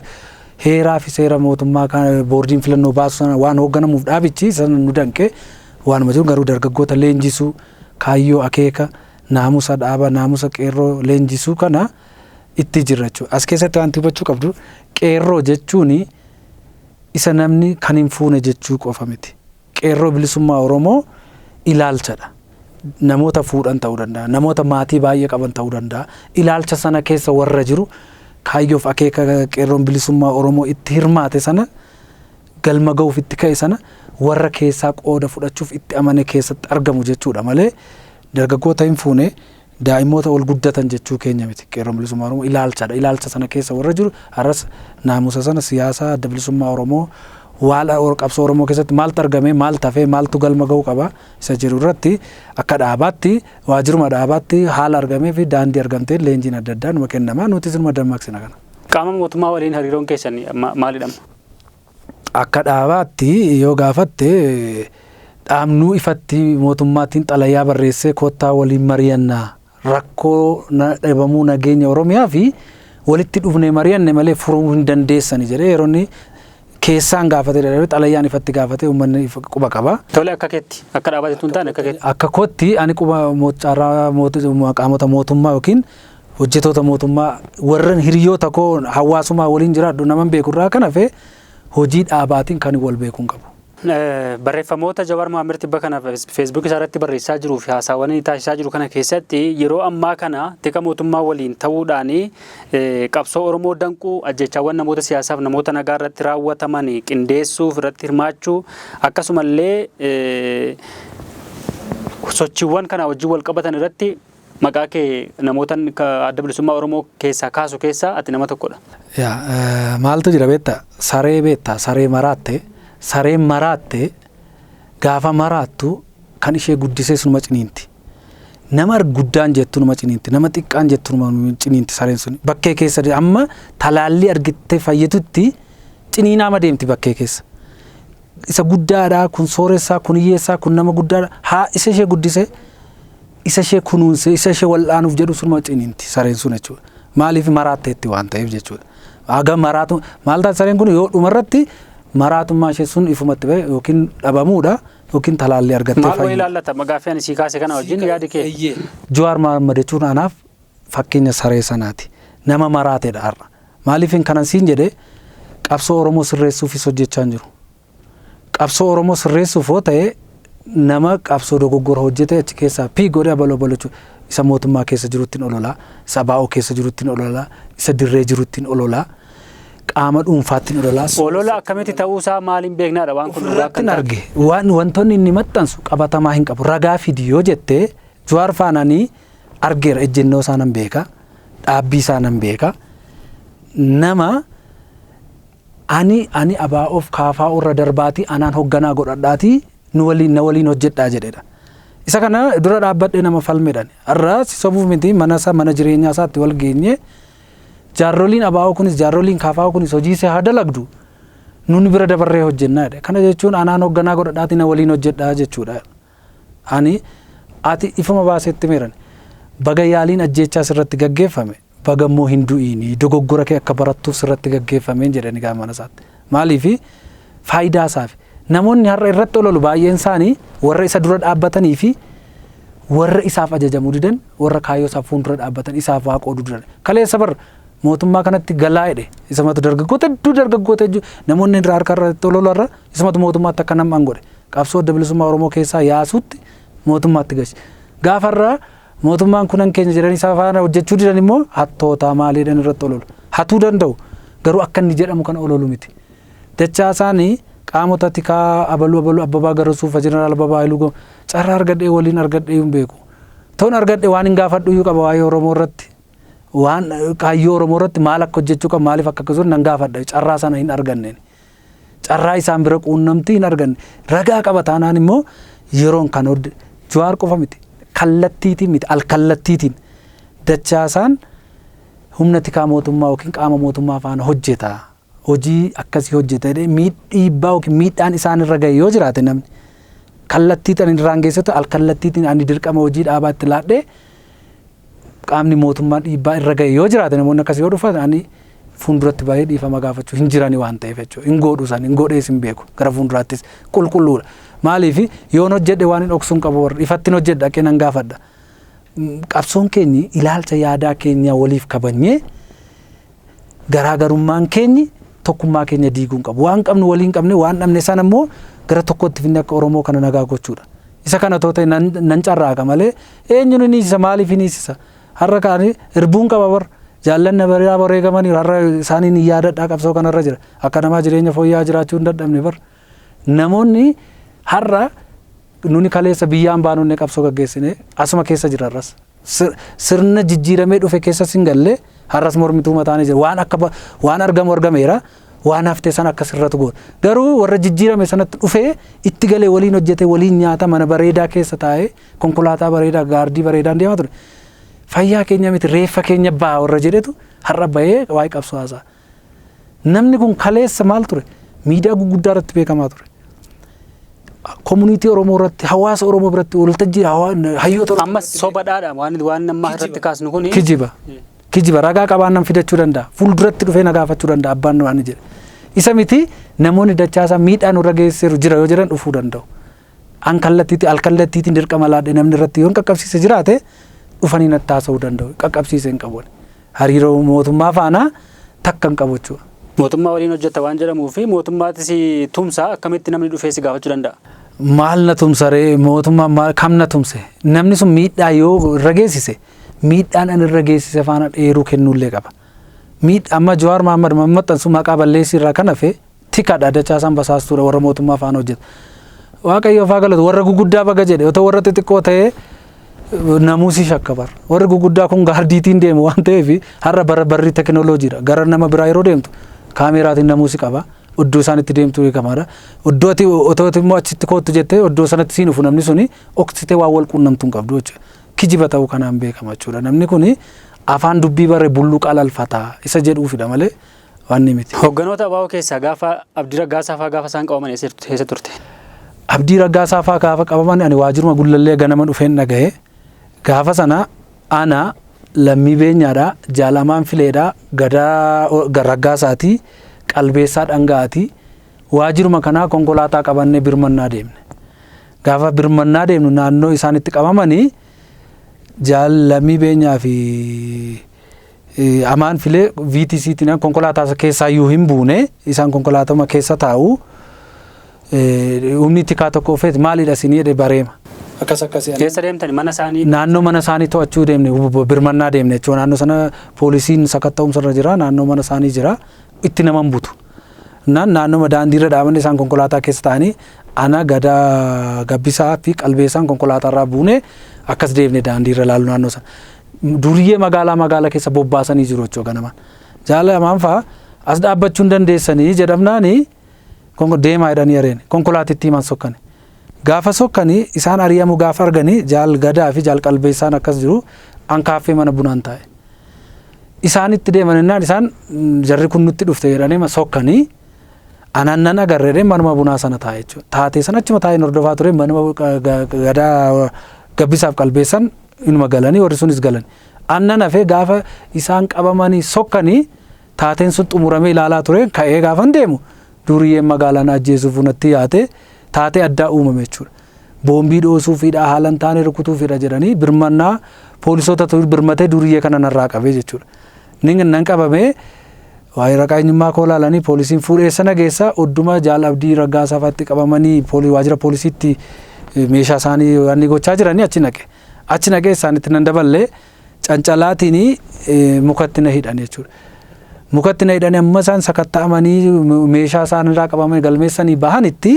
heeraa fi seera mootummaa kan boordiin filannoo baasu sana waan hoogganamuuf dhaabichi sana nu danqee waanuma jiru, garuu dargaggoota leenjisuu, kaayyoo, akeeka, naamusa dhaaba, naamusa qeerroo leenjisuu kana itti jirra jechuudha. As keessatti wanti hubachuu qabdu, qeerroo jechuun isa namni kan hin fuune jechuu qofa miti. Qeerroo Bilisummaa Oromoo ilaalchadha. Namoota fuudhan ta'uu danda'a. Namoota maatii baay'ee qaban ta'uu danda'a. Ilaalcha sana keessa warra jiru, kaayyoof akeeka qeerroon bilisummaa Oromoo itti hirmaate sana galma ga'uuf itti ka'e sana warra keessaa qooda fudhachuuf itti amane keessatti argamu jechuudha malee dargaggoota hin fuune, daa'immoota ol guddatan jechuu keenya miti. Qeerroon Bilisummaa Oromoo ilaalchadha. Ilaalcha sana keessa warra jiru har'as naamusa sana, siyaasa adda bilisummaa Oromoo, waan qabsoo Oromoo keessatti maaltu argame, maaltu hafee, maaltu galma ga'uu qaba isa jedhu irratti akka dhaabaatti, waajjiruma dhaabaatti haala argamee fi daandii argamtee leenjiin adda addaa numa kennama, nutis numa dammaqsina kana. Qaama mootummaa waliin hariiroon keessan maalidha? Akka dhaabaatti yoo gaafatte, dhaabnuu ifatti mootummaattiin xalayaa barreessee kottaa waliin mari'annaa, rakkoo dhabamuu nageenya Oromiyaa fi walitti dhufnee mari'anne malee furuu hin dandeessani jedhee yeroo inni keessaan gaafate dadhabee xalayaan ifatti gaafate uummanni quba qaba. Tole, akka keetti, akka dhaabaatti tun taane, akka keetti. Akka kootti ani quba carraa qaamota mootummaa yookiin hojjetoota mootummaa warran hiriyoota koo hawaasummaa waliin jiraadhu naman beeku irraa kan hafe hojii dhaabaatiin kan wal beekuu hin qabu. Barreeffamoota Jawaar Mohaammed tibba kana Facebook isaa irratti barreessaa jiruu fi haasaawwan inni taasisaa jiru kana keessatti yeroo ammaa kana tika mootummaa waliin ta'uudhaan qabsoo Oromoo danquu, ajjechaawwan namoota siyaasaaf namoota nagaa irratti raawwataman qindeessuuf irratti hirmaachuu, akkasumallee sochiiwwan kana wajjin wal qabatan irratti maqaa kee namoota Adda Bilisummaa Oromoo keessaa kaasu keessaa ati nama tokkodha. Yaa, maaltu jira beektaa? Saree beektaa? Saree maraatte, sareen maraatte gaafa maraattu kan ishee guddisee sunuma ciniinti. Nama guddaan jettu numa ciniinti. Nama xiqqaan jettu numa ciniinti sareen sun. Bakkee keessa amma talaallii argittee fayyitutti ciniinaa deemti bakkee keessa. Isa guddaadhaa, kun sooressaa, kun hiyyeessaa, kun nama guddaadha. Haa, isa ishee guddisee, isa ishee kunuunsee, isa ishee wal'aanuuf jedhu sunuma ciniinti sareen sun jechuudha. Maaliif? Maraatteetti waan ta'eef jechuudha. Haga maraatu maal taate sareen kun yoo dhumarratti maraatummaa ishee sun ifumatti bahe yookiin dhabamuudha yookiin talaallii argattee Maal wayii ilaallata gaaffii ani sii kaase kana wajjin yaadi kee? Jawaar Mohaammed jechuun anaaf fakkeenya saree sanaati. Nama maraateedha har'a. Maaliif hin kanan siin jedhee? Qabsoo Oromoo sirreessuufis hojjechaa hin jiru. Qabsoo Oromoo sirreessuuf yoo ta'e, nama qabsoo dogoggora hojjete achi keessaa pii godhee abaloo abaloo isa mootummaa keessa jiruttiin ololaa, isa baa'oo keessa jiruttiin ololaa, isa dirree jiruttiin ololaa, qaama dhuunfaattiin ololaa. Olola akkamitti ta'uusaa maaliin beeknaadha waan kun dhugaa akka Irratti arge waan wantoonni inni maxxansu qabatamaa hin qabu. Ragaa fidi yoo jettee, Jawaar faananii argeera, ejjennoo isaa nan beeka, dhaabbii isaa nan beeka. Nama ani abaa'oof kaafaa irra darbaatii anaan hoogganaa godhadhaatii nu waliin na waliin hojjedhaa jedhedha. Isa kana dura dhaabbadhee nama falmedhaan. Har'a si sobuuf miti, mana isaa, mana jireenyaa isaatti wal geenye, jaarroliin abaa'oo kunis, jaarroliin kaafaa kunis hojii isaa haa dalagdu. Nuni bira dabarree hojjennaa jedhe. Kana jechuun anaan hoogganaa godhadhaatii na waliin hojjedhaa jechuudha. Ani ati ifuma baasetti meeran. Baga yaaliin ajjeechaa sirratti gaggeeffame, baga immoo hin du'iini, dogoggora kee akka barattuuf sirratti gaggeeffameen jedhani gaafa mana isaatti. Maaliifi? Faayidaa isaaf. Namoonni har'a irratti ololu baay'een isaanii warra isa dura dhaabbatanii fi warra isaaf ajajamuu didan, warra kaayyoo isaaf fuuldura dhaabbatan, isaaf waa qooduu didan. Kaleessa bar mootummaa kanatti galaa jedhe isumatu dargaggoota hedduu, dargaggoota hedduu namoonni irraa harka irratti ololu har'a isumatu mootummaatti akka nam'an godhe. Qabsoo Adda Bilisummaa Oromoo keessaa yaasutti mootummaatti gashi. Gaafarraa mootummaan kunan keenya jedhanii isaa faana hojjechuu didan immoo hattoota maaliidhaan irratti ololu. Hatuu danda'u, garuu akka inni jedhamu kana ololu miti. Dachaa isaanii qaamota tikaa abaluu abaluu Abbabaa Garasuu fa, Jeneraal Abbabaa Hailuu carraa argadhee waliin argadhee hin beeku. Toon argadhe waan hin gaafadhu iyyuu qaba waa'ee Oromoo irratti. Waan kaayyoo Oromoo irratti maal akka hojjechuu qabu, maaliif akka akkasumas nan gaafadha, carraa sana hin arganne. Carraa isaan bira quunnamtii hin arganne. Ragaa qaba taanaan immoo yeroon kan hodde Jawaar qofa miti. Kallattiitiin miti, alkallattiitiin dachaasaan humna tikaa mootummaa yookiin qaama mootummaa faana hojjeta. Hojii akkasii hojjeta jedhee dhiibbaa yookiin miidhaan isaan irra gahe yoo jiraate, namni kallattiitiin ani irraan geessitu, alkallattiitiin ani dirqama hojii dhaabaa itti laadhee qaamni mootummaa dhiibbaa irra gahe yoo jiraate, namoonni akkasii yoo dhufan, ani fuulduratti baay'ee dhiifama gaafachuu hin jirani waan ta'eef jechuudha. Hin godhu san, hin godhees hin beeku, gara fuulduraattis qulqulluudha. Maaliif? Yoon hojjedhe waan hin dhoksuun qabu, warra ifatti hin hojjedha, dhaqee nan gaafadha. Qabsoon keenyi ilaalcha yaadaa keenya waliif kabajnee, garaagarummaan keenyi tokkummaa keenya diiguu hin qabu. Waan qabnu waliin qabne, waan dhabne sana immoo gara tokkotti finne akka Oromoo kana nagaa gochuudha. Isa kana too ta'e nan carraaqa malee eenyuun hin hiisisa, maaliif hin hiisisa? Har'a kaanii irbuun qaba bar, jaallanna bareedaa bareegamanii har'a isaaniin hin yaadadhaa, qabsoo kanarra jira. Akka namaa jireenya fooyya'aa jiraachuu hin dadhabne bar. Namoonni har'a nuni kaleessa biyyaan baanonne qabsoo gaggeessine asuma keessa jira har'as. Sirna jijjiiramee dhufe keessas hin galle, har'as mormituu mataanii jira. Waan akka waan argamu argameera. Waan haftee sana akka sirratu goona. Garuu warra jijjiirame sanatti dhufee itti galee waliin hojjete, waliin nyaata, mana bareedaa keessa taa'ee, konkolaataa bareedaa, gaardii bareedaan deemaa ture. Fayyaa keenya miti, reeffa keenya ba'a warra jedhetu har'a bahee waa'ee qabsoo haasa'a. Namni kun kaleessa maal ture? Miidiyaa guguddaa irratti beekamaa ture. Community Oromoo irratti, hawaasa Oromoo biratti, waltajjii hayyoota Oromoo. Ammas sobadhaadha waan amma irratti kaasnu kuni. Kijiba. Kijiba, ragaa qabaannan fidachuu danda'a. Fuulduratti dhufee na gaafachuu danda'a abbaan waan jedhe. Isa miti, namoonni dachaasaa miidhaa nurra geessiseeru jira yoo jedhan dhufuu danda'u. An kallattiitti alkallattiitiin dirqama laadhe namni irratti yoon qaqqabsiise jiraate dhufanii natti haasa'uu danda'u. Qaqqabsiise hin qabu. Hariiroo mootummaa faana takka hin qabu jechuudha. Mootummaa waliin hojjetta waan jedhamuu fi mootummaatis tumsa akkamitti namni dhufee si gaafachuu danda'a? Maal na tumsaree mootummaan maal kam na tumse? Namni sun miidhaa yoo irra geessise miidhaan ani irra geessise faana dheeruu kennuullee qaba. Miidhaa amma Jawaar Mahaammad maxxansu maqaa balleessii irraa kan hafe tikadha Dachaasaan basaastuudha warra mootummaa faana hojjeta. Waaqayyo faa galatu warra guguddaa baga jedhe otoo warra xixiqqoo ta'ee namuusi shakka bara. Warri guguddaa kun gaardiitiin deemu waan ta'eef har'a bara barri tekinooloojiidha. Gara nama biraa yeroo deemtu kaameraatiin namuusi qaba. Iddoo isaan itti deemtu beekamaadha. Iddoo ati otoo ati immoo achitti koottu jettee iddoo sanatti siin dhufu namni suni oksitee waan wal quunnamtu hin qabdu jechuudha. Kijiba ta'uu kanaan beekama jechuudha. Namni kuni afaan dubbii bare bulluqaa lalfataa isa jedhuufidha malee waan ni miti. Hogganoota ABO keessaa gaafa Abdii Raggaasaa fa'aa gaafa isaan qabaman eessa turte? Abdii Raggaasaa fa'aa gaafa qabaman ani waajjiruma Gullallee ganama dhufeen dhagaye. Gaafa sana ana Lammii Beenyaadha, Jaalamaan Fileedha, Gadaa Raggaasaati, Qalbeessaa Dhanga'aati. Waajjiruma kanaa konkolaataa qabannee birmannaa deemne. Gaafa birmannaa deemnu naannoo isaan itti qabamanii Jaal Lammii Beenyaa fi Amaan Filee VTCtiin konkolaataa keessaa iyyuu hin buune isaan konkolaatuma keessa taa'u. Humni tikaa tokko ufeet maalidha isinii jedhe bareema. Akkas akkasii. Keessa deemtani mana isaanii? Naannoo mana isaanii to'achuu deemne birmannaa deemne jechuudha. Naannoo sana poolisiin sakatta'umsa irra jira naannoo mana isaanii jira itti nama hin butu. Naannoo daandiirra dhaabanne isaan konkolaataa keessa taa'anii ana Gadaa Gabbisaa fi Qalbeessaan konkolaataa irraa buune akkas deemne daandiirra ilaalu naannoo sana. Duriyyee magaalaa magaalaa keessa bobbaasanii jiru jechuudha ganamaan. Jaala Amaan fa'aa as dhaabbachuu hin dandeessanii jedhamnaani deemaa jedhanii areene konkolaatitti himan sokkane. Gaafa sokkanii isaan ari'amu gaafa arganii Jaal Gadaa fi Jaal Qalbeessaan akkas jiru an kaaffee mana bunaan taa'e. Isaan itti deeman innaan isaan jarri kun nutti dhufte jedhanii sokkanii anaan nan agarre jedhee manuma bunaa sana taa'e jechuudha. Taatee sana achuma taa'een hordofaa ture manuma Gadaa Gabbisaaf Qalbeessaan inuma galanii warri sunis galan. Annan hafee gaafa isaan qabamanii sokkanii taateen sun xumuramee ilaalaa ture ka'ee gaafan deemu duriyyeen magaalaa na ajjeesuuf natti yaate taatee addaa uumame jechuudha. Boombii dhoosuufidha haalan taane rukutuufidha jedhanii birmannaa poolisoota birmatee duriyyee kana narraa qabee jechuudha. Nan qabamee waa'ee ragaa eenyummaa koo ilaalanii poolisiin fuudhee sana geessa odduma Jaal Abdii Raggaasaa fa'aatti qabamanii waajjira poolisiitti meeshaa isaanii waan gochaa jiranii achi naqe. Achi naqee isaanitti nan daballee cancalaatiin mukatti na hidhan jechuudha. Mukatti na hidhanii amma isaan sakatta'amanii meeshaa isaan irraa qabamanii galmeessanii bahanitti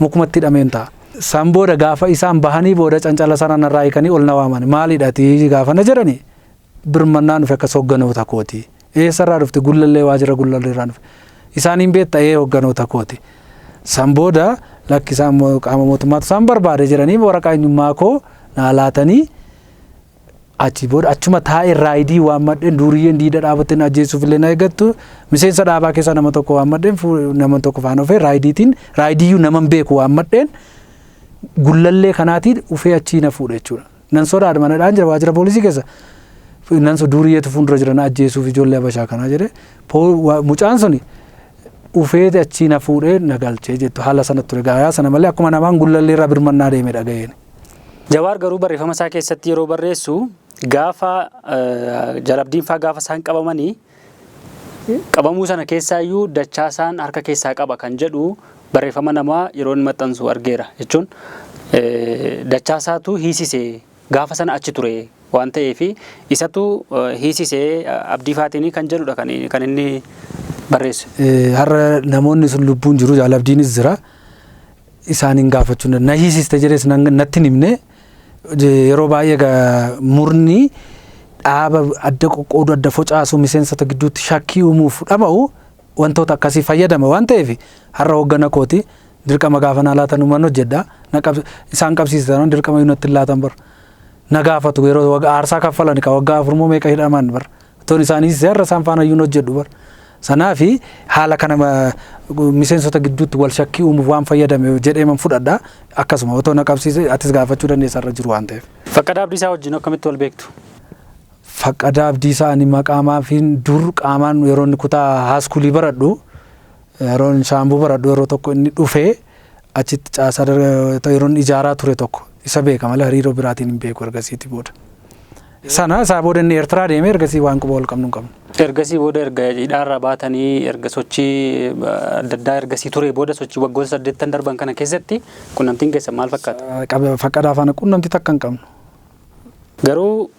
mukumatti hidhameen ta'a. San booda gaafa isaan bahanii booda cancala sana narraa hiikanii ol na waaman. Maalidha ati gaafa na jedhani birmannaan dhufe akkas hogganoota kooti. Eessarraa dhufte Gullallee waajjira Gullallee irraa dhufe. Isaaniin beekta ee hogganoota kooti. San booda lakki isaan qaama mootummaatu isaan barbaade jedhanii waraqaa eenyummaa koo naa laatanii achi booda achuma taa'ee raayidii waammadheen duriyyeen diida dhaabattee na ajjeesuuf illee na eeggattu miseensa dhaabaa keessaa nama tokko waammadheen nama tokko faana dhufee raayidiitiin raayidiyyuu nama hin beeku waammadheen Gullallee kanaatiin ufee achii na fuudhe jechuudha. Nan sodaadha manadhaan jira waajjira poolisii keessa. Nan so duriyyeetu fuuldura jira na ajjeesuuf ijoollee Habashaa kanaa jedhee mucaan suni ufeeti achii na fuudhee na galchee jettu haala sana ture gaayaa sana malee akkuma namaan Gullallee irraa birmannaa deeme dhaga'een. Jawaar garuu barreeffama isaa keessatti yeroo barreessu gaafa Jalabdiin faa gaafa isaan qabamanii qabamuu sana keessaayyuu Dachaasaan harka keessaa qaba kan jedhu barreeffama namaa yeroo inni maxxansu argeera jechuun Dachaasaatu hiisise gaafa sana achi ture waan ta'eef isatu hiisise Abdii faatiin kan jedhudha kan inni barreessu. Har'a namoonni sun lubbuun jiru Jaal Abdiinis jira. Isaaniin gaafachuu na hiisiste jedhees natti hin himne. Yeroo baay'ee murni dhaaba adda qoqqoodu adda facaasu miseensota gidduutti shakkii uumuuf dhama'u wantoota akkasii fayyadama waan ta'eef har'a hooggana kooti dirqama gaafa naa laatan uuman hojjedha. Isaan qabsiisan dirqama yoo natti laatan bar na gaafatu yeroo aarsaa kaffalan ka waggaa afurmoo meeqa hidhaman bar toon isaanii har'a isaan faana iyyuu hojjedhu bar. Sanaafi haala kana miseensota gidduutti wal shakkii uumuuf waan fayyadame jedhee man fudhadha. Akkasuma otoo na qabsiise atis gaafachuu dandeessa irra jiru waan ta'eef. Faqqadaa Abdiisaa wajjin akkamitti wal beektu? Faqqadaa Abdiisaa ani maqaamaa fi dur qaamaan yeroo inni kutaa haaskuulii baradhu yeroo inni shaambuu baradhu yeroo tokko inni dhufee achitti caasaa yeroo inni ijaaraa ture tokko isa beeka malee hariiroo biraatiin hin beeku ergasiitii booda. Sana isaa booda inni Eertiraa deemee ergasii waan quba wal qabnu hin qabnu. Ergasii booda erga hidhaarraa baatanii erga sochii adda addaa ergasii ture booda sochii waggoota 8 darban kana keessatti qunnamtiin keessan maal fakkaata? Faqqadaa faana qunnamtii takka hin qabnu. Garuu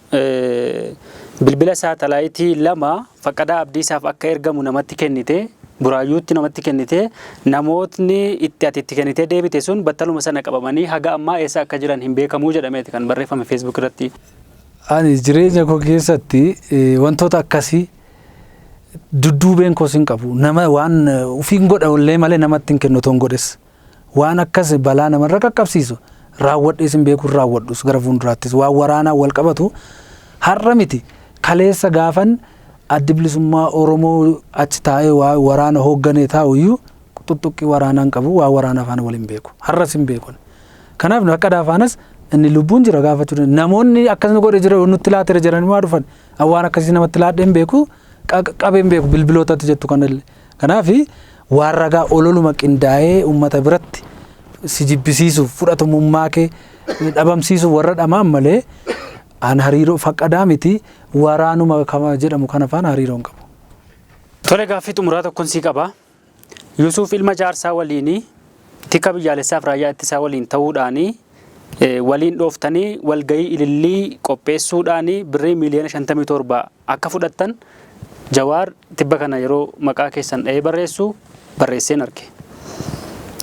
bilbila saatalaayitii 2 Faqqadaa Abdiisaaf akka ergamu namatti kennite, Buraayyuutti namatti kennite, namootni itti ati itti kennitee deebite sun battaluma sana qabamanii haga ammaa eessa akka jiran hin beekamuu jedhameeti kan barreeffame Facebook irratti. Ani jireenya koo keessatti wantoota akkasii dudduubeen koos hin qabu. Nama waan ofiin godha illee malee namatti hin kennu otoo hin godhes. Waan akkas balaa namarra qaqqabsiisu raawwadhees hin beeku, raawwadhus gara fuulduraattis waan waraanaa wal qabatu har'a miti. Kaleessa gaafan Addi Bilisummaa Oromoo achi taa'ee waa waraana hoogganee taa'u iyyuu tuttuqqii waraanaa hin qabu, waa waraanaa faana wal hin beeku. Har'as hin beeku. Kanaaf Faqqadaa faanas inni lubbuun jira gaafachuu danda'a. Namoonni akkasuma godhe jira nutti laateera jedhanii maa dhufan? Waan akkasii namatti laadhee hin beeku, qabee hin beeku bilbilootatti jettu kanallee. Kanaaf waan ragaa ololuma qindaa'ee uummata biratti si jibbisiisuuf fudhatamummaa kee dhabamsiisuuf warra dhamaan malee an hariiroo Faqqadaa miti waraanuma kama jedhamu kana faana hariiroo hin qabu. Tole, gaaffii xumuraa tokkoon sii qaba. Yusuuf ilma jaarsaa waliin tika biyyaalessaaf raayyaa ittisaa waliin ta'uudhaani waliin dhooftanii walgahii ilillii qopheessuudhaani birrii miiliyoona 57 akka fudhattan Jawaar tibba kana yeroo maqaa keessan dha'ee barreessu barreesseen arge.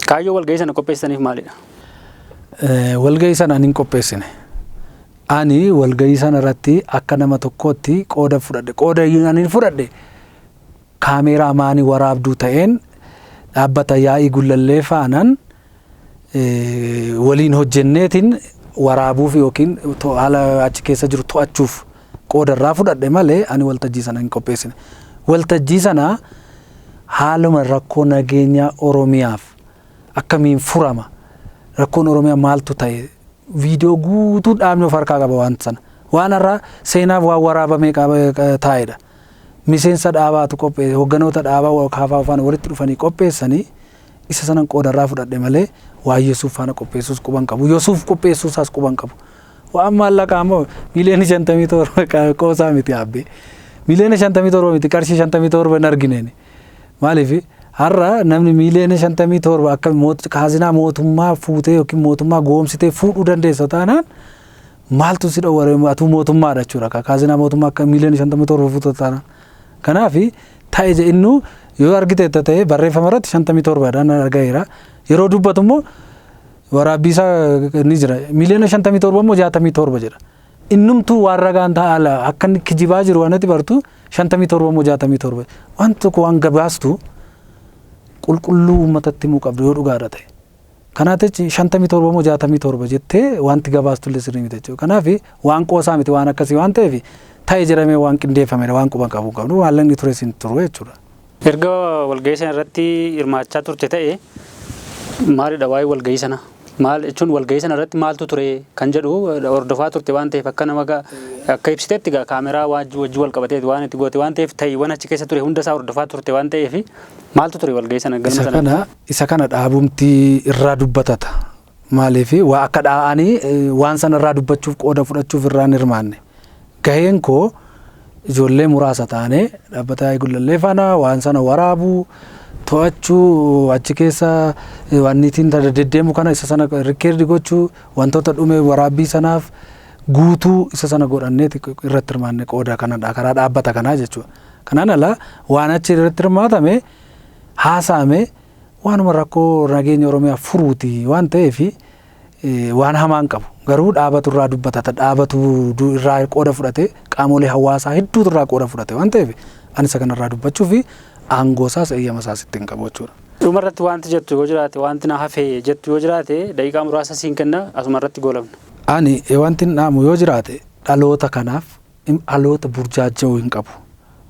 Kaayyoo walgahii sana qopheessaniif maalidha? Walgahii sana ani hin qopheessine. Ani walgahii sana irratti akka nama tokkootti qooda fudhadhe. Qooda ani fudhadhe kaameeraa maanii waraabduu ta'een dhaabbata yaa'ii Gullallee faanan waliin hojjenneetiin waraabuuf yookiin haala achi keessa jiru to'achuuf qooda irraa fudhadhe malee ani waltajjii sana hin qopheessine. Waltajjii sana haaluma rakkoo nageenyaa Oromiyaaf akkamiin furama, rakkoon Oromiyaa maaltu ta'e, viidiyoo guutuu dhaabni of harkaa qaba waan sana. Waan har'a seenaaf waan waraabamee taa'edha. Miseensa dhaabaatu qopheesse, hoogganoota dhaabaa kaafaa faana walitti dhufanii qopheessanii isa sanan qooda irraa fudhadhe malee waan Yusuuf faana qopheessuus quban qabu. Yusuuf qopheessuusaas quban qabu. Waan maallaqaa immoo miiliyoona 57 qoosaa miti aabbee. Miiliyoona 57 miti, qarshii 57 hin argineen. Maaliif har'a namni miiliyoona 57 akka kaazinaa mootummaa fuutee yookiin mootummaa goomsitee fuudhuu dandeessa taanaan maaltu si dhowware, atuu mootummaadha jechuudha. Kaazinaa mootummaa akka miiliyoona 57 fuuta taanaan. Kanaaf ta'e innu yoo argite ta'e barreeffama irratti 57 dhaan argameera. Yeroo dubbatu immoo waraabbii isaa ni jira. Miiliyoona 57 immoo 67 jedha. Innumtuu waan ragaan ta'a ala akka inni kijibaa jiru waan ati bartu 57 immoo 67. Waan tokko waan gabaastu qulqulluu uummatatti himuu qabdu yoo dhugaadha ta'e. Kanaaf 57 immoo 67 jettee wanti gabaastu illee sirrii miti jechuudha. Kanaaf waan qoosaa miti waan akkasii waan ta'eef ta'e jedhamee waan qindeeffamedha, waan quban qabu qabnu maallaqni ture sin turu jechuudha. Erga walgahii sana irratti hirmaachaa turte ta'e maalidha waa'ee walgahii sana? Maal jechuun walgahii sana irratti maaltu ture kan jedhu hordofaa turte waan ta'eef akka nama akka ibsitetti egaa kaameraa wajjin wal qabatee waan itti goote waan ta'eef ta'iiwwan achi keessa ture hunda isaa hordofaa turte waan ta'eef maaltu ture walgahii sana galma sana? Isa kana dhaabumti irraa dubbatata. Maaliif waa akka dhaa'anii waan sana irraa dubbachuuf qooda fudhachuuf irraa hin hirmaanne. Gaheen koo ijoollee muraasa taanee dhaabbata yaa'ii Gullallee faana waan sana waraabuu, to'achuu, achi keessa waan ittiin deddeemu kana isa sana rikkeerdi gochuu, wantoota dhume waraabbii sanaaf guutuu isa sana godhannee irratti hirmaanne qooda kanadha karaa dhaabbata kanaa jechuudha. Kanaan ala waan achi irratti hirmaatame haasa'ame waanuma rakkoo nageenya Oromiyaa furuuti waan ta'eef waan hamaan qabu. Garuu dhaabatu irraa dubbatata, dhaabatu irraa qooda fudhate, qaamolee hawaasaa hedduutu irraa qooda fudhate waan ta'eef ani isa kanarraa dubbachuu fi aangoo isaas eeyyama isaas ittiin qabu jechuudha. Dhuma irratti wanti jettu yoo jiraate, wanti na hafe jettu yoo jiraate daqiiqaa muraasa siin kenna, asuma irratti goolabna. Ani wanti hin dhaamu yoo jiraate dhaloota kanaaf dhaloota burjaaja'uu hin qabu.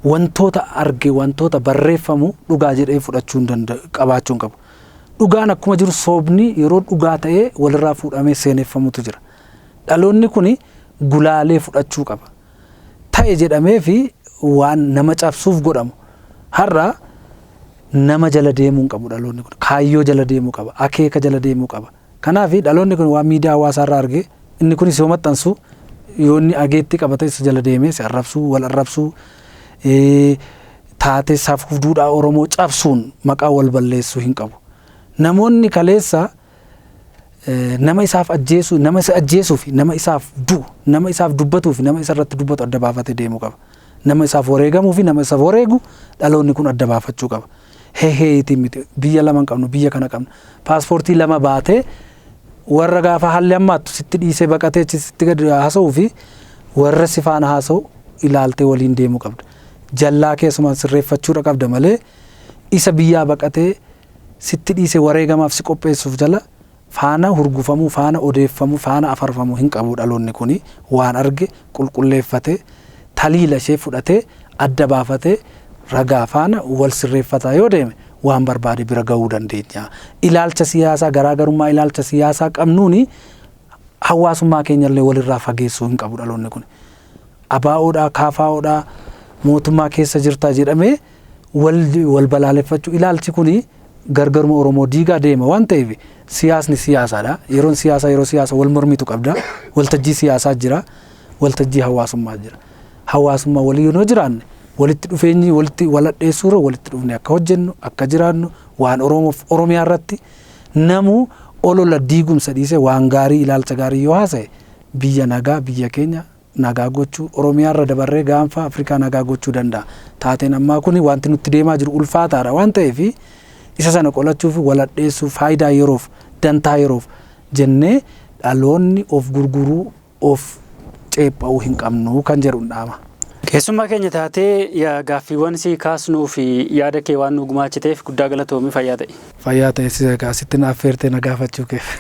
Wantoota arge, wantoota barreeffamu dhugaa jedhee fudhachuu hin danda'u, qabaachuu hin qabu. Dhugaan akkuma jiru soobni yeroo dhugaa ta'ee walirraa fuudhamee seeneffamutu jira. Dhaloonni kuni gulaalee fudhachuu qaba. Ta'e jedhamee fi waan nama cabsuuf godhamu. Har'a nama jala deemuu hin qabu dhaloonni kun. Kaayyoo jala deemuu qaba. Akeeka jala deemuu qaba. Kanaaf dhaloonni kun waan miidiyaa hawaasaa irraa arge inni kunis yoo maxxansu Yoo inni ageetti qabate isa jala deemee si arrabsuu, wal arrabsuu, taatee safuuf duudhaa Oromoo cabsuun maqaa wal balleessuu hin qabu. Namoonni kaleessa nama isaaf ajjeesuu, nama isa ajjeesuu fi nama isaaf du'u, nama isaaf dubbatuu fi nama isa irratti dubbatu adda baafatee deemuu qaba. Nama isaaf wareegamuu fi nama isaaf wareegu dhaloonni kun adda baafachuu qaba. Heheetiin miti, biyya lama hin qabnu, biyya kana qabna. Paaspoortii lama baatee warra gaafa haalli hammaattu sitti dhiisee baqatee achi sitti gadi haasa'uu fi warra si faana haasa'u ilaaltee waliin deemuu qabda. Jallaa keessumaan sirreeffachuudha qabda malee isa biyyaa baqatee sitti dhiisee wareegamaaf si qopheessuuf jala faana hurgufamuu, faana odeeffamuu, faana afarfamuu hin qabu. Dhaloonni kuni waan arge qulqulleeffatee, taliila ishee fudhatee, adda baafatee, ragaa faana wal sirreeffataa yoo deeme waan barbaade bira gahuu dandeenya. Ilaalcha siyaasaa, garaagarummaa ilaalcha siyaasaa qabnuuni hawaasummaa keenyallee walirraa fageessuu hin qabu dhaloonni kun. ABOdhaa, KFOdhaa, mootummaa keessa jirtaa jedhamee wal balaaleffachuu ilaalchi kuni gargaruma Oromoo diigaa deema waan ta'eef, siyaasni siyaasaadha. Yeroon siyaasaa yeroo siyaasa wal mormitu qabda. Waltajjii siyaasaa jira. Waltajjii hawaasummaa jira. Hawaasummaa walii yoo jiraanne, walitti dhufeenyi walitti waladheessuurra walitti dhufne akka hojjennu, akka jiraannu, waan Oromoof Oromiyaa irratti namuu olola diigumsa dhiisee waan gaarii, ilaalcha gaarii yoo haasa'e, biyya nagaa, biyya keenya nagaa gochuu, Oromiyaa irra dabarree gaanfa Afrikaa nagaa gochuu danda'a. Taateen ammaa kun wanti nutti deemaa jiru ulfaataadha waan ta'eef, isa sana qolachuuf waladheessuu, faayidaa yeroof, dantaa yeroof jennee dhaloonni of gurguruu, of ceepha'uu hin qabnu kan jedhu dhaama. Keessummaa keenya taatee gaaffiiwwan si kaasnuu fi yaada kee waan nu gumaachiteef guddaa galatoomii, fayyaa ta'e. Fayyaa ta'e, si asitti na affeertee na gaafachuu keef.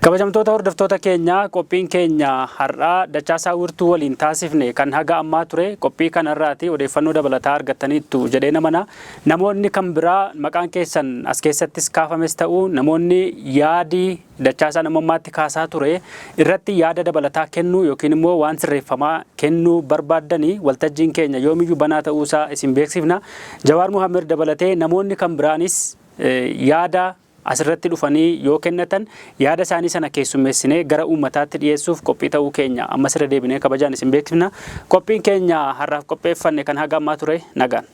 Kabajamtoota hordoftoota keenyaa, qophiin keenya har'aa Dachaasaa Wirtuu waliin taasifne kan haga ammaa ture. Qophii kanarraati odeeffannoo dabalataa argattaniittu jedhee namana. Namoonni kan biraa maqaan keessan as keessattis kaafames ta'u, namoonni yaadii Dachaasaa namummaatti kaasaa ture irratti yaada dabalataa kennuu yookiin immoo waan sirreeffamaa kennuu barbaaddanii, waltajjiin keenya yoomiyyuu banaa ta'uusaa isin beeksifna. Jawaar Muhammed dabalatee namoonni kan biraanis yaada asirratti dhufanii yoo kennatan, yaada isaanii sana keessummeessinee gara uummataatti dhiyeessuuf qophii ta'uu keenya ammas irra deebinee kabajaan isin beeksifna. Qophiin keenya har'aaf qopheeffanne kan haga ammaa ture, nagaan.